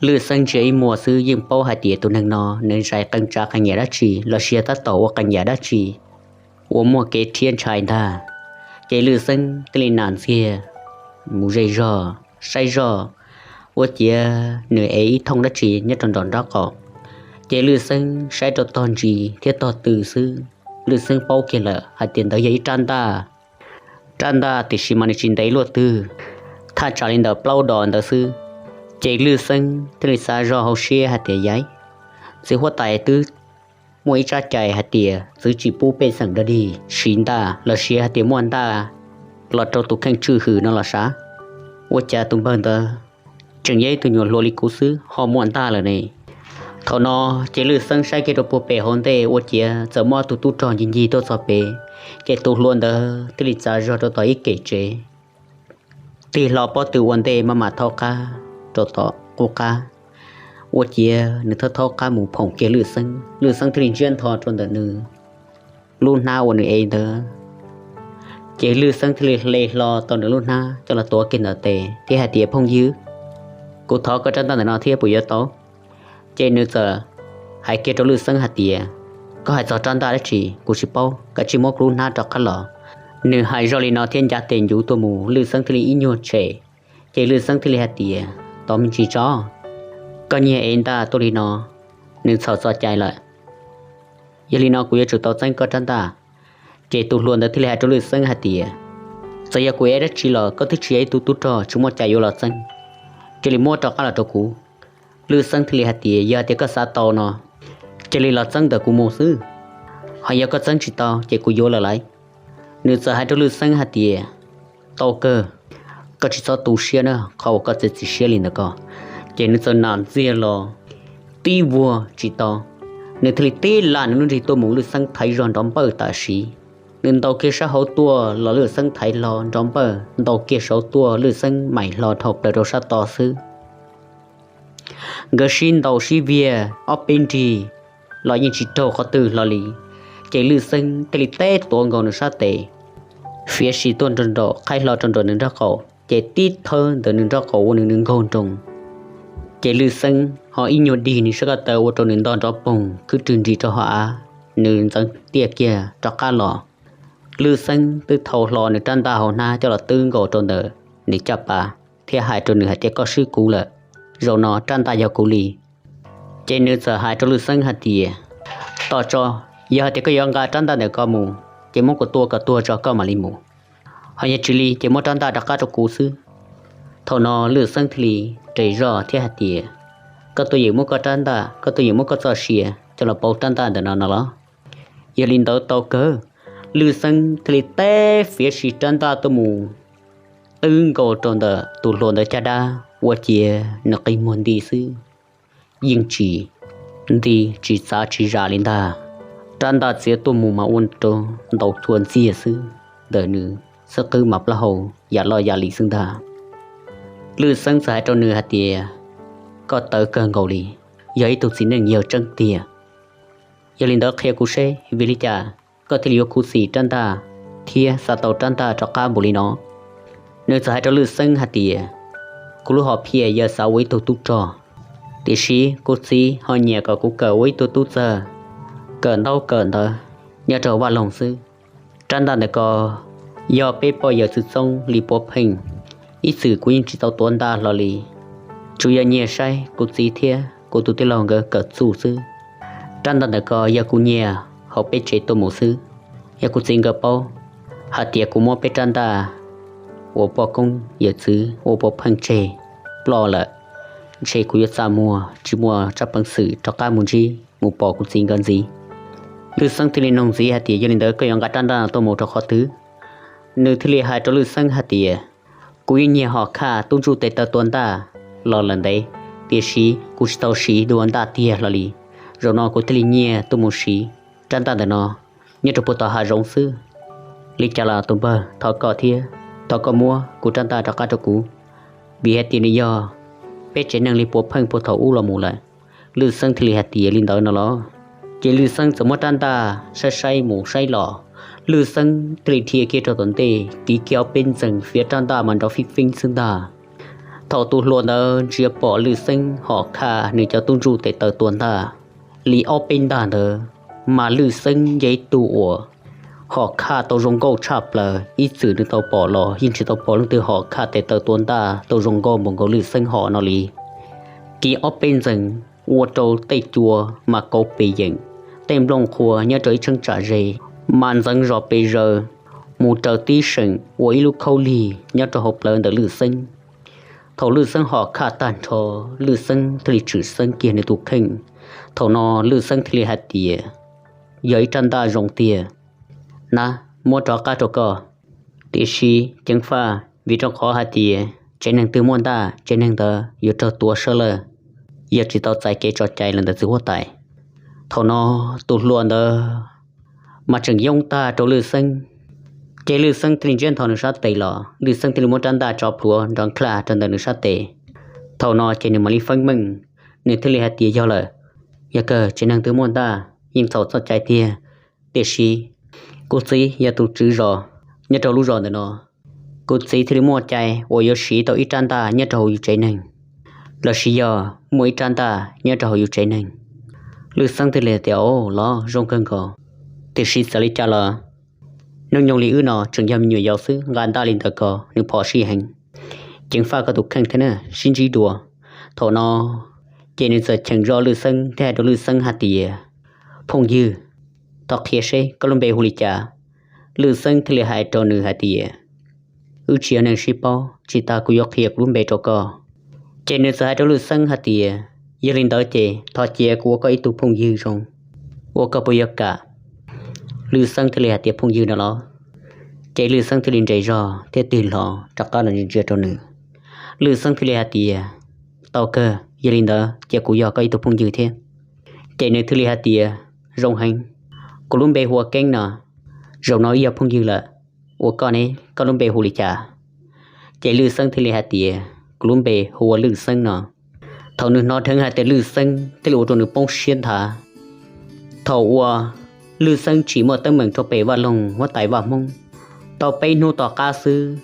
Lwj Xeeb ntsia ib muag xwb yeej paub hais tias tus neeg no nws zais qee tsav qee yam dab tsi los sis tab tom ua qee yam dab tsi uas muaj kev rhiab ntshai ntag. Ces Lwj Xeeb thiaj li nam ntxiag mus ze zog saib zog, ua ciav nws ev ib thooj dab tsi nyob rau nraum nraub qaum. Ces Lwj Xeeb saib rau tog ntsis thiab tog tw xwb, Lwj Xeeb paub kiag lawm hais tias ntawd yog ib rab ntaj. Rab ntaj tiam sis mas nws tsis ntev luaj twg, thaj tsam li ntawm plaub dos ntawd xwb. Ces Lwj Xeeb thiaj li xav zog hauv siab hais tias, yaiv, txiv huab tais twb muaj ib tsab cai hais tias txwv tsis pub pej xeem dog dig siv ntaj los sis hais tias muaj ntaj los rau tus kheej tswj hwm no los sav. Ua cas tus npawg ntawd tseem yog ib tug nyuam hluas li kuv xwb ho muaj ntaj lawm ne? Thaum no ces Lwj Xeeb saib kiag rau puag pem hauv ntej ua ciav txawm muaj tus tub rog ncig ncig tuaj txog pem, ces tus hluas ntawd thiaj li txav zog rau tom ib kem tsev, tig hlo pob tw ua ntej maj mam thaub qab rau tom qub qab. Ua ciav nws thaub thaub qab mus phoom kiag Lwj Xeeb, Lwj Xeeb thiaj li ntsiab ntho rau ntawm nws lub hnab uas nws ev ntawd. Ces Lwj Xeeb thiaj li hle hlo tau nws lub hnab coj los tuav kiag ntawm tes thiab hais tias, phooj ywg, kuv thov koj rab ntaj ntawm no thiab puas yuav tau? Ces nws txawm hais kiag rau Lwj Xeeb hais tias, koj hais txog rab ntaj dab tsi kuv tsis paub, kav tsij muab kuv lub hnab rov qab los. Nws hais zoj li no thiab ncav tes ncuv tuaj mus, Lwj Xeeb thiaj li ib nyuag tshem. Ces Lwj Xeeb thiaj li hais tias, tos me ntsis tso, koj nyiag ev ntaj tuaj li no, nws txhaum txoj cai lawm. Yog li no kuv yuav tsum tau txeeb koj rab ntaj. Ces tus hluas ntawd thiaj li hais rau Lwj Xeeb hais tias, txawm yog kuv ev dab tsi los koj twb tsis yog ib tug tub rog, tsis muaj cai yuav los txeeb, cia li muab rov qab los rau kuv. Lwj Xeeb thiaj li hais tias, yog tias koj xav tau no, cia li los txeeb ntawm kuv mus xwb, ho yog koj txeeb tsis tau ces kuv yuav lawm lauj. Nws txawm hais rau Lwj Xeeb hais tias, tau kawg, koj tsis txhob tu siab na, qhov uas koj txiav txim siab li ntawd ko. Ces nws txawm nam ntxiag los tib vuag tsis tau, nws thiaj li tib lam nws lub nrig tuaj mus, Lwj Xeeb thaiv zog nrov npawj tam sim. Nws ntaus kiag sab hauv tuaj los Lwj Xeeb thaiv hlo nrov npawj, ntaus kiag saud tuaj Lwj Xeeb maim hlo dhau plaws rau sab tod xwb. Nkawd sib ntaus sib viag ob peb nrig los yeej tsis raug qhov twg hlo li. Ces Lwj Xeeb thiaj li teb tuav nkaus nws sab tes, fiav sim tuaj nraum nraum qhaib hlo rau nraum nws nraub qaum, ces tib thawb ntawm nws nraub qaum ua nws nws nkaug nroos. Ces Lwj Xeeb ho ib nyuag dig nws sab ko taw ua rau nws nto nrov poog khwb rwg nris rau hauv av, nws ntxeev tiaj kiag rov qab los. Lwj Xeeb twb thau hlo nws rab ntaj hauv hnab coj los twb nkaus rau ntawm nws caj pas thiab hais rau nws hais tias, koj swb kuv lawm, zaum no rab ntaj yog kuv li. Ces nws txawm hais rau Lwj Xeeb hais tias, tos tso, yog hais tias koj yuav nqa rab ntaj ntawm ko mus, ces muab kuv tua kom tuag tso koj mam li mus. Ho yog tsis li ces muab rab ntaj rov qab rau kuv xwb. Thaum no Lwj Xeeb thiaj li res zoj thiab hais tias, koj tuaj yeem muab koj rab ntaj, koj tuaj yeem muab koj txoj sia coj los pauv rab ntaj ntawm no no los? Yog li ntawd tau kawg. Lwj Xeeb thiaj li teb fiav si rab ntaj tuaj mus twb nkaus rau ntawm tus hluas ntawd caj dab, ua ciav nws qi muag nti xwb, yeej tsis nti tsis txav tsis zam li ntag. Rab ntaj txiav tuaj mus mas ua rau ntaus txhua ntxiag xwb, ntawm nws xwb qwb mas plaub hau yam loj yam li xwb ntag. Lwj Xeeb txawm hais rau nws hais tias, koj tawv kawg nkaus li, yog ib tug txiv neej yawg tseeb tiag. Yog li ntawd qhia kuv seb vim li cas koj thiaj li yuav khuv xim rab ntaj thiab xa tau rab ntaj rov qab npaum li no? Nws txawm hais rau Lwj Xeeb hais tias, kuv lub hom phiaj yog xav ua ib tug tub rog, tiam sis kuv txiv ho nyiam kom kuv kawm ua ib tug tub txawg, kawm ntaub kawm ntawv nyob rau vaj loog xwb. Rab ntaj ntawm ko yog peb poj yawm txwv txoob li puav pheej, ib txwm kuv yeej tsis tau tuav ntaj hlo li. Tsuas yog nyiag saib kuv txiv thiab kuv tus tij laug nkawd kawm txuj xwb. Rab ntaj ntawm ko yog kuv nyiag hauv peb tsev tuaj mus xwb. Yog kuv txiv nkawd paub hais tias kuv muab peb rab ntaj uas poj koob yawm txwv ua puav pheej tseg ploj lawm, ntshe kuv yuav txaj muag tsis muaj tsab peev xwm rov qab mus ntsib mus pom kuv txiv nkawd ntxiv. Lwj Xeeb thiaj li nug ntxiv hais tias, yog li ntawd koj yuav nqa rab ntaj no tuaj mus rau qhov twg? Nws thiaj li hais rau Lwj Xeeb hais tias, kuv yeej nyiag hom khaj tub ntsuj tes taw tua ntaj los lawm ntev, tiam sis kuv tsis tau siv dua ntaj tiag hlo li. Zaum no kuv thiaj li nyiag tuaj mus siv rab ntaj ntawm no nyob rau puag tom hav zoov xwb. Li cas los tus npawg, thov koj thiab, thov koj muab kuv rab ntaj rov qab rau kuv, vim hais tias nws yog peb tsev neeg li puav pheej puag thaum ub los mus lawm. Lwj Xeeb thiaj li hais tias, li ntawd no los? Ces Lwj Xeeb txawm muab rab ntaj saib saib mus saib los, Lwj Xeeb thiaj li dhia kiag rau tom ntej, kiv kiag ob peb ntxees fiav rab ntaj mas nrov fib feeb xwb ntag. Thaum tus hluas ntawd ntsia pom Lwj Xeeb hom khaj nws cov tub ntsuj tes taw tua ntaj li ob peb ntaj ntawd, mas Lwj Xeeb yog ib tug uas hom khaj tau zoo nkauj tshaj plaws, ib txwm nws tau pom los yeej tsis tau pom leej twg hom khaj tes taw tua ntaj tau zoo nkauj npaum nkaus Lwj Xeeb hom no li. Kiv ob peb ntxees ua rau tej cua mas kauv pes yeem, tej nplooj qhuav nyob rau ib cheeb tsam ze mas ntxeev zos pes zaws, mus raws tib seem ua ib lub khaub lig nyob rau hauv plawv ntawm Lwj Xeeb. Thaum Lwj Xeeb hom khaj tag nrho, Lwj Xeeb thiaj li tshwm xeeb kiag nws tus kheej. Thaum no Lwj Xeeb thiaj li hais tias, yog ib rab ntaj zoo tiag, nab, muab rov qab rau koj. Tiam sis ceev faj, vim rau qhov hais tias tsev neeg twg muaj ntaj tsev neeg ntawd yuav raug tua sawv lawm, yog tsis tau txais kev tso cai los ntawm txiv huab tais. Thaum no tus hluas ntawd mas tseem yoob tag rau Lwj Xeeb, ces Lwj Xeeb thiaj li ntsiab nthos nws sab tes los, Lwj Xeeb thiaj li muab rab ntaj tso plhuav nrov nklaj rau ntawm nws sab tes. Thaum no ces nws mam li feeb meej, nws thiaj li hais tias, yog lawm, yog kawg tsev neeg twg muaj ntaj yeej txhaum txoj cai tiag, tiam sis kuv txiv yog tus tswv zos nyob rau lub zos ntawm no, kuv txiv thiaj li muaj cai uas yuav siv tau ib rab ntaj nyob rau hauv yus tsev neeg, lossis yog muaj ib rab ntaj nyob rau hauv yus tsev neeg. Lwj Xeeb thiaj li tias, o los zoo kawg nkaus, tiam sis txawm li cas los hnub nyoog li wb no tseem yog me nyuam yaus xwb, nqa ntaj li ntawd ko nws phom sij heev. Ceev faj koj tus kheej thiab na, sib ntsib dua. Thaum no ces nws txawm cheem zog Lwj Xeeb thiab hais rau Lwj Xeeb hais tias, phooj ywg, thov qhia seb koj lub npe hu li cas? Lwj Xeeb thiaj li hais rau nws hais tias, wb tsis yog neeg sib paub, tsis tas kuv yuav qhia kuv lub npe rau koj. Ces nws txawm hais rau Lwj Xeeb hais tias, yog li ntawd ces thov cia kuv ua koj ib tug phooj ywg zoo, ua koj puas yuav kam? Lwj Xeeb thiaj li hais tias, phooj ywg no los? Ces Lwj Xeeb thiaj li nres zog thiab tig hlo rov qab los ntsia rau nws. Lwj Xeeb thiaj li hais tias, tau kawg, yog li ntawd cia kuv yog koj ib tug phooj ywg thiab. Ces nws thiaj li hais tias, zoo heev, kuv lub npe hu ua Keeb no, zaum no wb yog phooj ywg lawm. Ua koj ne, koj lub npe hu li cas? Ces Lwj Xeeb thiaj li hais tias, kuv lub npe hu ua Lwj Xeeb no. Thaum nws hnov dheev hais tias Lwj Xeeb thiaj li ua rau nws poob siab nthav. Thaum uas Lwj Xeeb tsim muaj teeb meem rau pem vaj loog huab tais Vaj Hmoob tau peb hnub tom qab xwb,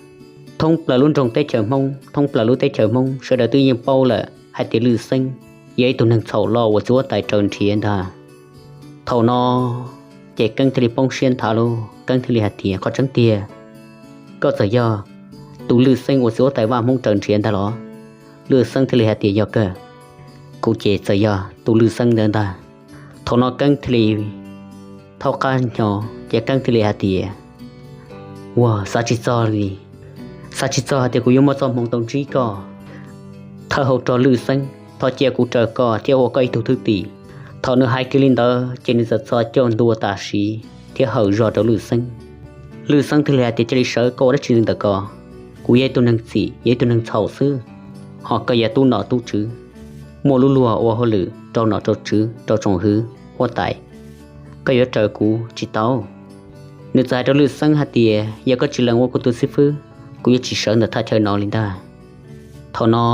thoob plaws lub nroog teb chaws Hmoob, thoob plaws lub teb chaws Hmoob sawv daws twb yeej paub lawm hais tias Lwj Xeeb yog ib tug neeg txhaum loj uas txiv huab tais raws nrhiav ntag. Thaum no ces Keeb thiaj li poob siab nthav lauj. Keeb thiaj li hais tias, qhov tseeb tiag, koj txawm yog tus Lwj Xeeb uas txiv huab tais Vaj Hmoob raws nrhiav ntag los? Lwj Xeeb thiaj li hais tias, yog kawg, kuv ces txawm yog tus Lwj Xeeb ntawd ntag. Thaum no Keeb thiaj li thaub qab hnyo, ces Keeb thiaj li hais tias, ua xav tsis txog li, xav tsis txog hais tias kuv yuav muaj txoj hmoov tau ntsib koj. Thawj hauv rog Lwj Xeeb, thov cia kuv raws koj thiab ua koj ib tug thwj tim. Thaum nws hais kiag li ntawd ces nws txawm txhos caug ntua tam sim thiab hawm zog rau Lwj Xeeb. Lwj Xeeb thiaj li hais tias, cia li sawv, koj ua dab tsi li ntawm ko? Kuv yog ib tug neeg txim, yog ib tug neeg txhaum xwb, ho koj yog tub nom tub tswv, muaj lub luag ua hauj lwm rau nom rau tswv rau tsoom hwv huab tais, koj yuav raws kuv tsis tau. Nws txawm hais rau Lwj Xeeb hais tias, yog koj tsis lees ua kuv tus xib fwb, kuv yuav tsis sawv ntawm thaj chaw no li ntag. Thaum no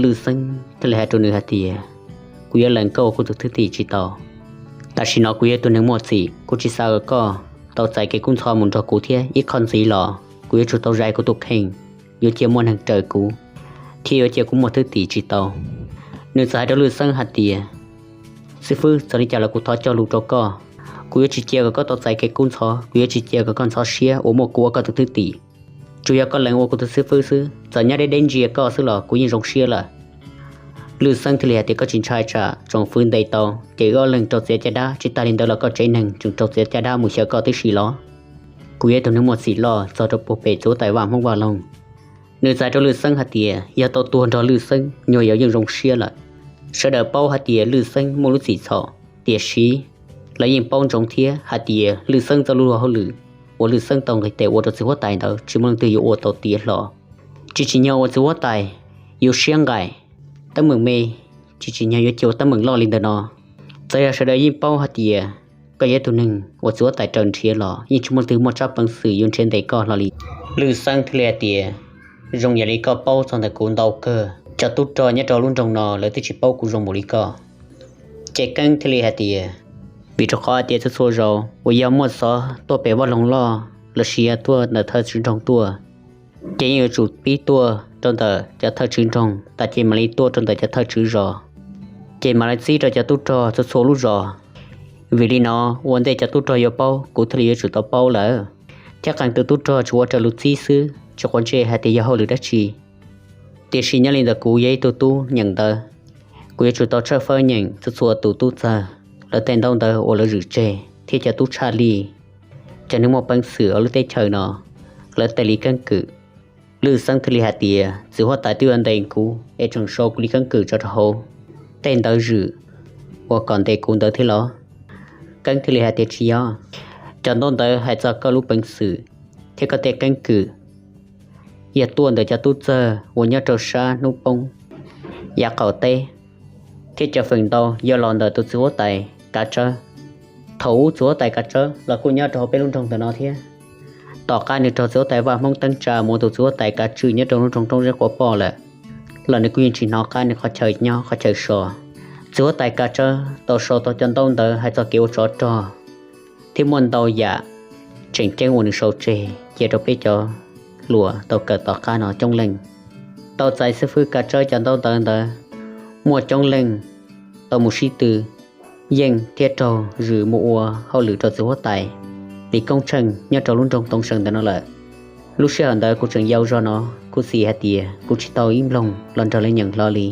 Lwj Xeeb thiaj li hais rau nws hais tias, kuv yuav lees koj ua kuv tus thwj tim tsis tau. Tam sim no kuv yog tus neeg muaj txim, kuv tsis xav kom koj tau txais kev kub ntxhov mus nrog kuv thiab. Ib qho ntxiv los kuv yuav tsum tau zais kuv tus kheej, yuav cia muaj neeg raws kuv, thiab yuav cia kuv muaj thwj tim tsis tau. Nws txawm hais rau Lwj Xeeb hais tias, xib fwb, txawm li cas los kuv thov cog lus rau koj, kuv yuav tsis cia kom koj tau txais kev kub ntxhov, kuv yuav tsis cia kom koj ntxhov siab uas muaj kuv ua koj tus thwj tim. Tsuas yog koj lees ua kuv tus xib fwb xwb, txawm nyob deb deb ntsia koj xwb los kuv yeej zoo siab lawm. Lwj Xeeb thiaj li hais tias, koj tsis ntshai tsam tsoom fwv ntes tau ces wb ob leeg raug txiav caj dab, tsis tas li ntawd los koj tsev neeg tseem raug txiav caj dab mus xyaw koj tib si los? Kuv yog ib tug neeg muaj txim loj txog rau puag pem txiv huab tais vaj Hmoob vaj loog. Nws txawm hais rau Lwj Xeeb hais tias, yog tau tuag nrog Lwj Xeeb, nyuag yaus yeej zoo siab lawm. Sawv daws paub hais tias Lwj Xeeb muaj lub txim txhaum, tiam sis lawv yeej paub ntsoov thiab hais tias Lwj Xeeb txoj lub luag hauj lwm uas Lwj Xeeb tau nqis tes ua rau txiv huab tais ntawd tsis muaj leej twg yuav ua tau tiav hlo. Tsis tsim nyog uas txiv huab tais yuav siab nqaim teeb meem me, tsis tsim nyog yuav cia ua teeb meem loj li ntawm no. Txawm yog sawv daws yeej paub hais tias koj yog ib tug neeg uas txiv huab tais raws nrhiav los yeej tsis muaj leej twg muaj tsab peev xwm yuav nrhiav ntes koj hlo li. Lwj Xeeb thiaj li hais tias, zoo yam li koj paub txog ntawm kuv ntau kawg. Cov tub rog nyob rau lub nroog no lawv twb tsis paub kuv zoo npaum li koj. Ces Keeb thiaj li hais tias, vim rau qhov hais tias txhua txhua zaus uas yog muaj xov tuaj pem vaj loog loj los sis yog tuaj ntawm thawj tswv nroog tuaj, ces yeej yuav tsum pib tuaj rau ntawm cov thawj tswv nroog tas ces mam li tuaj rau ntawm cov thawj tswv zos, ces mam li txib rau cov tub rog txhua txhua lub zos. Vim li no, ua ntej cov tub rog yuav paub kuv thiaj li yuav tsum tau paub lawm. Thiab qee tus tub rog tsuas ua raws lus txib xwb, tsis quav ntsej hais tias yog hauj lwm dab tsi. Tiam sis nyob li ntawm kuv yog ib tug tub nyeem ntawv, kuv yuav tsum tau tshawb fawb nyeem txhua txhua tus tub txawg, lawv tej ntaub ntawv uas lawv zwm tseg thiab cov tub tshaj lij, cov neeg muaj peev xwm hauv lub teb chaws no, lawv tej li keeb kwm. Lwj Xeeb thiaj li hais tias, txiv huab tais twb yuav ntes kuv es tseem sau kuv li keeb kwm tso rau hauv tej ntawv zwm uas kom ntes kuv ntawd thiab los? Keeb thiaj li hais tias, tsis yog. Cov ntaub ntawv hais txog koj lub peev xwm thiab koj tej keeb kwm yog tuaj ntawm cov tub txawg uas nyob rau sab hnub poob yav qaum teb thiab cov feem ntau yog los ntawm tus txiv huab tais Kav Tsawb. Thaum ub txiv huab tais Kav Tsawb los kuj nyob rau hauv peb lub nroog ntawm no thiab. Tom qab nws raug txiv huab tais Vaj Hmoob teeb tsa mus ua tus txiv huab tais kav tswj nyob rau lub nroog Roob Zeb Quav Poj lawm, los nws kuj yeej tsis hnov qab nws qhov chaw nyob qhov chaw so. Txiv huab tais Kav Tsawb tau sau tau cov ntaub ntawv hais txog kev ua tsov rog thiab muaj ntau yam tseem ceeb uas nws sau tseg cia rau peb cov hluas tau kawm tom qab no coob leej. Tau txais xib fwb Kav Tsawb cov ntaub ntawv ntawd, muaj coob leej tau mus sib tw yeej thiab raug zwm mus ua hauj lwm rau txiv huab tais li koob tsheej nyob rau lub nroog Toov See ntawm no lawm. Lub sij hawm ntawd kuv tseem yau zog no, kuv xav hais tias kuv tsis tau ib nploog los nrog lawv nyeem hlo li.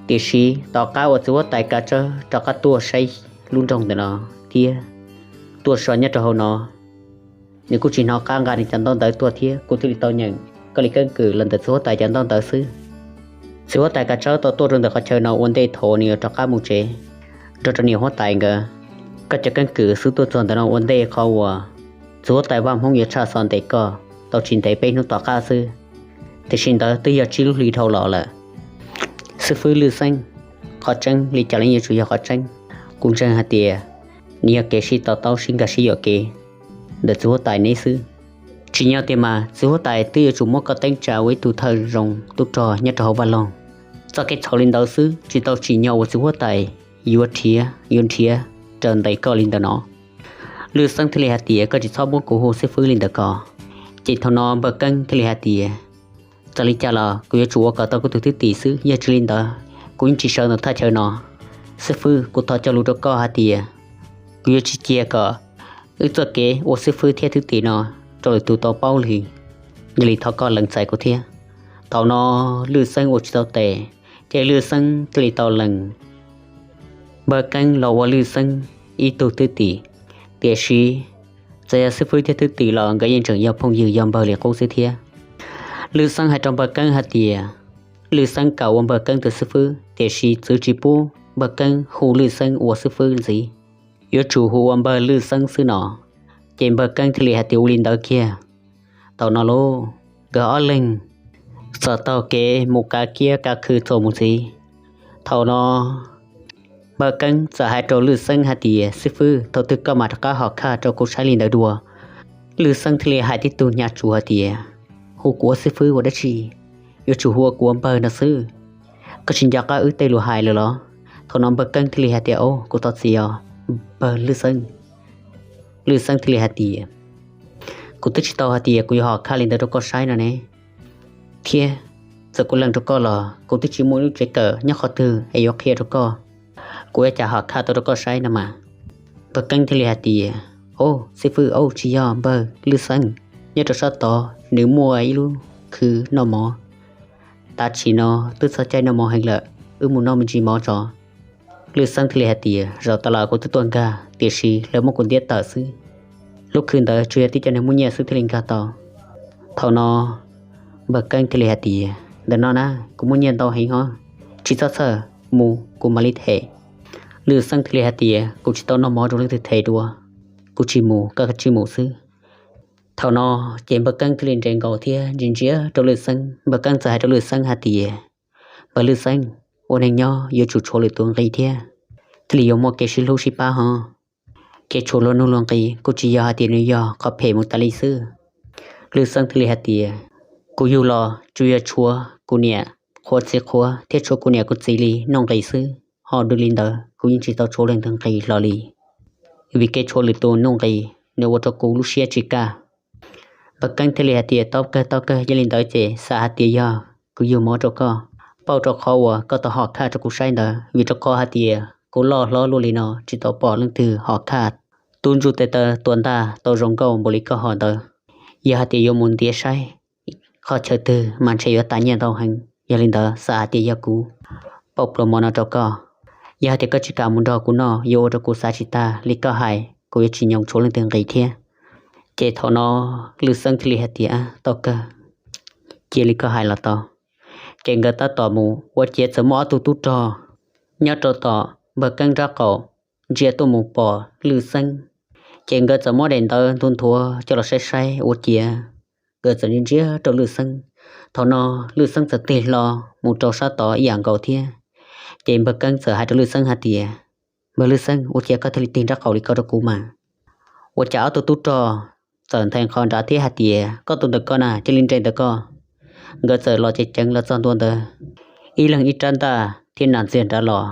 Tiam sis tom qab uas txiv huab tais Kav Tsawb rov qab tuaj saib lub nroog ntawm no thiab tuaj so nyob rau hauv no, nws kuj tsis hnov qab nqa nws cov ntaub ntawv tuaj thiab, kuv thiaj li tau nyeem koj li keeb kwm los ntawm txiv huab tais cov ntaub ntawv xwb. Txiv huab tais Kav Tsawb tau tuaj rau ntawm qhov chaw no ua ntej thaum nws yuav rov qab mus tsev nrog rau niam huab tais nkawd. Koj cov keeb kwm xub tuaj txog ntawm no ua ntej qhov uas txiv huab tais Vaj Hmoob yuav tshaj xov ntes koj tau tsis ntev peb hnub tom qab xwb, tiam sis ntawd twb yog tsib lub hlis dhau los lawm. Xib fwb Lwj Xeeb, qhov tseeb li cas los yuav tsum yog qhov tseeb. Kuv ntseeg hais tias nws yog kev sib to taub sib nkag siab yuam kev ntawm txiv huab tais neb xwb. Tsim nyog tias mas txiv huab tais twb yuav tsum muab koj teeb tsa ua ib tug thawj zoo tub rog nyob rau hauv vaj loog. Txoj kev txhaum li ntawd xwb tsis tau tsim nyog uas txiv huab tais yuav nrhiav, yuav nrhiav raws ntes koj li ntawm no. Lwj Xeeb thiaj li hais tias, koj tsis txhob muab kuv hu xib fwb li ntawm ko. Ces thaum no Npawg Keeb thiaj li hais tias, txawm li cas los kuv yuav tsum ua kom tau kuv tus thwj tim xwb, yog tsis li ntawd kuv yeej tsis sawv ntawm thaj chaw no. Xib fwb, kuv thov cog lus rau koj hais tias kuv yuav tsis cia kom wb txoj kev ua xib fwb thiab thwj tim no rau lwm tus tau paub li. Yog li thov koj lees txais kuv thiab. Thaum no Lwj Xeeb ua tsis tau tes, ces Lwj Xeeb thiaj li tau lees Npawg Keeb los ua Lwj Xeeb ib tug thwj tim. Tiam sis txawm yog xib fwb thiab thwj tim los nkawd yeej tseem yog phooj ywg yog npawg li qub xwb thiab. Lwj Xeeb hais rau Npawg Keeb hais tias, Lwj Xeeb kam ua Npawg Keeb tus xib fwb, tiam sis txwv tsis pub Npawg Keeb hu Lwj Xeeb ua xib fwb ntxiv, yuav tsum hu ua Npawg Lwj Xeeb xwb no. Ces npawg Keeb thiaj li hais tias, Ua li ntawd kiag. Thaum no lauj, nkawd ob leeg txawm taug kev mus kav kiab kav khw txuas mus ntxiv. Thaum no npawg Keeb txawm hais rau Lwj Xeeb hais tias, Xib fwb, thaum twg koj mam rov qab hom khaj rau kuv saib li ntawd dua? Lwj Xeeb thiaj li hais tib tug hnyav tsuav hais tias, Hu kuv ua xib fwb ua dab tsi? Yuav tsum hu ua kuv ua npawg no xwb. Koj tsis nco qab wb tej lus hais lawm los? Thaum no npawg Keeb thiaj li hais tias, Au, kuv thov txim os, npawg Lwj Xeeb. Lwj Xeeb thiaj li hais tias, Kuv twb tsis tau hais tias kuv yuav hom khaj li ntawd rau koj saib no ne. Thiab txawm kuv lees rau koj los kuv twb tsis muaj ib lub tsev kawm nyob qhov twg es yuav qhia rau koj. Kuv ua cas hom khaj tau rau koj saib no mas? Npawg Keeb thiaj li hais tias, Au, xib fwb, au, tsis yog, npawg Lwj Xeeb. Nyob rau sab tod nws muaj ib lub khw noj mov. Tam sim no twb txog caij noj mov heev lawm, wb mus noj me ntsis mov tso. Lwj Xeeb thiaj li hais tias, Zaum tas los kuv twb tuaj nkag, tiam sis lawv muab kuv ntiab tawm xwb. Lub khw ntawd tsuas yog tib cov neeg muaj nyiaj xwb thiaj li nkag tau. Thaum no npawg Keeb thiaj li hais tias, Ntawm no na, kuv muaj nyiaj ntau heev hos, tsis txhob txhawj, mus kuv mam li them. Lwj Xeeb thiaj li hais tias, Kuv tsis tau noj mov rau leej twg them dua, kuv tsis mus, koj kav tsij mus xwb. Thaum no ces npawg Keeb thiaj li nres nkaus thiab ntsia ntsia rau Lwj Xeeb. Npawg Keeb txawm hais rau Lwj Xeeb hais tias, Npawg Lwj Xeeb, ua neeg nyob yuav tsum tshuav lwm tus nqis thiab, thiaj li yuav muaj kev sib hlub sib pab hos. Kev tshuav luag nuj luag nqis kuj tsis yog hais tias nws yog qhov phem mus tas li xwb. Lwj Xeeb thiaj li hais tias, Kuv yug los tsuas yog tshuav kuv niam qhuav txiv qhuav thiab tshuav kuv niam kuv txiv li nuj nqis xwb, ho dua li ntawd kuv yeej tsis tau tshuav leej twg nqis hlo li. Vim kev tshuav lwm tus nuj nqis nws ua rau kuv lub siab tsis kaj. Npawg Keeb thiaj li hais tias, Tau kawg, tau kawg, yog li ntawd ces xav hais tias yog kuv yug mov rau koj, pauj rau qhov uas koj tau hom khaj rau kuv saib ntawd, vim rau qhov hais tias kuv loj hlob luaj li no tsis tau pom leej twg hom khaj, tub ntsuj tes taw tua ntaj tau zoo nkauj npaum li koj hom ntawd. Yog hais tias yuav mus ntiav saib qhov chaw twg mas ntshe yuav tas nyiaj ntau heev. Yog li ntawd xav hais tias yog kuv pauj pluas mov no rau koj. Yog hais tias koj tsis kam mus nrog kuv noj yuav ua rau kuv xav tsis tag li koj hais, kuv yuav tsis nyoo tshuav leej twg nqis thiab. Ces thaum no Lwj Xeeb thiaj li hais tias, Tau kawg, cia li koj hais los tau. Ces nkawd tab tom mus, ua ciav txawm muaj ob tug tub rog nyob rau tom npawg Keeb nrab qaum ntsia tuaj mus pom Lwj Xeeb. Ces nkawd txawm muab daim ntawv ntu nthuav coj los saib saib, ua ciav nkawd txawm ntsia ntsia rau Lwj Xeeb. Thaum no Lwj Xeeb txawm tig hlo mus rau sab tod ib yam nkaus thiab. Ces npawg Keeb txawm hais rau Lwj Xeeb hais tias, Npawg Lwj Xeeb, ua ciav koj thiaj li tig nrab qaum li ko rau kuv mas? Ua cas ob tug tub rog txawm nthe qhov nrad thiab hais tias, Koj tus ntawm ko na, cia li nres ntawm ko. Nkawd txawm los ceev ceev los txog ntua ntawd, ib leeg ib rab ntaj thiab nas ntxiag nrad los.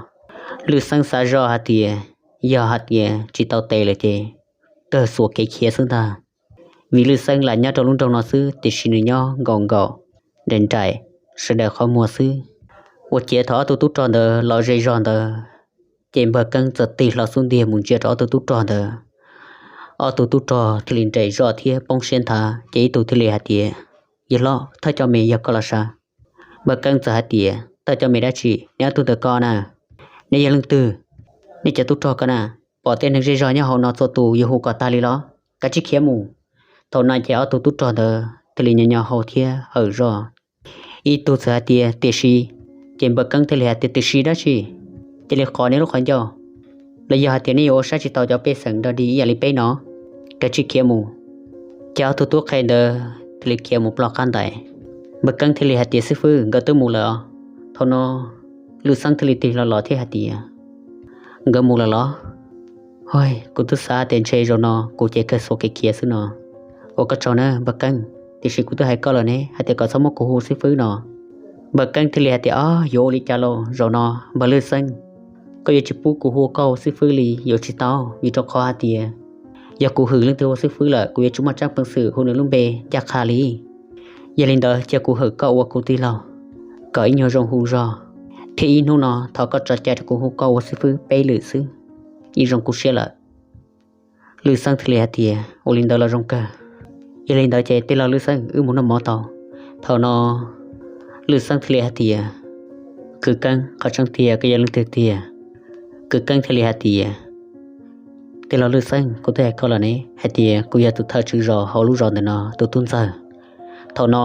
Lwj Xeeb xav zoj hais tias, yog hais tias tsis tau tes lawm ces kawg xuas kev khiav xwb ntag. Vim Lwj Xeeb lam nyob rau lub nroog no xwb, tiam sis nws nyob nkaum nkaum nraim nraim sawv daws qhov muag xwb. Ua ciav thaum ob tug tub rog ntawd los ze zog ntawd, ces npawg Keeb txawm tig hlo xub ntiag mus ntsia rau ob tug tub rog ntawd. Ob tug tub rog thiaj li nres zoj thiab poob siab nthav, ces ib tug thiaj li hais tias, Yawg hlob, thawj cov me yog koj los sav? Npawg Keeb txawm hais tias, Thawj cov me dab tsi? Neb ob tug ntawm ko na, neb yog leej twg? Neb cov tub rog ko na, pom tej neeg zej zog nyob hauv no txhua tus yuav hu kom tag li los? Kav tsij khiav mus. Thaum no ces ob tug tub rog ntawd thiaj li nyo nyo hau thiab hawm zog. Ib tug txawm hais tias, Tiam sis. Ces npawg Keeb thiaj li hais tias, Tiam sis dab tsi? Cia li qhov neb lub qhov ncauj, los yog hais tias neb yuav ua saib tsis taus cov pej xeem dog dig ib yam li peb no? Kav tsij khiav mus. Ces ob tug tub qhe ntawd thiaj li khiav mus ploj qab ntais. Npawg Keeb thiaj li hais tias, Xib fwb, nkawd twb mus lawm os. Thaum no Lwj Xeeb thiaj li tig hlo los thiab hais tias, Nkawd mus lawm los? Hos, kuv twb xav tias ntshe zaum no kuv ces kawg xuas kev khiav xwb no. Ua koj tsaug na npawg Keeb, tiam sis kuv twb hais koj lawm ne hais tias kom txhob muab kuv hu xib fwb no. Npawg Keeb thiaj li hais tias, Ob, yuav ua li cas lauj? Zaum no npawg Lwj Xeeb, koj yuav tsis pub kuv hu koj ua xib fwb li yuav tsis tau, vim rau qhov hais tias yog kuv hwm leej twg ua xib fwb lawm kuv yuav tsis muaj tsab peev xwm hu nws lub npe ncaj qha li. Yog li ntawd cia kuv hwm koj ua kuv tij laug kom ib nyuag zoo hu zog, thiab ib hnub no thov koj tso cai rau kuv hu koj ua xib fwb peb lwm xwb, ib zoo kuv siab lawm. Lwj Xeeb thiaj li hais tias, Ua li ntawd los zoo kawg. Yog li ntawd ces tij laug Lwj Xeeb, wb mus noj mov tau. Thaum no Lwj Xeeb thiaj li hais tias, Kwv Keeb, qhov tseeb tiag koj yog leej twg tiag? Kwv Keeb thiaj li hais tias, Tij laug Lwj Xeeb, kuv twb hais koj lawm ne hais tias kuv yog tus thawj tswv zos hauv lub zos ntawm no tus tub ntxawg. Thaum no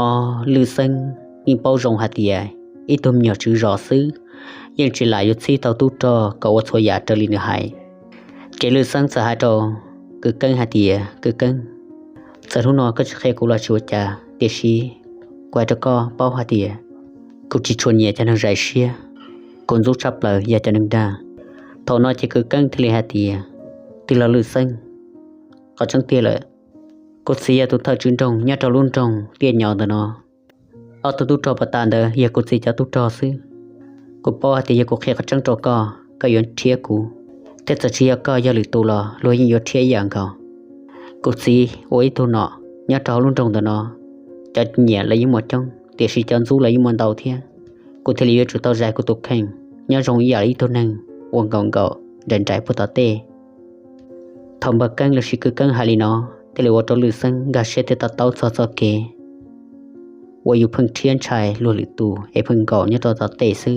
Lwj Xeeb yeej paub zoo hais tias ib tug me nyuam tswv zos xwb yeej tsis lam yuav txhib tau tub rog kom ua txhua yam raws li nws hais. Ces Lwj Xeeb txawm hais rau Kwv Keeb hais tias, Kwv Keeb, txawm hnub no koj tsis qhia kuv los tsis ua cas, tiam sis kuv hais rau koj paub hais tias kuv tsis tshua nyiam cov neeg zais siab, kuv ntxub tshaj plaws yog cov neeg dag. Thaum no ces Kwv Keeb thiaj li hais tias, Tij laug Lwj Xeeb, qhov tseeb tiag lawm, kuv txiv yog tus thawj tswj nroog nyob rau lub nroog Tiaj Nyos ntawm no. Ob tug tub rog pas tas ntawd yog kuv txiv cov tub rog xwb. Kuv paub hais tias yog kuv qhia qhov tseeb rau koj, koj yuav rhiab kuv, thiab txawm tsis yog koj yog lwm tus los luag yeej yuav rhiab ib yam nkaus. Kuv txiv ua ib tug nom nyob rau hauv lub nroog ntawm no, cov nyiam los yeej muaj coob, tiam sis cov ntxub los yeej muaj ntau thiab. Kuv thiaj li yuav tsum tau zais kuv tus kheej nyob zoo ib yam li ib tug neeg uas nkaum nkaum nraim nraim puag tom tej. Thaum Npawg Keeb lossis Kwv Keeb hais li no, thiaj li ua rau Lwj Xeeb nkag siab thiab to taub txog txoj kev uas yus pheej rhiab ntshai luag lwm tus es pheej nkaum nyob rau tom tej xwb.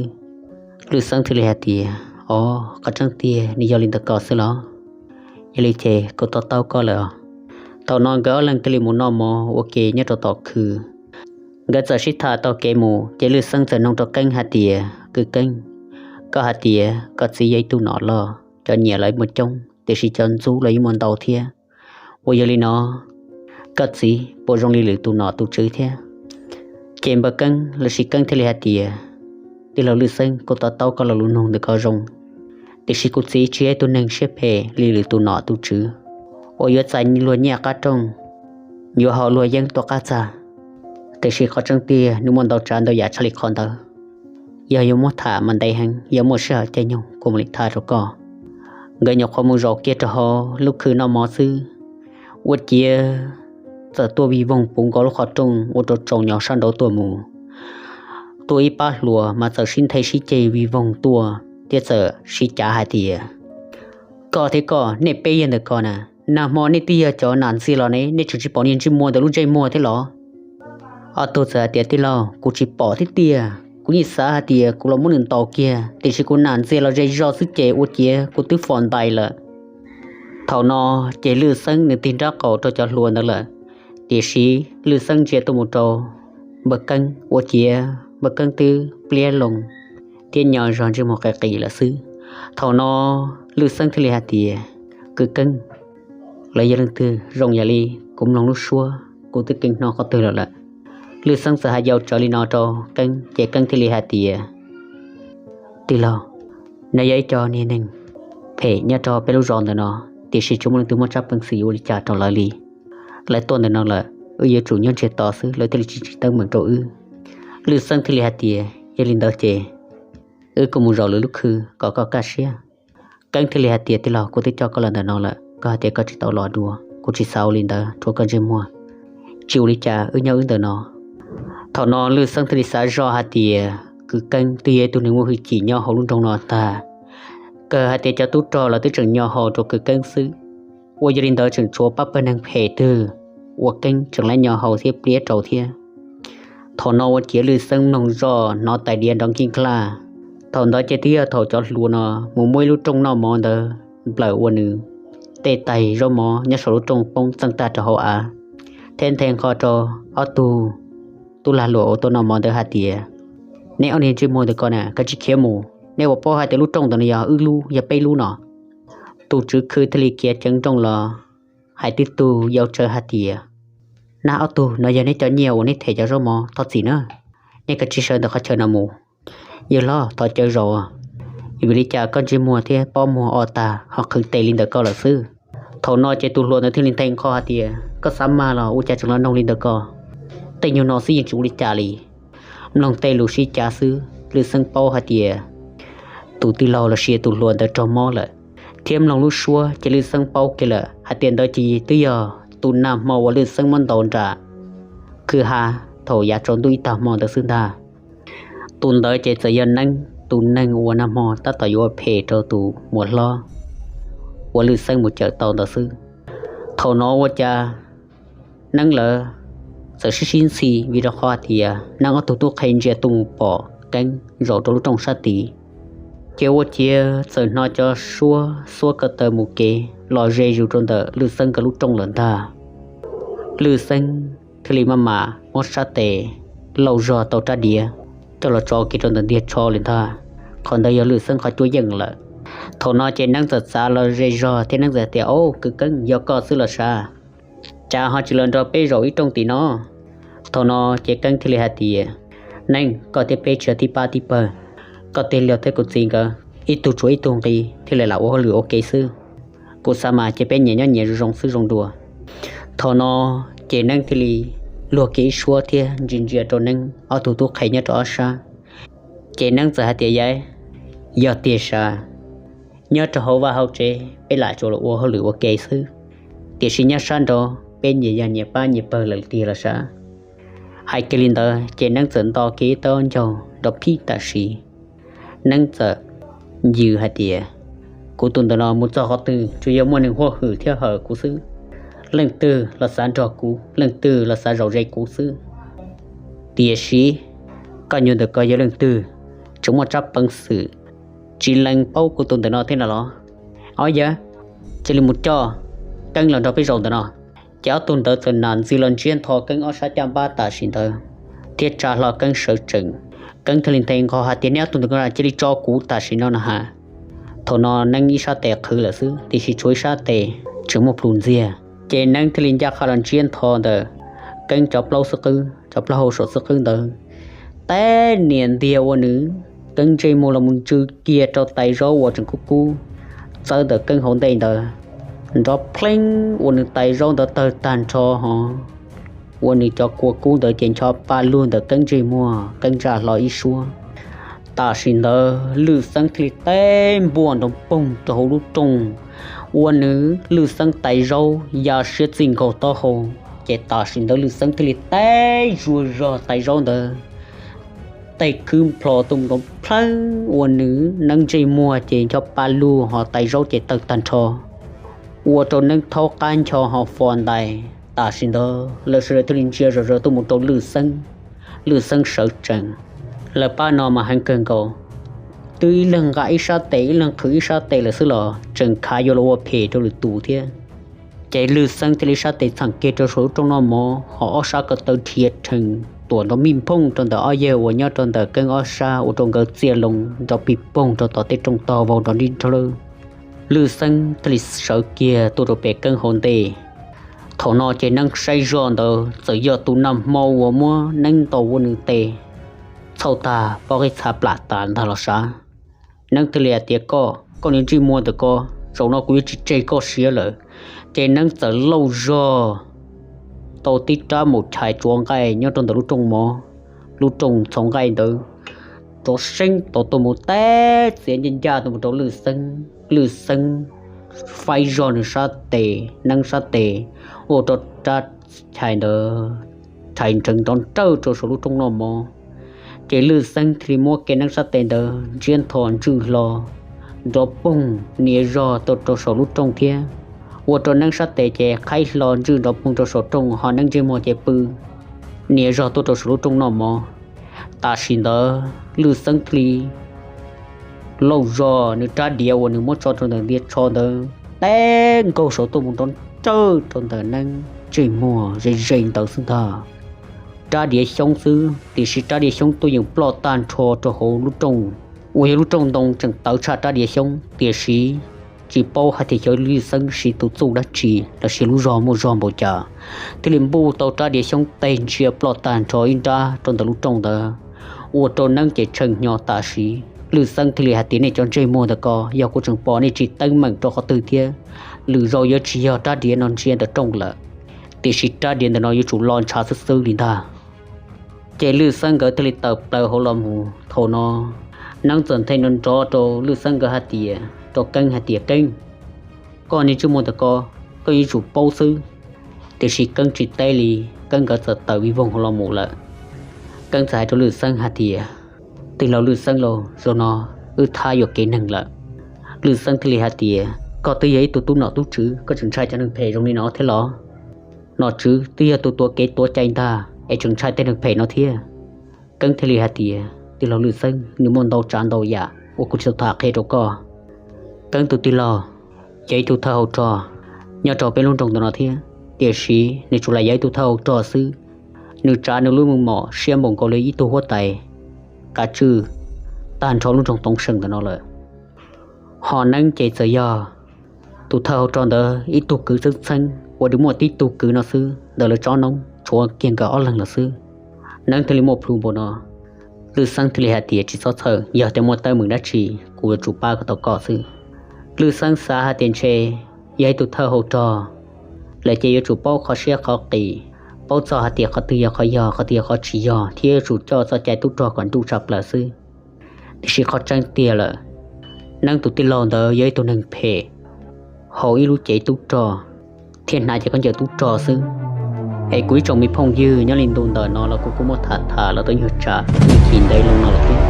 Lwj Xeeb thiaj li hais tias, Os, qhov tseeb tiag nws yog li ntawd ko xwb los? Yog li ces kuv to taub koj lawm. Thaum no nkawd ob leeg thiaj li mus noj mov ua ke nyob rau tom khw. Nkawd txawm sib tham taug kev mus ces Lwj Xeeb txawm nug rau Keeb hais tias, Kwv Keeb, koj hais tias koj txiv yog ib tug nom loj, cov nyiam los muaj coob, tiam sis cov ntxub los yeej muaj ntau thiab. Uas yog li no, koj txiv puas zoo li lwm tus nom tus tswv thiab? Ces Npawg Keeb lossis Keeb thiaj li hais tias, Tij laug Lwj Xeeb, kuv to taub koj lo lus nug ntawm ko zoo, tiam sis kuv txiv tsis yog ib tug neeg siab phem li lwm tus nom tus tswv uas yuav txais luag nyiaj qab rooj, yuav haus luag yeeb tuaj qab txag. Tiam sis qhov tseeb tiag nws muaj ntau tsav ntau yam tshaj li qhov ntawd. Yog yuav muab tham mas ntev heev, yog muaj sij hawm caij nyoog kuv mam li tham rau koj. Nkawd nyuam qhuav mus zaum kiag rau hauv lub khw noj mov xwb, ua ciav txawm tuaj vij voog puv nkaus lub qhov rooj ua rau tsaus nyo sab nraud tuaj mus. Tuaj ib pab hluas mas txawm sib nthe sib ceg vij voog tuaj thiab txawm sib cav hais tias, Koj thiab koj, nej peb yawg ntawm ko na, nag hmo nej twb yog cov nam ntxiag los ne, nej tseem tsis pom niag ntsej muag ntawm lub ntsej muag thiab los? Ob tug txawm hais tias, Tij laug, kuv tsis pom thiab tiag, kuv yeej xav hais tias kuv los muab nws ntaus kiag, tiam sis kuv nam ntxiag los ze zog xwb ces ua ciav kuv twb fom ntais lawm. Thaum no ces Lwj Xeeb nws tig nrab qaum rau cov hluas ntawd lawm, tiam sis Lwj Xeeb ntsia tuaj mus rau Npawg Keeb ua ciav Npawg Keeb twb pliab loo thiab nyo zog ntsej muag qis qis lawm xwb. Thaum no Lwj Xeeb thiaj li hais tias, Kwv Keeb, lawv yog leej twg? Zoo yam li kuv mloog lub suab kuv twb keev hnov qhov twg lawm lawm. Lwj Xeeb txawm hais yau tsawv li no rau Keeb ces Keeb thiaj li hais tias, Tij laug, no yog ib co niag neeg phem nyob rau peb lub zos ntawm no, tiam sis tsis muaj leej twg muaj tsab peev xwm yuav ua li cas rau lawv li. Lawv tuaj ntawm no lawm, wb yuav tsum nyob ntsiag to xwb lawv thiaj li tsis tsis teeb meem rau wb. Lwj Xeeb thiaj li hais tias, Yog li ntawd ces wb kuj mus zaum lwm lub khw kom koj kaj siab. Keeb thiaj li hais tias, Tij laug, kuv twb coj koj los ntawm no lawm, koj hais tias koj tsis tau los dua, kuv tsis xav ua li ntawd rau koj ntsej muag. Tsis ua li cas, wb nyob wb ntawm no. Thaum no Lwj Xeeb thiaj li xav zoj hais tias kwv Keeb twb yog ib tug neeg muaj hwj chim nyob hauv lub nroog no tag, kawg hais tias cov tub rog los twb tseem nyo hau rau kwv Keeb xwb. Ua yog li ntawd tseem tshuav pab pawg neeg phem twg uas Keeb tseem lab nyo hau thiab pliab rau thiab. Thaum no ua ciav Lwj Xeeb mloog zoj hnov tais diav nrov nkig nklaj. Thaum ntawd ces twb yog thaum cov hluas no mus muab ib lub rooj noj mov ntawd nplawm ua nws tej tais zaub mov nyob saum lub rooj poob txeej tag rau hauv av, thiab nthe nqho rau ob tug tub lag luam uas tuaj noj mov ntawd hais tias, Neb ob niag ntsej muag ntawm ko na, koj tsis khiav mus, nej puas paub hais tias lub rooj ntawm no yog wb lub, yog peb lub no? Tus tswv khw thiaj li khiav ceev nrooj los hais tib tug yau tsawv hais tias, Nab ob tug, no yog neb cov nyiaj uas neb them cov zaub mov, thov txim na, nej kav tsij sawv ntawm qhov chaw no mus. Yawg hlob, thov caw zaum, vim li cas koj ntsej muag thiab pob muag o tag ho qhwv tes li ntawm ko lawm xwb? Thaum no ces tus hluas ntawd thiaj li nthe nqho hais tias, Koj xav mag los ua cas tseem los noog li ntawm ko? Tej nyuag no xwb yeej tsis ua li cas li. Mloog tej lus sib cav xwb Lwj Xeeb paub hais tias tus tij laug los sis tus hluas ntawd raug mob lawm, thiab mloog lub suab ces Lwj Xeeb paub kiag lawm hais tias ntawd ces twb yog tus nag hmo uas Lwj Xeeb muab ntaus nram khw ha thaum yav tsaus ntuj ib tag hmo ntawd xwb ntag. Tus ntawd ces txawm yog Neeb, tus neeg uas nag hmo tab tom yuav ua phem rau tus muam hlob uas Lwj Xeeb mus cawm tau ntawd xwb. Thaum no ua cas Neeb lawv txawm sib sib ntxhi vim rau qhov hais tias Neeb ob tug tub qhe ntsia tuaj mus pom Keeb zaum rau lub rooj sab tid. Ces ua ciav txawm hnov cov suab xuab ko taw mus kev los ze zus rau ntawm Lwj Xeeb nkawd lub rooj lawm ntag. Lwj Xeeb thiaj li maj mam muab sab tes lauj zog tau rab diav coj los tso kiag rau ntawm ntiag tsho li ntag. Qhov ntawd yog Lwj Xeeb qhov cuab yeej lawm. Thaum no ces Neeb txawm txav los ze zog thiab Neeb txawm tias, Au, kwv Keeb, yog koj xwb los sav? Cas ho tsis los nrog peb zaum ib rooj tim no? Thaum no ces Keeb thiaj li hais tias, Neeb, koj thiab peb tsis yog tib pab tib pawg, koj tig los thiab kuv txiv nkawd ib tug tsuas ib tug nqi thiaj li lam ua hauj lwm ua ke xwb. Kuv xav mas ces peb nyias nyob nyias zoo zoo xwb zoo dua. Thaum no ces Neeb thiaj li luag kiag ib suab thiab ntsia ntsia rau Neeb ob tug tub qhe nyob rau ob sab. Ces Neeb txawm hais tias, Yawg, yog tiag sav? Nyob rau hauv vaj hauv tsev peb lam tsuas los ua hauj lwm ua ke xwb, tiam sis nyob sab nraud peb nyias yog nyias pab nyias pawg lawm tiag los sav? Hais kiag li ntawd ces Neeb txawm nto kiag ib tawb ncaug nrov phib tam sim. Neeb txawm yws hais tias, Kuv tus ntawm no mus txog qhov twg tsuas yog muaj neeg huaj hwm thiab hawm kuv xwb. Leej twg los xav nrog kuv, leej twg los xav zaum ze kuv xwb. Tiam sis koj nyuag ntawm ko yog leej twg? Tseem muaj tsab peev xwm tsis lees paub kuv tus ntawm no thiab no los? Ob yawg, cia li mus coj Keeb los nrog peb zaum ntawm no. Ces ob tug ntawd txawm nam ntxiv los ntsiab ntho Keeb ob sab caj npab tam sim ntawd thiab tsa hlo Keeb sawv tsees. Keeb thiaj li nthe nqho hais tias, Neb ob tug ntawm ko cia li tso kuv tam sim no no ha. Thaum no Neeb ib sab tes qhwv lawm xwb, tiam sis tshuav ib sab tes tseem muaj plhus ntxiag. Ces Neeb thiaj li ncaj qha los ntsiab ntho ntawm Keeb cov plaub xub qwb, cov plaub hau saum xub qwb ntawd, teb nias ntiag ua nws Keeb ntsej muag los mus ntsw kiag rau tais zaub uas tseem kub kub txawb ntawm Keeb hauv ntej ntawd, nrov pleeb ua nws tais zaub ntawd tawg tag nrho hos ua nws cov kua kub ntawd ces ncho pa lug ntawm Keeb ntsej muag, Keeb ntsa hlo ib suab. Tam sim ntawd Lwj Xeeb thiaj li teb npuaj nrov poog rau hauv lub rooj, ua nws Lwj Xeeb tais zaub ya siab txij nkaus taub hau. Ces tam sim ntawd Lwj Xeeb thiaj li teb zuag zog tais zaub ntawd, tej khwb nplho tuaj mus rau plheeb ua nws Neeb ntsej muag ces ncho pa lug hos tais zaub ces tawg tag nrho, ua rau Neeb thaub qab ncho hos fos ntais. Tam sim ntawd lawv sawv daws thiaj li ntsia zom zaws tuaj mus rau Lwj Xeeb. Lwj Xeeb sawv tsees, lawv pab no mas heev kawg nkaus, twb ib leeg nqa ib sab tes ib leeg qhwv ib sab tes lawm xwb los tseem khav yuav los ua phem rau lwm tus thiab. Ces Lwj Xeeb thiaj li ib sab tes txheem kiag rau saum lub rooj noj mov, hos ob sab ko taw dhia rhees tuam nrov mij nphooj rau ntawm ob yawg uas nyob rau ntawm Keeb ob sab ua rau nkawd txiaj loo nrov pig poog rau tom tej rooj tog vau nrov nrib nrhawv. Lwj Xeeb thiaj li sawv kiag tuaj rau pem Keeb hauv ntej. Thaum no ces Neeb saib zoj ntawd txawm yog tus nag hmo uas muab Neeb ntaus ua nws tes txhauj tag pob qib txha plam tas ntag los sav. Neeb thiaj li hais tias, Koj, koj niag ntsej muag ntawm ko, zaum no kuv yuav tsis tseg koj siav lawm. Ces Neeb txawm lauj zog tau tib rab maum chais tsuav nqaij nyob rau ntawm lub rooj mov, lub rooj txhaus nqaij ntawd rov seeb tau tuaj mus teb txiav ncaj ncaj tuaj mus rau Lwj Xeeb. Lwj Xeeb faib zog nws sab tes, Neeb sab tes, ua rau rab chais ntawd rhais nrheev nrov nrawj rau saum lub rooj noj mov. Ces Lwj Xeeb thiaj li muab kiag Neeb sab tes ntawd ntsiab ntho ntswj hlo, nrov poog nias zog tuaj rau saum lub rooj thiab, ua rau Neeb sab tes ces qhaib hlo ntswj nrov poog rau saum rooj, ho Neeb ntsej muag ces pw nias zog tuaj rau saum lub rooj noj mov. Tam sim ntawd Lwj Xeeb thiaj li lauj zog nws rab diav uas nws muab tso rau ntawm ntiaj tsho ntawd teb nkaug saud tuaj mus nrov nrawj rau ntawm Neeb ntsej muag ze ze ntawd xwb ntag. Rab diav xyoob xwb, tiam sis rab diav xyoob tuaj yeem ploj tag nrho rau hauv lub rooj, uas yog lub rooj ntoo tseem tawv tshaj rab diav xyoob, tiam sis tsis paub hais tias xyov Lwj Xeeb siv tus txuj dab tsi los sis lub zog muaj zog npaum cas, thiaj li npuj tau rab diav xyoob teg ntsia ploj tag nrho ib nrab rau ntawm lub rooj ntawd, ua rau Neeb ces tshee hnyo tam sim. Lwj Xeeb thiaj li hais tias, Nej cov ntsej muag ntawm ko, yog kuv tseem pom nej tsis teeb meem rau qhov twg thiab, lwm zaus yuav tsis yog rab diav no ntsia ntawm rooj lawm, tiam sis rab diav ntawm no yuav tsum lo ntshav xwb xwb li ntag. Ces Lwj Xeeb nkawd thiaj li tawm plaws hauv los mus. Thaum no Neeb txawm nthe nrov nrov rau Lwj Xeeb nkawd hais tias, rau Keeb hais tias, Keeb, koj niag ntsej muag ntawm ko, koj yuav tsum paub xwb. Tiam sis Keeb tsis teb li, Keeb nkawd txawm tawm vij voog hauv los mus lawm. Keeb txawm hais rau Lwj Xeeb hais tias, Tij laug Lwj Xeeb lauj, zaum no wb thab yuam kev neeg lawm. Lwj Xeeb thiaj li hais tias, Koj twb yog ib tug tub nom tub tswv, koj tseem ntshai cov neeg phem zoo li no thiab los? Nom tswv twb yog tus tuav kev tuav cai ntag es tseem ntshai tej neeg phem no thiab. Keeb thiaj li hais tias, Tij laug Lwj Xeeb, nws muaj ntau tsav ntau yam uas kuv tsis tau tham qhia rau koj. Keeb tus tij laug yog ib tug thawj hauv rog nyob rau peb lub nroog ntawm no thiab, tiam sis nws tsuas lam yog ib tug thawj hauv rog xwb. Nws tsav nws lub meej mom siab npaum nkaus li ib tug huab tais kav tswj tag nrho lub nroog Toov Seem ntawm no lawm. Ho Neeb ces txawm yog tus thawj hauv rog ntawd ib tug kwv txeeb txheeb uas tsuas muaj tib tug kwv no xwb ntawm lawv tsob noob, tshuav kiag nkawd ob leeg lawm xwb. Neeb thiaj li muaj plhu npaum no. Lwj Xeeb thiaj li hais tias, Tsis txhob txhawj, yog tias muaj teeb meem dab tsi kuv yuav tsum pab kom tau koj xwb. Lwj Xeeb xav hais tias ntshe yog ib tug thawj hauv rog, lawv ces yuav tsum paub qhov siab qhov qis, paub txog hais tias qhov twg yog qhov yog, qhov twg yog qhov tsis yog, thiab yuav tsum coj txoj cai tub rog kom nruj tshaj plaws xwb. Tiam sis qhov tseeb tiag lawm, Neeb tus tij laug ntawd yog ib tug neeg phem, haus ib lub cev tub rog thiab hnav cev khaub ncaws tub rog xwb. Es kuv ib tsoom me phooj ywg, nyob li ntu ntawm no los kuv kuj muab tham tham los tau nyuag tsam, nws chim ntev loo no lawm thiab.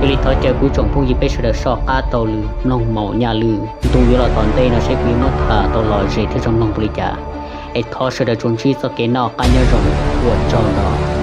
Yog li thov caw kuv ib tsoom phooj ywg peb sawv daws soj qab taug lw mloog mus, nyaj lwm ntu yuav los tom ntej no seb kuv yuav muab tham tau lom zem thiab zoo mloog npaum li cas. Es thov sawv daws tsuas ntsib txoj kev noj qab nyob zoo, ua tsaug ntau.